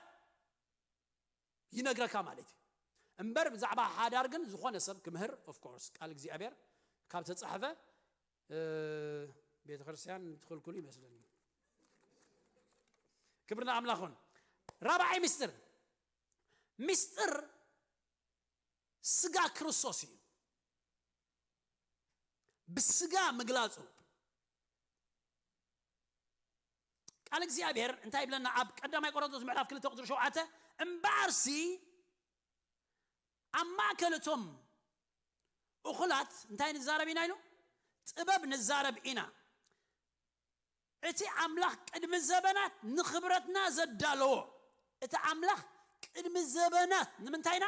ይነግረካ ማለት እዩ። እምበር ብዛዕባ ሓዳር ግን ዝኾነ ሰብ ክምህር፣ of course፣ ቃል እግዚኣብሔር ካብ ተጻሕፈ፣ እ፣ ቤተ ክርስቲያን ትኽልክሉ ይመስለኒ። ክብሪ ንኣምላኽ ይኹን። ራብዓይ ምስጢር፣ ምስጢር ስጋ ክርስቶስ እዩ። ብስጋ ምግላጹ። ቃል እግዚኣብሔር እንታይ ይብለና? ኣብ ቀዳማይ ቆሮንቶስ ምዕራፍ ክልተ ቁጽሪ ሸውዓተ፣ እምበኣርሲ ኣብ ማእከል እቶም እኹላት እንታይ ንዛረብ ኢና ኢሉ? ጥበብ ንዛረብ ኢና። እቲ ኣምላኽ ቅድሚ ዘበናት ንኽብረትና ዘዳለዎ፣ እቲ ኣምላኽ ቅድሚ ዘበናት ንምንታይና?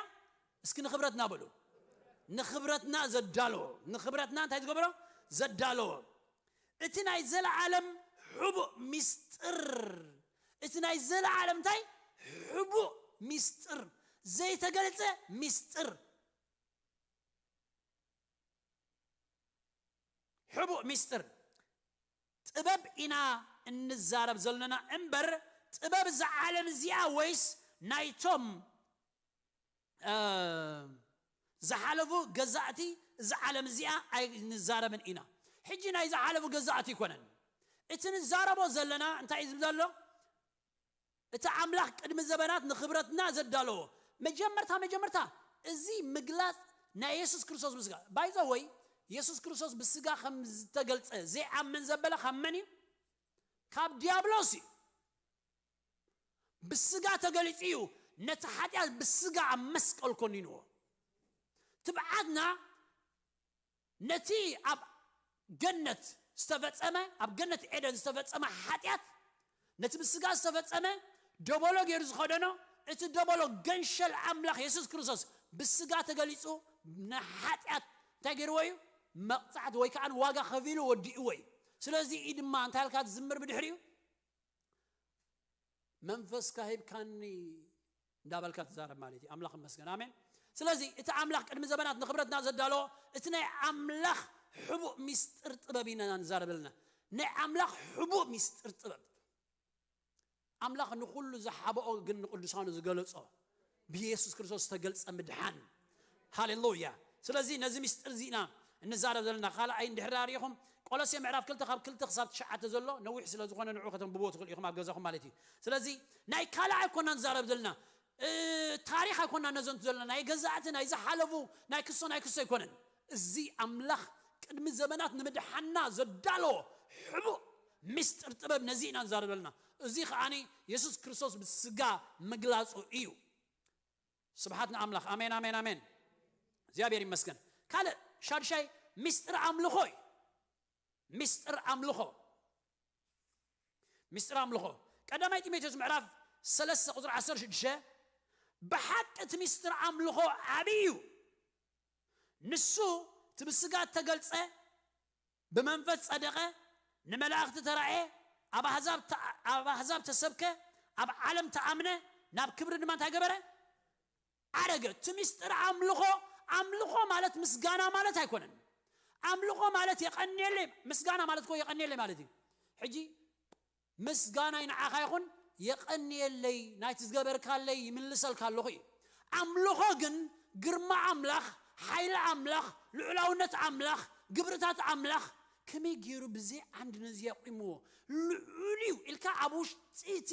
እስኪ ንኽብረትና በሉ። ንኽብረትና ዘዳለዎ፣ ንኽብረትና እንታይ ዝገበሮ? ዘዳለዎ። እቲ ናይ ዘለዓለም ሕቡእ ሚስጥር፣ እቲ ናይ ዘለዓለም እንታይ? ሕቡእ ሚስጥር፣ ዘይተገልጸ ሚስጥር። ሕቡእ ሚስጥር። ጥበብ ኢና እንዛረብ ዘለና እምበር፣ ጥበብ እዛ ዓለም እዚኣ ወይስ ናይቶም፣ እ፣ ዝሓለፉ ገዛእቲ እዛ ዓለም እዚኣ ኣይንዛረብን ኢና። ሕጂ ናይ ዝሓለፉ ገዛእቲ ኣይኮነን። እቲ ንዛረቦ ዘለና እንታይ እዩ ዝብል ዘሎ? እቲ ኣምላኽ ቅድሚ ዘበናት ንኽብረትና ዘዳለዎ። መጀመርታ፣ መጀመርታ፣ እዚ ምግላጽ ናይ የሱስ ክርስቶስ ብስጋ። By the way፣ የሱስ ክርስቶስ ብስጋ ከም ዝተገልጸ ዘይኣምን ዘበለ ካብ መን እዩ? ካብ ዲያብሎስ እዩ። ብስጋ ተገሊጹ እዩ። ነቲ ሓጢኣት ብስጋ ኣብ መስቀል ኮኒንዎ። ትብዓትና ነቲ ኣብ ገነት ዝተፈጸመ፣ ኣብ ገነት ኤደን ዝተፈጸመ ሓጢኣት፣ ነቲ ብስጋ ዝተፈጸመ ደበሎ ገይሩ ዝኸደኖ፣ እቲ ደበሎ ገንሸል ኣምላኽ የሱስ ክርስቶስ ብስጋ ተገሊጹ ንሓጢኣት እንታይ ገይርዎ እዩ? መቕጻዕቲ ወይ ከኣ ዋጋ ከፊሉ ወዲእዎ እዩ። ስለዚ እዩ ድማ እንታይ ኢልካ ትዝምር ብድሕሪኡ? መንፈስካ ሂብካኒ እንዳበልካ ትዛረብ ማለት እዩ። ኣምላኽ ይመስገን። ኣሜን። ስለዚ እቲ ኣምላኽ ቅድሚ ዘበናት ንኽብረትና ዘዳለዎ እቲ ናይ ኣምላኽ ሕቡእ ሚስጥር ጥበብ ኢና ንዛረበልና። ናይ ኣምላኽ ሕቡእ ሚስጥር ጥበብ። ኣምላኽ ንኹሉ ዝሓበኦ ግን ንቅዱሳኑ ዝገለጾ ብኢየሱስ ክርስቶስ ዝተገልጸ ምድሓን። ሃሌሉያ። ስለዚ ነዚ ሚስጥር እዚ ኢና እንዛረብ ዘለና። ካልኣይ እንድሕር ዳሪኹም ቆሎሴ ምዕራፍ ክልተ ካብ ክልተ ክሳብ ትሽዓተ ዘሎ ነዊሕ ስለ ዝኾነ ንዑ ከተንብቦ ትኽእሉ ኢኹም ኣብ ገዛኹም ማለት እዩ። ስለዚ ናይ ካልኣይ ኣይኮና ንዛረብ ዘለና፣ እ፣ ታሪኽ ኣይኮና ነዘንቱ ዘለና፣ ናይ ገዛእቲ ናይ ዝሓለፉ ናይ ክሶ ናይ ክሶ ኣይኮነን። እዚ ኣምላኽ ቅድሚ ዘመናት ንምድሓና ዘዳለዎ ሕቡእ ሚስጥር ጥበብ ነዚ ኢና ንዛረብ ዘለና። እዚ ከዓኒ የሱስ ክርስቶስ ብስጋ ምግላጹ እዩ። ስብሓት ንኣምላኽ። ኣሜን፣ ኣሜን፣ ኣሜን። እግዚኣብሔር ይመስገን። ካልእ ሻድሻይ ሚስጥር ኣምልኾ እዩ። ሚስጥር ኣምልኾ። ሚስጥር ኣምልኾ። ቀዳማይ ጢሞቴዎስ ምዕራፍ ሰለስተ ቁጽሪ ዓሰርተ ሽዱሽተ፣ ብሓቂ እቲ ሚስጥር ኣምልኾ ዓብዪ እዩ። ንሱ እቲ ብስጋ እተገልጸ፣ ብመንፈስ ጸደቐ፣ ንመላእኽቲ ተራእየ፣ ኣብ ኣሕዛብ ተ-፣ ኣብ ኣሕዛብ ተሰብከ፣ ኣብ ዓለም ተኣምነ፣ ናብ ክብሪ ድማ እንታይ ገበረ? ዓረገ። እቲ ሚስጥር ኣምልኾ፣ ኣምልኾ ማለት ምስጋና ማለት ኣይኮነን። ኣምልኾ ማለት የቐንየለይ፣ ምስጋና ማለት እኮ የቐንየለይ ማለት እዩ። ሕጂ ምስጋናይ ንዓኻ ይኹን፣ የቐንየለይ፣ ናይቲ ዝገበርካለይ ይምልሰልካ ኣለኹ እዩ። ኣምልኾ ግን ግርማ ኣምላኽ፣ ሓይሊ ኣምላኽ፣ ልዑላውነት ኣምላኽ፣ ግብርታት ኣምላኽ ከመይ ገይሩ ብዘይ ዓንዲ ነዚ ኣቑምዎ? ልዑል እዩ ኢልካ ኣብ ውሽጢ እቲ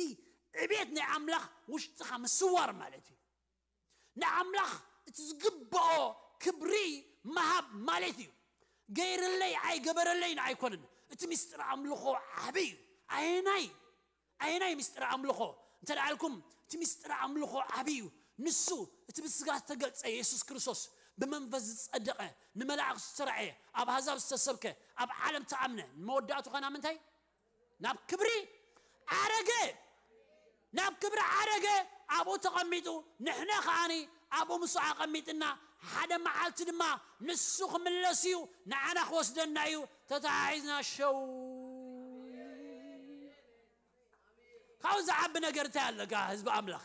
ዕቤት ናይ ኣምላኽ ውሽጥኻ ምስዋር ማለት እዩ። ንኣምላኽ እቲ ዝግብኦ ክብሪ ምሃብ ማለት እዩ። ገይርለይ ኣይገበረለይን ኣይኮነን። እቲ ምስጢር ኣምልኾ ዓቢ እዩ። ኣየናይ፣ ኣየናይ ምስጢር ኣምልኾ እንተ ደኣ ኢልኩም፣ እቲ ምስጢር ኣምልኾ ዓቢ እዩ። ንሱ እቲ ብስጋ ዝተገልጸ የሱስ ክርስቶስ፣ ብመንፈስ ዝጸደቐ፣ ንመላእኽቲ ዝተራእየ፣ ኣብ ኣህዛብ ዝተሰብከ፣ ኣብ ዓለም ተኣምነ፣ ንመወዳእቱ ኸና ምንታይ? ናብ ክብሪ ዓረገ። ናብ ክብሪ ዓረገ፣ ኣብኡ ተቐሚጡ፣ ንሕና ከኣኒ ኣብኡ ምስኡ ኣቐሚጥና፣ ሓደ መዓልቲ ድማ ንሱ ክምለስ እዩ፣ ንዓና ክወስደና እዩ፣ ተተሓሒዝና ሸው። ካብኡ ዝዓቢ ነገር እንታይ ኣለካ ህዝቢ ኣምላኽ?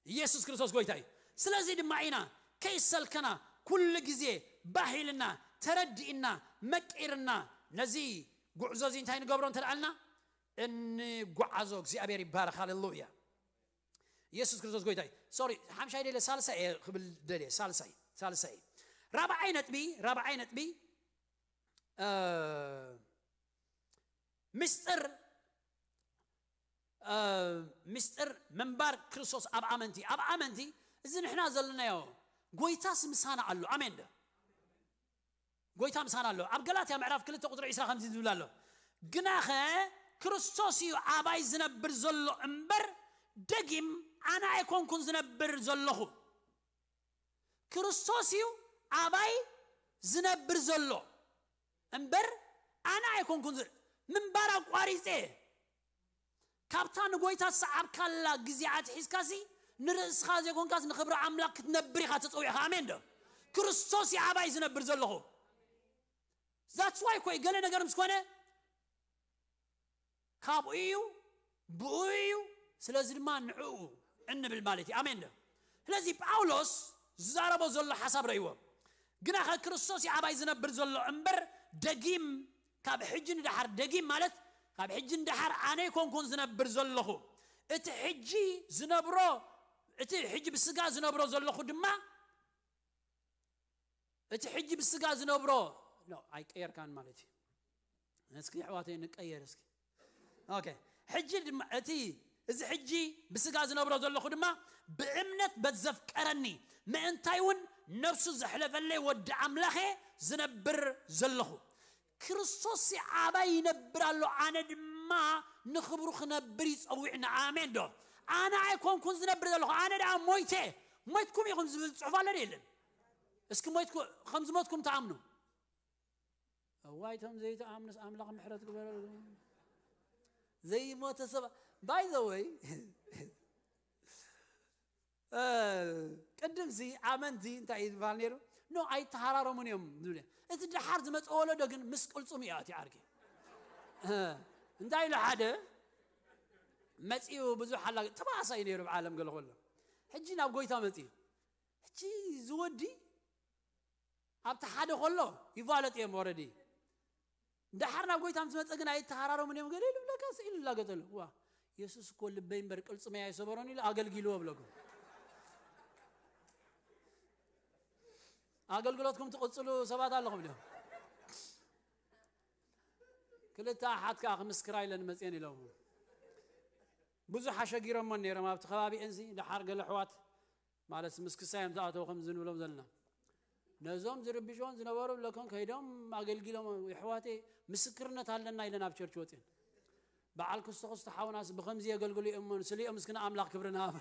ኢየሱስ ክርስቶስ ጎይታ እዩ። ስለዚ ድማ ኢና ከይሰልከና ኩሉ ግዜ ባህ ኢልና፣ ተረዲእና፣ መቂርና ነዚ ጉዕዞ እዚ እንታይ ንገብሮ እንተ ደኣልና እንጓዓዞ። እግዚኣብሔር ይባረኽ። ሃሌሉያ። ኢየሱስ ክርስቶስ ጎይታ እዩ። ሶሪ፣ ሓምሻይ ደለ ሳልሳይ እየ ክብል ደለ፣ ሳልሳይ፣ ሳልሳይ። ራብዓይ ነጥቢ፣ ራብዓይ ነጥቢ፣ እ፣ ምስጢር፣ እ፣ ምስጢር ምንባር ክርስቶስ ኣብ ኣመንቲ፣ ኣብ ኣመንቲ እዚ ንሕና ዘለናዮ ጎይታስ ምሳና ኣሎ። ኣሜን ዶ? ጎይታ ምሳና ኣሎ። ኣብ ገላትያ ምዕራፍ ክልተ ቁጽሪ ዕስራ ከምዚ ዝብል ኣሎ፣ "ግናኸ ክርስቶስ እዩ ኣባይ ዝነብር ዘሎ እምበር፣ ደጊም ኣነ ኣይኮንኩን ዝነብር ዘለኹ።" ክርስቶስ እዩ ኣባይ ዝነብር ዘሎ እምበር፣ ኣነ ኣይኮንኩን ዝ-፣ ምንባር ኣቋሪጸ። ካብታ ንጎይታ ዝሰዓብካላ ግዜ ኣትሒዝካሲ ንርእስኻ ዘይኮንካስ ንኽብሪ ኣምላኽ ክትነብር ኢኻ ተጸዊዕኻ። ኣሜን ዶ? ክርስቶስ እዩ ኣባይ ዝነብር ዘለኹ። That's why ኮይ ገለ ነገር ምስ ኮነ ካብኡ እዩ፣ ብኡ እዩ፣ ስለዚ ድማ ንዕኡ እንብል ማለት እዩ። ኣሜን ዶ? ስለዚ ጳውሎስ ዝዛረቦ ዘሎ ሓሳብ ረእይዎ። ግናኸ ክርስቶስ እዩ ኣባይ ዝነብር ዘሎ እምበር፣ ደጊም ካብ ሕጂ ንደሓር፣ ደጊም ማለት ካብ ሕጂ ንደሓር ኣነ ኣይኮንኩን ዝነብር ዘለኹ። እቲ ሕጂ ዝነብሮ፣ እቲ ሕጂ ብስጋ ዝነብሮ ዘለኹ ድማ፣ እቲ ሕጂ ብስጋ ዝነብሮ፣ ኖ፣ ኣይቀየርካን ማለት እዩ። እስኪ ኣሕዋተይ ንቀየር እስኪ። ኦኬ። ሕጂ ድማ እቲ፣ እዚ ሕጂ ብስጋ ዝነብሮ ዘለኹ ድማ ብእምነት በዘፍቀረኒ ምእንታይ እውን ነፍሱ ዘሕለፈለይ ወዲ ኣምላኸ ዝነብር ዘለኹ። ክርስቶስ ኣባይ ይነብር ኣሎ፣ ኣነ ድማ ንኽብሩ ክነብር ይጸውዕኒ። ኣሜን ዶ? ኣነ ኣይኮንኩን ዝነብር ዘለኹ፣ ኣነ ደኣ ሞይተ። ሞይትኩም ኢኹም ዝብል ጽሑፍ ኣሎ ዶ የለን? እስኪ ሞይትኩ-፣ ከም ዝሞትኩም ትኣምኑ? እዋይ፣ እቶም ዘይተኣምኑስ ኣምላኽ ምሕረት ግበረሉ። ዘይሞተ ሰብ፣ by the way፣ እ፣ ቅድምሲ ኣመንቲ እንታይ እዩ ዝበሃል ነይሩ? ኖ፣ ኣይተሃራረሙን እዮም ዝብል። እቲ ደሓር ዝመጸ ወለዶ ግን ምስ ቅልጽሙ እዩ ኣትዩ ዓርኪ። እ፣ እንታይ ኢሉ ሓደ መጺኡ ብዙሕ ኣላ-፣ ተባኣሳይ ነይሩ ብዓለም ገለ ከሎ። ሕጂ ናብ ጎይታ መጺኡ። ቺ ዝወዲ ኣብቲ ሓደ ከሎ ይፋለጥ እዮም ኦረዲ። ደሓር ናብ ጎይታ ምስ መፀ ግን ኣይተሃራረሙን እዮም። ገለ ኢሉ ብለካ ስኢሉ ላገጠሉ ዋ የሱስ እኮ ልበይ እምበር ቅልፅመይ ኣይሰበሮን ኢሉ ኣገልጊልዎ ብለኩም። ኣገልግሎትኩም ትቕፅሉ ሰባት ኣለኹም ዶ? ክልተ ኣሓት ከዓ ክምስክራ ኢለን መፅየን ኢሎም ብዙሕ ኣሸጊሮሞን ነይሮም ኣብቲ ከባቢአን ሲ ደሓር ገለ ኣሕዋት ማለት ምስ ክሳይ እዮም ዝኣተው ከም ዝንብሎም ዘለና ነዞም ዝርብሽዎን ዝነበሩ ብለኮም ከይዶም ኣገልጊሎም የሕዋተይ ምስክርነት ኣለና ኢለን ኣብ ቸርች ወፅን በዓል ክስቶ ክስቶ ሓውናስ ብኸምዚ የገልግሉ እዮም እሞ ስሊኦም እስኪ ንኣምላኽ ክብሪ ንሃብ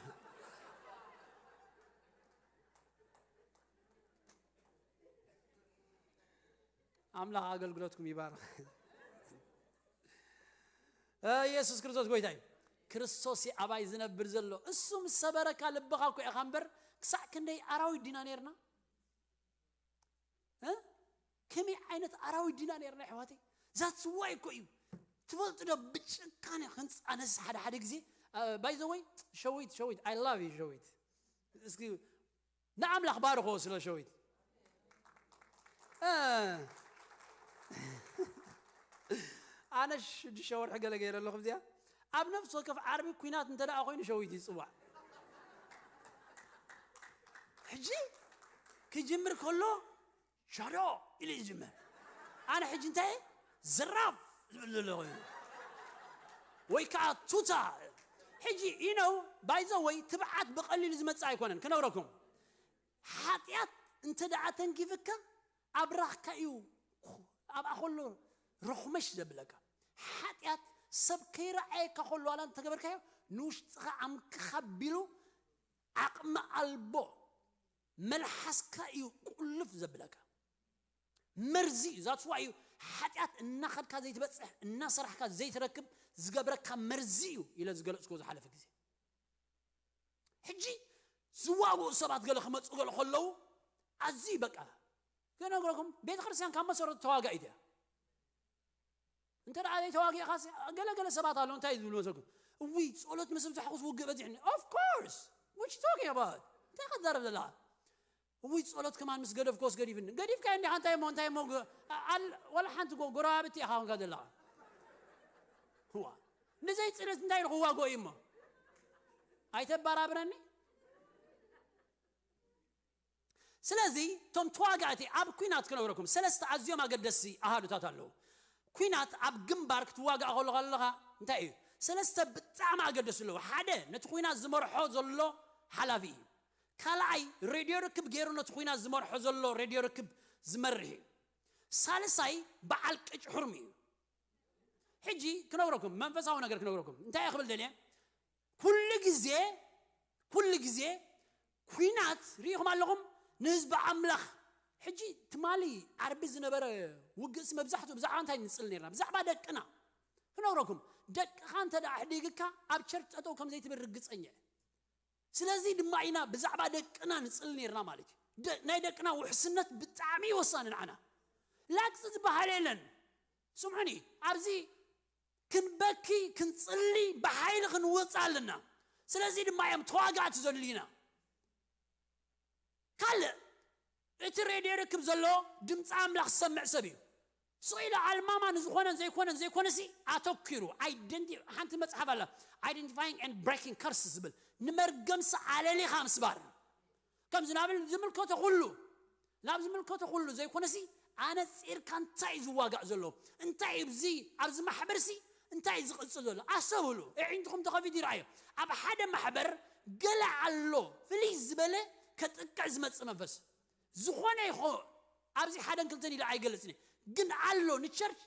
ኣምላኽ ኣገልግሎትኩም ይባርኽ ኢየሱስ ክርስቶስ ጎይታ እዩ ክርስቶስ ኣባይ ዝነብር ዘሎ እሱ ምስ ሰበረካ ልብኻ እኮ ኢኻ እምበር ክሳዕ ክንደይ ኣራዊት ዲና ነርና ከመይ ዓይነት ኣራዊት ዲና ነርና ኣሕዋተይ ዛትስ ዋይ እኮ እዩ ትፈልጡ ዶ ብጭካነ ክንፃነስ ሓደ ሓደ ግዜ ባይ ዘ ወይ ሸዊት ሸዊት I love you ሸዊት እስኪ ንኣምላኽ ባርኾ ስለ ሸዊት ኣነ ሽዱሽተ ወርሒ ገለ ገይረ ኣለኹ እዚኣ ኣብ ነፍሲ ወከፍ ዓርቢ ኩናት እንተ ደኣ ኮይኑ ሸዊት ይፅዋዕ ሕጂ ክጅምር ከሎ ሻዶ ኢሉ ይጅምር ኣነ ሕጂ እንታይ ዘራፍ ዝብል ዘለኹ ወይ ከዓ ቱታ ሕጂ ኢነው ባይዘ ወይ ትብዓት ብቐሊሉ ዝመፅእ ኣይኮነን ክነግረኩም ሓጢኣት እንተ ደኣ ተንኪፍካ ኣብራኽካ እዩ ኣብኣ ከሎ ረኹመሽ ዘብለካ ሓጢኣት ሰብ ከይረኣየካ ከሎ ዋላ እንተገበርካዮ ንውሽጥኻ ኣምክኻ ቢሉ ዓቕሚ ኣልቦ መልሓስካ እዩ ቁልፍ ዘብለካ መርዚ እዩ ዛትዋ እዩ ሓጢኣት እናኸድካ ዘይትበፅሕ እናሰራሕካ ዘይትረክብ ዝገብረካ መርዚ እዩ ኢለ ዝገለፅኩ ዝሓለፈ ግዜ ሕጂ ዝዋግኡ ሰባት ገለ ክመፁ ገለ ከለዉ ኣዝዩ በቃ ክነግረኩም ቤተ ክርስቲያን ካብ መሰረቱ ተዋጋኢት እያ እንተ ደኣ ዘይተዋጊእኻስ ገለገለ ሰባት ኣሎ እንታይ ዝብሉ መሰልኩም እውይ ጸሎት ምስ ብዛሕኩስ ውግእ በዚሕኒ of course what you talking about እንታይ ክትዛረብ ዘለኻ እውይ ጸሎት ከማን ምስ ገደፍኩስ ገዲፍኒ ገዲፍካ እንዲኻ እንታይ እሞ እንታይ እሞ ወላ ሓንቲ ጎረባብቲ ኢኻ ኾንካ ዘለኻ ዋ ንዘይ ጽለት እንታይ ኢልኩ ዋጎ እዩ እሞ ኣይተባራብረኒ ስለዚ እቶም ተዋጋእቲ ኣብ ኲናት ክነግረኩም ሰለስተ ኣዝዮም ኣገደስቲ ኣሃዱታት ኣለዉ። ኲናት ኣብ ግንባር ክትዋጋእ ከለኻ ኣለኻ እንታይ እዩ? ሰለስተ ብጣዕሚ ኣገደስቲ ኣለዉ። ሓደ ነቲ ኲናት ዝመርሖ ዘሎ ሓላፊ እዩ። ካልኣይ ሬድዮ ርክብ ገይሩ ነቲ ኲናት ዝመርሖ ዘሎ ሬድዮ ርክብ ዝመርሕ እዩ። ሳልሳይ በዓል ቅጭ ሕርሚ እዩ። ሕጂ ክነግረኩም መንፈሳዊ ነገር ክነግረኩም እንታይ እየ ክብል ደልየ ኩሉ ግዜ ኩሉ ግዜ ኲናት ርኢኹም ኣለኹም ንህዝቢ ኣምላኽ ሕጂ ትማሊ ዓርቢ ዝነበረ ውግእሲ መብዛሕትኡ ብዛዕባ እንታይ ንፅል ነርና ብዛዕባ ደቅና ክነግረኩም ደቅኻ እንተ ደኣ ኣሕዲግካ ኣብ ቸርች ጠጠው ከም ዘይትብል ርግፀኛ እየ ስለዚ ድማ ኢና ብዛዕባ ደቅና ንፅል ነርና ማለት እዩ ናይ ደቅና ውሕስነት ብጣዕሚ ወሳኒ ንዓና ላግፂ ዝበሃል የለን ስምዑኒ ኣብዚ ክንበኪ ክንፅሊ ብሓይሊ ክንወፅ ኣለና ስለዚ ድማ እዮም ተዋጋእቲ ዘድልዩና ካልእ እቲ ሬድዮ ርክብ ዘሎ ድምፂ ኣምላኽ ዝሰምዕ ሰብ እዩ ስቕ ኢሉ ኣልማማ ንዝኾነን ዘይኮነን ዘይኮነሲ ኣተኪሩ ሓንቲ መፅሓፍ ኣላ identifying and breaking curses ዝብል ንመርገምሲ ኣለሊኻ ምስባር ከምዚ ናብ ዝምልከቶ ኩሉ ናብ ዝምልከቶ ኩሉ ዘይኮነሲ ኣነፂርካ እንታይ እዩ ዝዋጋእ ዘሎ እንታይ እዩ ብዚ ኣብዚ ማሕበርሲ እንታይ እዩ ዝቕፅል ዘሎ ኣሰብሉ ኣዒንትኹም ተኸፊቱ ይረኣዮ ኣብ ሓደ ማሕበር ገለ ኣሎ ፍልይ ዝበለ ከጥቅዕ ዝመፅእ መንፈስ ዝኾነ ይኾ ኣብዚ ሓደን ክልተን ኢለ ኣይገልፅን ግን ኣሎ ንቸርች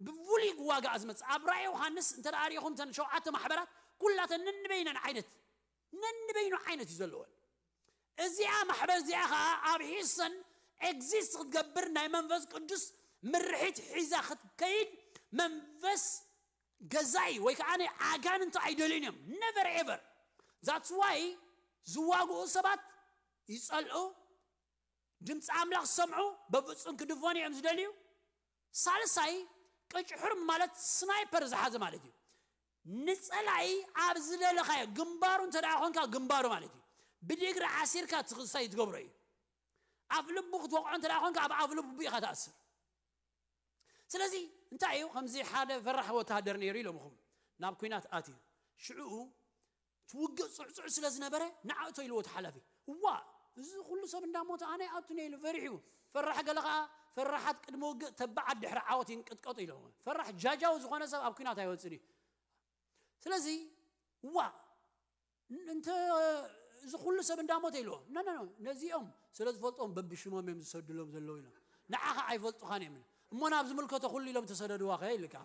ብፍሉይ ዋጋ ዝመፅእ ኣብ ራእይ ዮሃንስ እንተ ርኢኹም ተን ሸውዓተ ማሕበራት ኩላተን ነንበይነን ዓይነት ነንበይኑ ዓይነት እዩ ዘለወን እዚኣ ማሕበር እዚኣ ከዓ ኣብ ሂሰን exist ክትገብር ናይ መንፈስ ቅዱስ ምርሒት ሒዛ ክትከይድ መንፈስ ገዛኢ ወይ ከዓ ኣጋንንቲ ኣይደልዩን እዮም never ever that's why ዝዋግኡ ሰባት ይፀልኡ ድምፂ ኣምላኽ ዝሰምዑ በፍፁም ክድፈኑ እዮም ዝደልዩ ሳልሳይ ቅጭ ሕርም ማለት ስናይፐር ዝሓዘ ማለት እዩ ንፀላኢ ኣብ ዝደለኻዮ ግንባሩ እንተ ደኣ ኮንካ ግንባሩ ማለት እዩ ብዲግሪ ዓሲርካ እቲ ክሳይ ትገብሮ እዩ። ኣፍ ልቡ ክትወቕዖ እንተ ደኣ ኮንካ ኣብ ኣፍ ልቡ ኢኻ ትኣስር። ስለዚ እንታይ እዩ ከምዚ ሓደ ፈራሕ ወተሃደር ነይሩ ኢሎምኹም ናብ ኲናት ኣትዩ ሽዕኡ ትውግእ ጽዕጽዕ ስለ ዝነበረ ንዓእቶ ኢልዎ እቲ ሓላፊ። እዋ እዚ ኩሉ ሰብ እንዳሞተ ኣነ ኣቱን ኢሉ ፈሪሑ። ፈራሕ ገለ ኸዓ ፈራሓት ቅድሚ ውግእ ተባዓት ድሕሪ ዓወት ይንቅጥቀጡ ኢሎም። ፈራሕ ጃጃው ዝኾነ ሰብ ኣብ ኲናት ኣይወፅን እዩ። ስለዚ እዋ እንተ እዚ ኩሉ ሰብ እንዳሞተ ኢልዎ ኖ ኖ ኖ ነዚኦም ስለ ዝፈልጦም በብሽሞም እዮም ዝሰድሎም ዘለዉ ኢሎም። ንዓኻ ኣይፈልጡኻን እዮም እሞ ናብ ዝምልከቶ ኩሉ ኢሎም ተሰደድዋ ከ ኢልካ።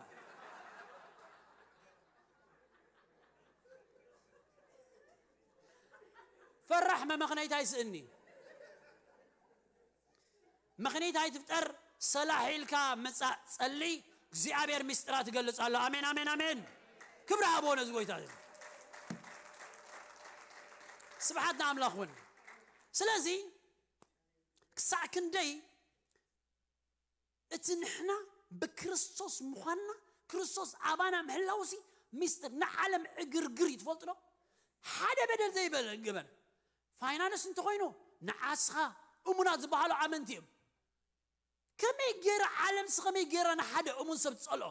ፈራሕ መመኽነይታ ይስእኒ። ምኽንያት ኣይትፍጠር። ሰላሕ ኢልካ ምጻእ ጸሊ። እግዚኣብሔር ምስጢራት ይገልጽ ኣሎ። ኣሜን ኣሜን ኣሜን። ክብሪ ሃቦ ነዚ ጎይታ እዚ። ስብሓት ንኣምላኽ እውን። ስለዚ ክሳዕ ክንደይ እቲ ንሕና ብክርስቶስ ምዃንና ክርስቶስ ኣባና ምህላውሲ ምስጢር ንዓለም ዕግርግር እዩ። ትፈልጡ ዶ? ሓደ በደል ዘይበለ ገበን ፋይናንስ እንተኾይኑ ንዓስኻ እሙናት ዝበሃሉ ኣመንቲ እዮም። ከመይ ገይረ ዓለምሲ ከመይ ገይረ ንሓደ እሙን ሰብ ትጸልኦ?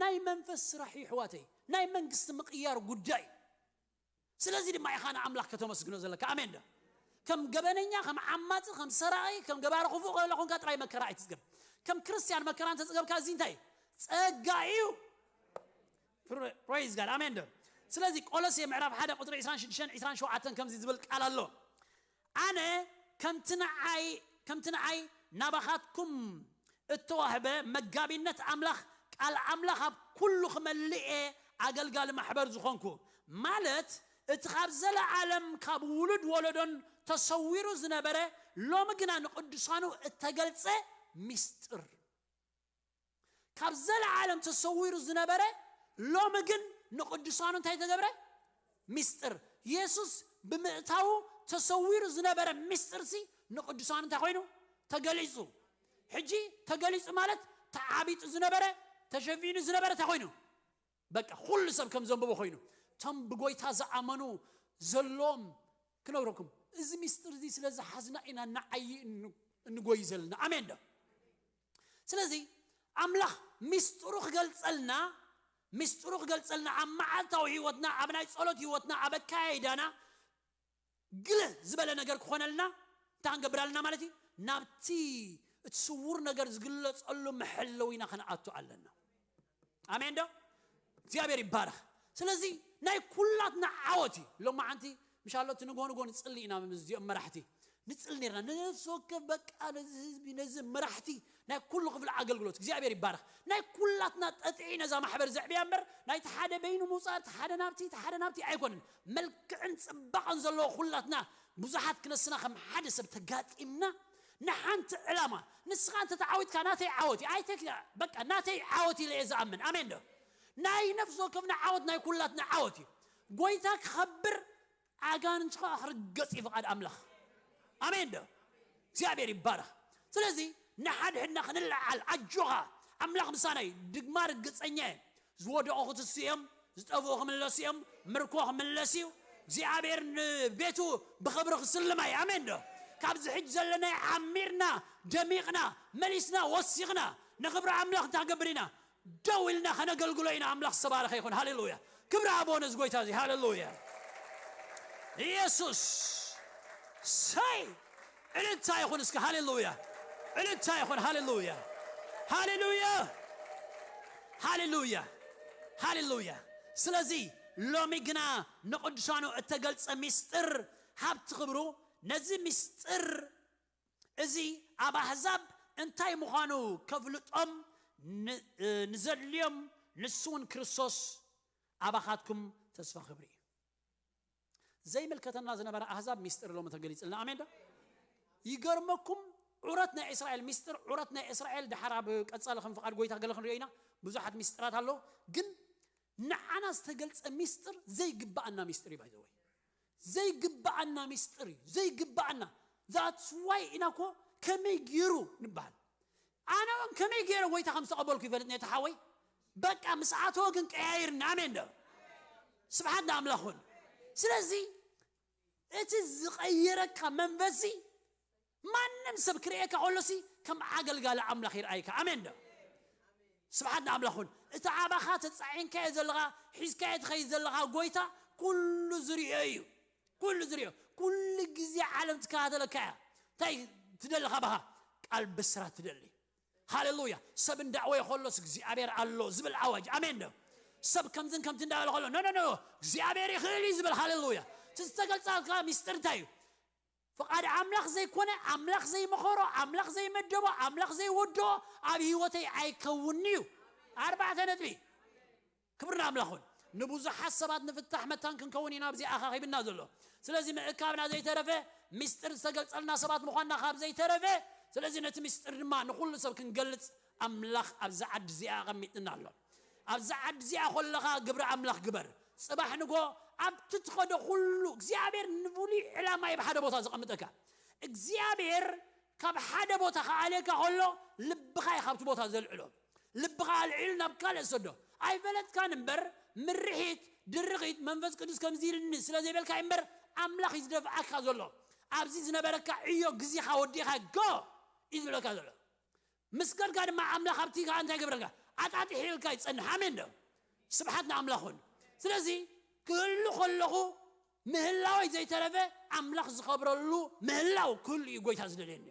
ናይ መንፈስ ስራሕ እዩ ኣሕዋተይ። ናይ መንግስቲ ምቕያር ጉዳይ እዩ። ስለዚ ድማ ኢኻ ንኣምላኽ ከተመስግኖ ዘለካ። ኣሜን ዶ? ከም ገበነኛ፣ ከም ዓማጺ፣ ከም ሰራቒ፣ ከም ገባሪ ክፉእ ከሎ ኮንካ ጥራይ መከራ ኣይትጽገብ። ከም ክርስትያን መከራ እንተጽገብካ እዚ እንታይ እዩ? ጸጋ እዩ። ፕሬይዝ ጋድ። ኣሜን ዶ? ስለዚ ቆሎሴ ምዕራፍ ሓደ ቁጽሪ ዕስራን ሽዱሽተን ዕስራን ሸውዓተን ከምዚ ዝብል ቃል ኣሎ። ኣነ ከምቲ ንዓይ ከምቲ ንዓይ ናባኻትኩም እተዋህበ መጋቢነት ኣምላኽ ቃል ኣምላኽ ኣብ ኩሉ ክመልእ እየ ኣገልጋሊ ማሕበር ዝኾንኩ። ማለት እቲ ካብ ዘለዓለም ካብ ውሉድ ወለዶን ተሰዊሩ ዝነበረ ሎሚ ግና ንቅዱሳኑ እተገልጸ ሚስጥር ካብ ዘለዓለም ተሰዊሩ ዝነበረ ሎሚ ግን ንቅዱሳኑ እንታይ ተገብረ? ሚስጥር። የሱስ ብምእታዉ ተሰዊሩ ዝነበረ ሚስጥርሲ ንቅዱሳኑ እንታይ ኮይኑ? ተገሊጹ። ሕጂ ተገሊጹ ማለት ተዓቢጡ ዝነበረ ተሸፊኑ ዝነበረ እንታይ ኮይኑ? በቃ ኩሉ ሰብ ከም ዘንብቦ ኮይኑ እቶም ብጎይታ ዝኣመኑ ዘለዎም ክነግረኩም እዚ ሚስጥር እዚ ስለ ዝሓዝና ኢና ንዓይ እንጎይ ዘለና። ኣሜን ዶ? ስለዚ ኣምላኽ ሚስጥሩ ክገልጸልና ሚስጥሩ ክገልጸልና ኣብ መዓልታዊ ህይወትና ኣብ ናይ ጸሎት ህይወትና ኣብ ኣካያይዳና ግለ ዝበለ ነገር ክኾነልና እንታይ ክንገብር ኣለና ማለት እዩ? ናብቲ እቲ ስውር ነገር ዝግለጸሉ መሐለዊና ክንኣቱ ኣለና። ኣሜን ዶ? እግዚኣብሔር ይባረኽ። ስለዚ ናይ ኩላትና ዓወት እዩ። ሎማዓንቲ ምሻሎ እቲ ንጎ ንጎ ንጽሊ ኢና ምስ እዚኦም መራሕቲ ንጽሊ ነርና። ነፍሲ ወከፍ በቃ ነዚ ህዝቢ ነዚ መራሕቲ ናይ ኩሉ ክፍሊ ኣገልግሎት እግዚኣብሔር ይባረኽ። ናይ ኩላትና ጠጥዒ ነዛ ማሕበር ዘዕብያ እምበር ናይቲ ሓደ በይኑ ምውፃእ እቲ ሓደ ናብቲ እቲ ሓደ ናብቲ ኣይኮንን። መልክዕን ጽባቐን ዘለዎ ኩላትና ብዙሓት ክነስና ከም ሓደ ሰብ ተጋጢምና ንሓንቲ ዕላማ ንስኻ እንተ ተዓዊትካ ናተይ ዓወት እዩ ኣይተክ በቃ ናተይ ዓወት ኢለ እየ ዝኣምን። ኣሜን ዶ? ናይ ነፍሲ ወከፍና ዓወት ናይ ኩላትና ዓወት እዩ። ጎይታ ክኸብር ኣጋንንቲ ከዓ ክርገጽ እዩ ፍቓድ ኣምላኽ። ኣሜን ዶ? እግዚኣብሔር ይባረኽ። ስለዚ ንሓድሕድና ክንለዓል ኣጆኻ ኣምላኽ ምሳና እዩ። ድማ ርግጸኛ እየ ዝወደቑ ክትስኡ እዮም፣ ዝጠፍኡ ክምለሱ እዮም፣ ምርኮ ክምለስ እዩ። እግዚኣብሔር ንቤቱ ብኽብሪ ክስልማ እዩ። ኣሜን ዶ? ካብዚ ሕጂ ዘለናይ ዓሚርና ደሚቕና መሊስና ወሲኽና ንኽብሪ ኣምላኽ እንታይ ክገብር ኢና? ደው ኢልና ከነገልግሎ ኢና። ኣምላኽ ዝተባረኸ ይኹን። ሃሌሉያ። ክብሪ ኣቦ ነዚ ጎይታ እዚ። ሃሌሉያ። ኢየሱስ ሰይ እልልታ ይኹን እስኪ። ሃሌሉያ። እልልታ ይኹን። ሃሌሉያ። ሃሌሉያ። ሃሌሉያ። ሃሌሉያ። ስለዚ ሎሚ ግና ንቅዱሳኑ እተገልጸ ሚስጥር ሃብቲ ክብሩ ነዚ ሚስጥር እዚ ኣብ ኣህዛብ እንታይ ምዃኑ ከፍልጦም ን- ንዘድልዮም ንሱ እውን ክርስቶስ ኣባኻትኩም ተስፋ ክብሪ እዩ። ዘይምልከተና ዝነበረ ኣህዛብ ሚስጥር ሎሚ ተገሊጽልና። ኣሜን ዶ? ይገርመኩም ዑረት ናይ እስራኤል ሚስጥር ዑረት ናይ እስራኤል ድሓር ኣብ ቀጻሊ ከም ፍቓድ ጎይታ ገለ ክንሪኦ ኢና። ብዙሓት ሚስጥራት ኣሎ ግን ንዓና ዝተገልጸ ሚስጥር ዘይግባኣና ሚስጥር እዩ። ባይዘወይ ዘይግባኣና ሚስጥር እዩ ዘይግባኣና። That's why ኢና ኮ ከመይ ገይሩ ንበሃል። ኣነ እውን ከመይ ገይረ ጎይታ ከም ዝተቐበልኩ ይፈልጥ ነቲ ሓወይ በቃ ምስ ኣተወ ግን ቀያይርና። ኣሜን ዶ? ስብሓት ንኣምላኽ ይኹን። ስለዚ እቲ ዝቐየረካ መንፈሲ ማንም ሰብ ክርእየካ ከሎሲ ከም ኣገልጋሊ ኣምላኽ ይርኣይካ። ኣሜን ዶ? ስብሓት ንኣምላኽ ይኹን። እቲ ኣባኻ ተጻዒንካዮ ዘለኻ፣ ሒዝካዮ ትኸይድ ዘለኻ ጎይታ ኩሉ ዝርእዮ እዩ። ኩሉ ዝርእዮ። ኩሉ ግዜ ዓለም ትከታተለካ እያ። እንታይ ትደሊ ካባኻ? ቃል ብስራት ትደሊ። ሃሌሉያ። ሰብ እንዳዕወየ ከሎስ እግዚኣብሔር ኣሎ ዝብል ኣዋጅ። ኣሜን ዶ? ሰብ ከምዝን ከምቲ እንዳበለ ከሎ፣ ኖ፣ ኖ፣ ኖ፣ እግዚኣብሔር ይኽእል እዩ ዝብል። ሃሌሉያ። እቲ ዝተገልጸልካ ሚስጥር እንታይ እዩ? ፍቓድ ኣምላኽ ዘይኮነ፣ ኣምላኽ ዘይመኸሮ፣ ኣምላኽ ዘይመደቦ፣ ኣምላኽ ዘይወድኦ ኣብ ህይወተይ ኣይከውንን'ዩ። ኣርባዕተ ነጥቢ። ክብሪ ንኣምላኽ ይኹን። ንብዙሓት ሰባት ንፍታሕ መታን ክንከውን ኢና ኣብዚ ኣኻኺብና ዘሎ። ስለዚ ምእካብና ዘይተረፈ፣ ሚስጥር ዝተገልጸልና ሰባት ምዃንና ካብ ዘይተረፈ፣ ስለዚ ነቲ ሚስጥር ድማ ንኹሉ ሰብ ክንገልጽ ኣምላኽ ኣብዚ ዓዲ እዚኣ ኣቐሚጥና ኣሎ። ኣብዚ ዓዲ እዚኣ ከለኻ ግብሪ ኣምላኽ ግበር። ጽባሕ ንጎ ኣብቲ ትኸዶ ኩሉ እግዚኣብሔር ንፍሉይ ዕላማ እዩ ብሓደ ቦታ ዘቐምጠካ። እግዚኣብሔር ካብ ሓደ ቦታ ክኣልየካ ከሎ ልብኻ እዩ ካብቲ ቦታ ዘልዕሎ። ልብኻ ኣልዒሉ ናብ ካልእ ዝሰዶ። ኣይፈለጥካን እምበር ምርሒት፣ ድርኺት፣ መንፈስ ቅዱስ ከምዚ ኢልኒ ስለ ዘይበልካ እምበር ኣምላኽ እዩ ዝደፍኣካ ዘሎ። ኣብዚ ዝነበረካ ዕዮ ግዜኻ ወዲእኻ ጎ እዩ ዝብለካ ዘሎ። ምስ ከድካ ድማ ኣምላኽ ኣብቲ ከኣ እንታይ ይገብረልካ? ኣጣጢሒልካ ይጸንሕ። ኣሜን ዶ? ስብሓት ንኣምላኽ ይኹን። ስለዚ ክህሉ ከለኹ ምህላወይ ዘይተረፈ ኣምላኽ ዝኸብረሉ ምህላው ክህሉ እዩ ጎይታ ዝደልየኒ።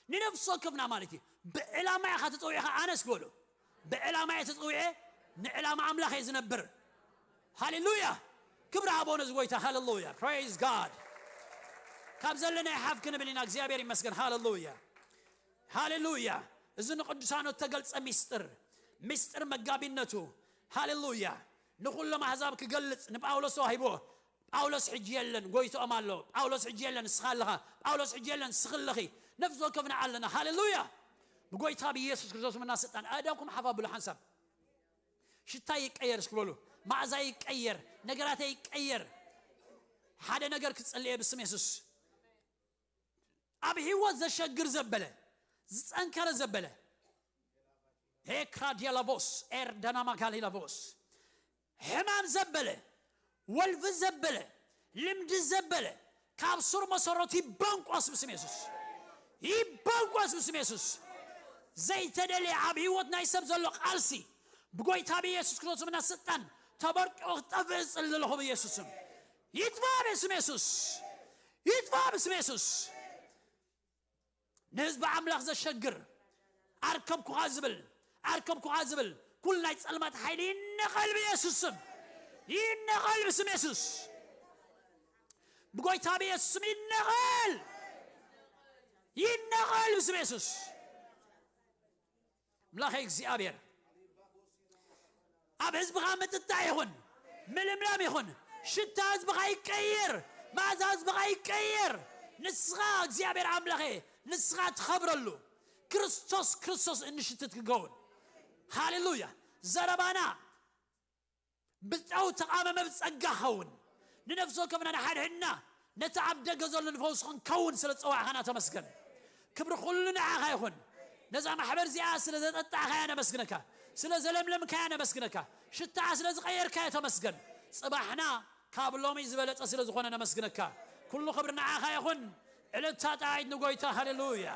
ንነፍሲ ወከፍና ማለት እዩ። ብዕላማ ኢኻ ተጸዊዕኻ ኣነስ ክበሉ። ብዕላማ እየ ተጸዊዐ፣ ንዕላማ ኣምላኽ እየ ዝነብር። ሃሌሉያ። ክብሪ ሃቦ ነዚ ጎይታ። ሃሌሉያ። Praise God። ካብ ዘለና ይሓፍ ክንብል ኢና። እግዚኣብሔር ይመስገን። ሃሌሉያ። ሃሌሉያ። እዚ ንቅዱሳኑ እተገልጸ ሚስጥር፣ ሚስጥር መጋቢነቱ። ሃሌሉያ። ንኹሎም ኣህዛብ ክገልጽ ንጳውሎስ ተዋሂብዎ። ጳውሎስ ሕጂ የለን፣ ጎይትኦም ኣሎ። ጳውሎስ ሕጂ የለን፣ ንስኻ ኣለኻ። ጳውሎስ ሕጂ የለን፣ ንስኺ ኣለኺ። ነፍሲ ወከፍና ኣለና። ሃሌሉያ። ብጎይታ ብኢየሱስ ክርስቶስ ምና ስልጣን ኣእዳውኩም ሓፍ ኣብሉ ሓንሳብ። ሽታ ይቀየር እስኪ በሉ። መኣዛ ይቀየር፣ ነገራተይ ይቀየር። ሓደ ነገር ክጸልየ ብስም የሱስ። ኣብ ህይወት ዘሸግር ዘበለ፣ ዝጸንከረ ዘበለ፣ ሄክራ ዲያላቮስ ኤርዳና ማጋሊላቮስ፣ ሕማም ዘበለ፣ ወልፊ ዘበለ፣ ልምዲ ዘበለ፣ ካብ ሱር መሰረቱ ይበንቆስ ብስም የሱስ። ይበንቆስ ብስም የሱስ። ዘይተደልየ ኣብ ህይወት ናይ ሰብ ዘሎ ቃልሲ ብጎይታ ብኢየሱስ ክርስቶስ ምና ስልጣን ተበርቂቑ ክጠፍእ ዝጽሊ ዘለኹ ብኢየሱስ ስም። ይጥፋእ ብስም የሱስ። ይጥፋእ ብስም የሱስ። ንህዝቢ ኣምላኽ ዘሸግር፣ ኣርከብኩኻ ዝብል፣ ኣርከብኩኻ ዝብል ኩሉ ናይ ጸልማት ሓይሊ ይነቐል ብየሱስ ስም። ይነቐል ብስም የሱስ። ብጎይታ ብየሱስ ስም ይነቐል። ይነቐል ብስም የሱስ። ኣምላኸይ እግዚኣብሔር፣ ኣብ ህዝብኻ ምጥጣዕ ይኹን፣ ምልምላም ይኹን፣ ሽታ ህዝብኻ ይቀየር፣ መኣዛ ህዝብኻ ይቀየር። ንስኻ እግዚኣብሔር ኣምላኸ፣ ንስኻ ትኸብረሉ። ክርስቶስ፣ ክርስቶስ እንሽትት ክኸውን። ሃሌሉያ። ዘረባና ብጨው ተቓመመ፣ ብጸጋ ኸውን። ንነፍሲ ወከፍና ንሓድሕድና ነቲ ኣብ ደገ ዘሎ ንፈውስ ክንከውን ስለ ዝጸዋዕኻና ተመስገን። ክብሪ ኩሉ ንዓኻ ይኹን። ነዛ ማሕበር እዚኣ ስለ ዘጠጣዕካያ ነመስግነካ፣ ስለ ዘለምለምካያ ነመስግነካ፣ ሽታኣ ስለ ዝቐየርካያ ተመስገን። ጽባሕና ካብ ሎሚ ዝበለጸ ስለ ዝኾነ ነመስግነካ። ኩሉ ክብሪ ንዓኻ ይኹን። ዕልልታ ጣይት ንጎይታ። ሃሌሉያ።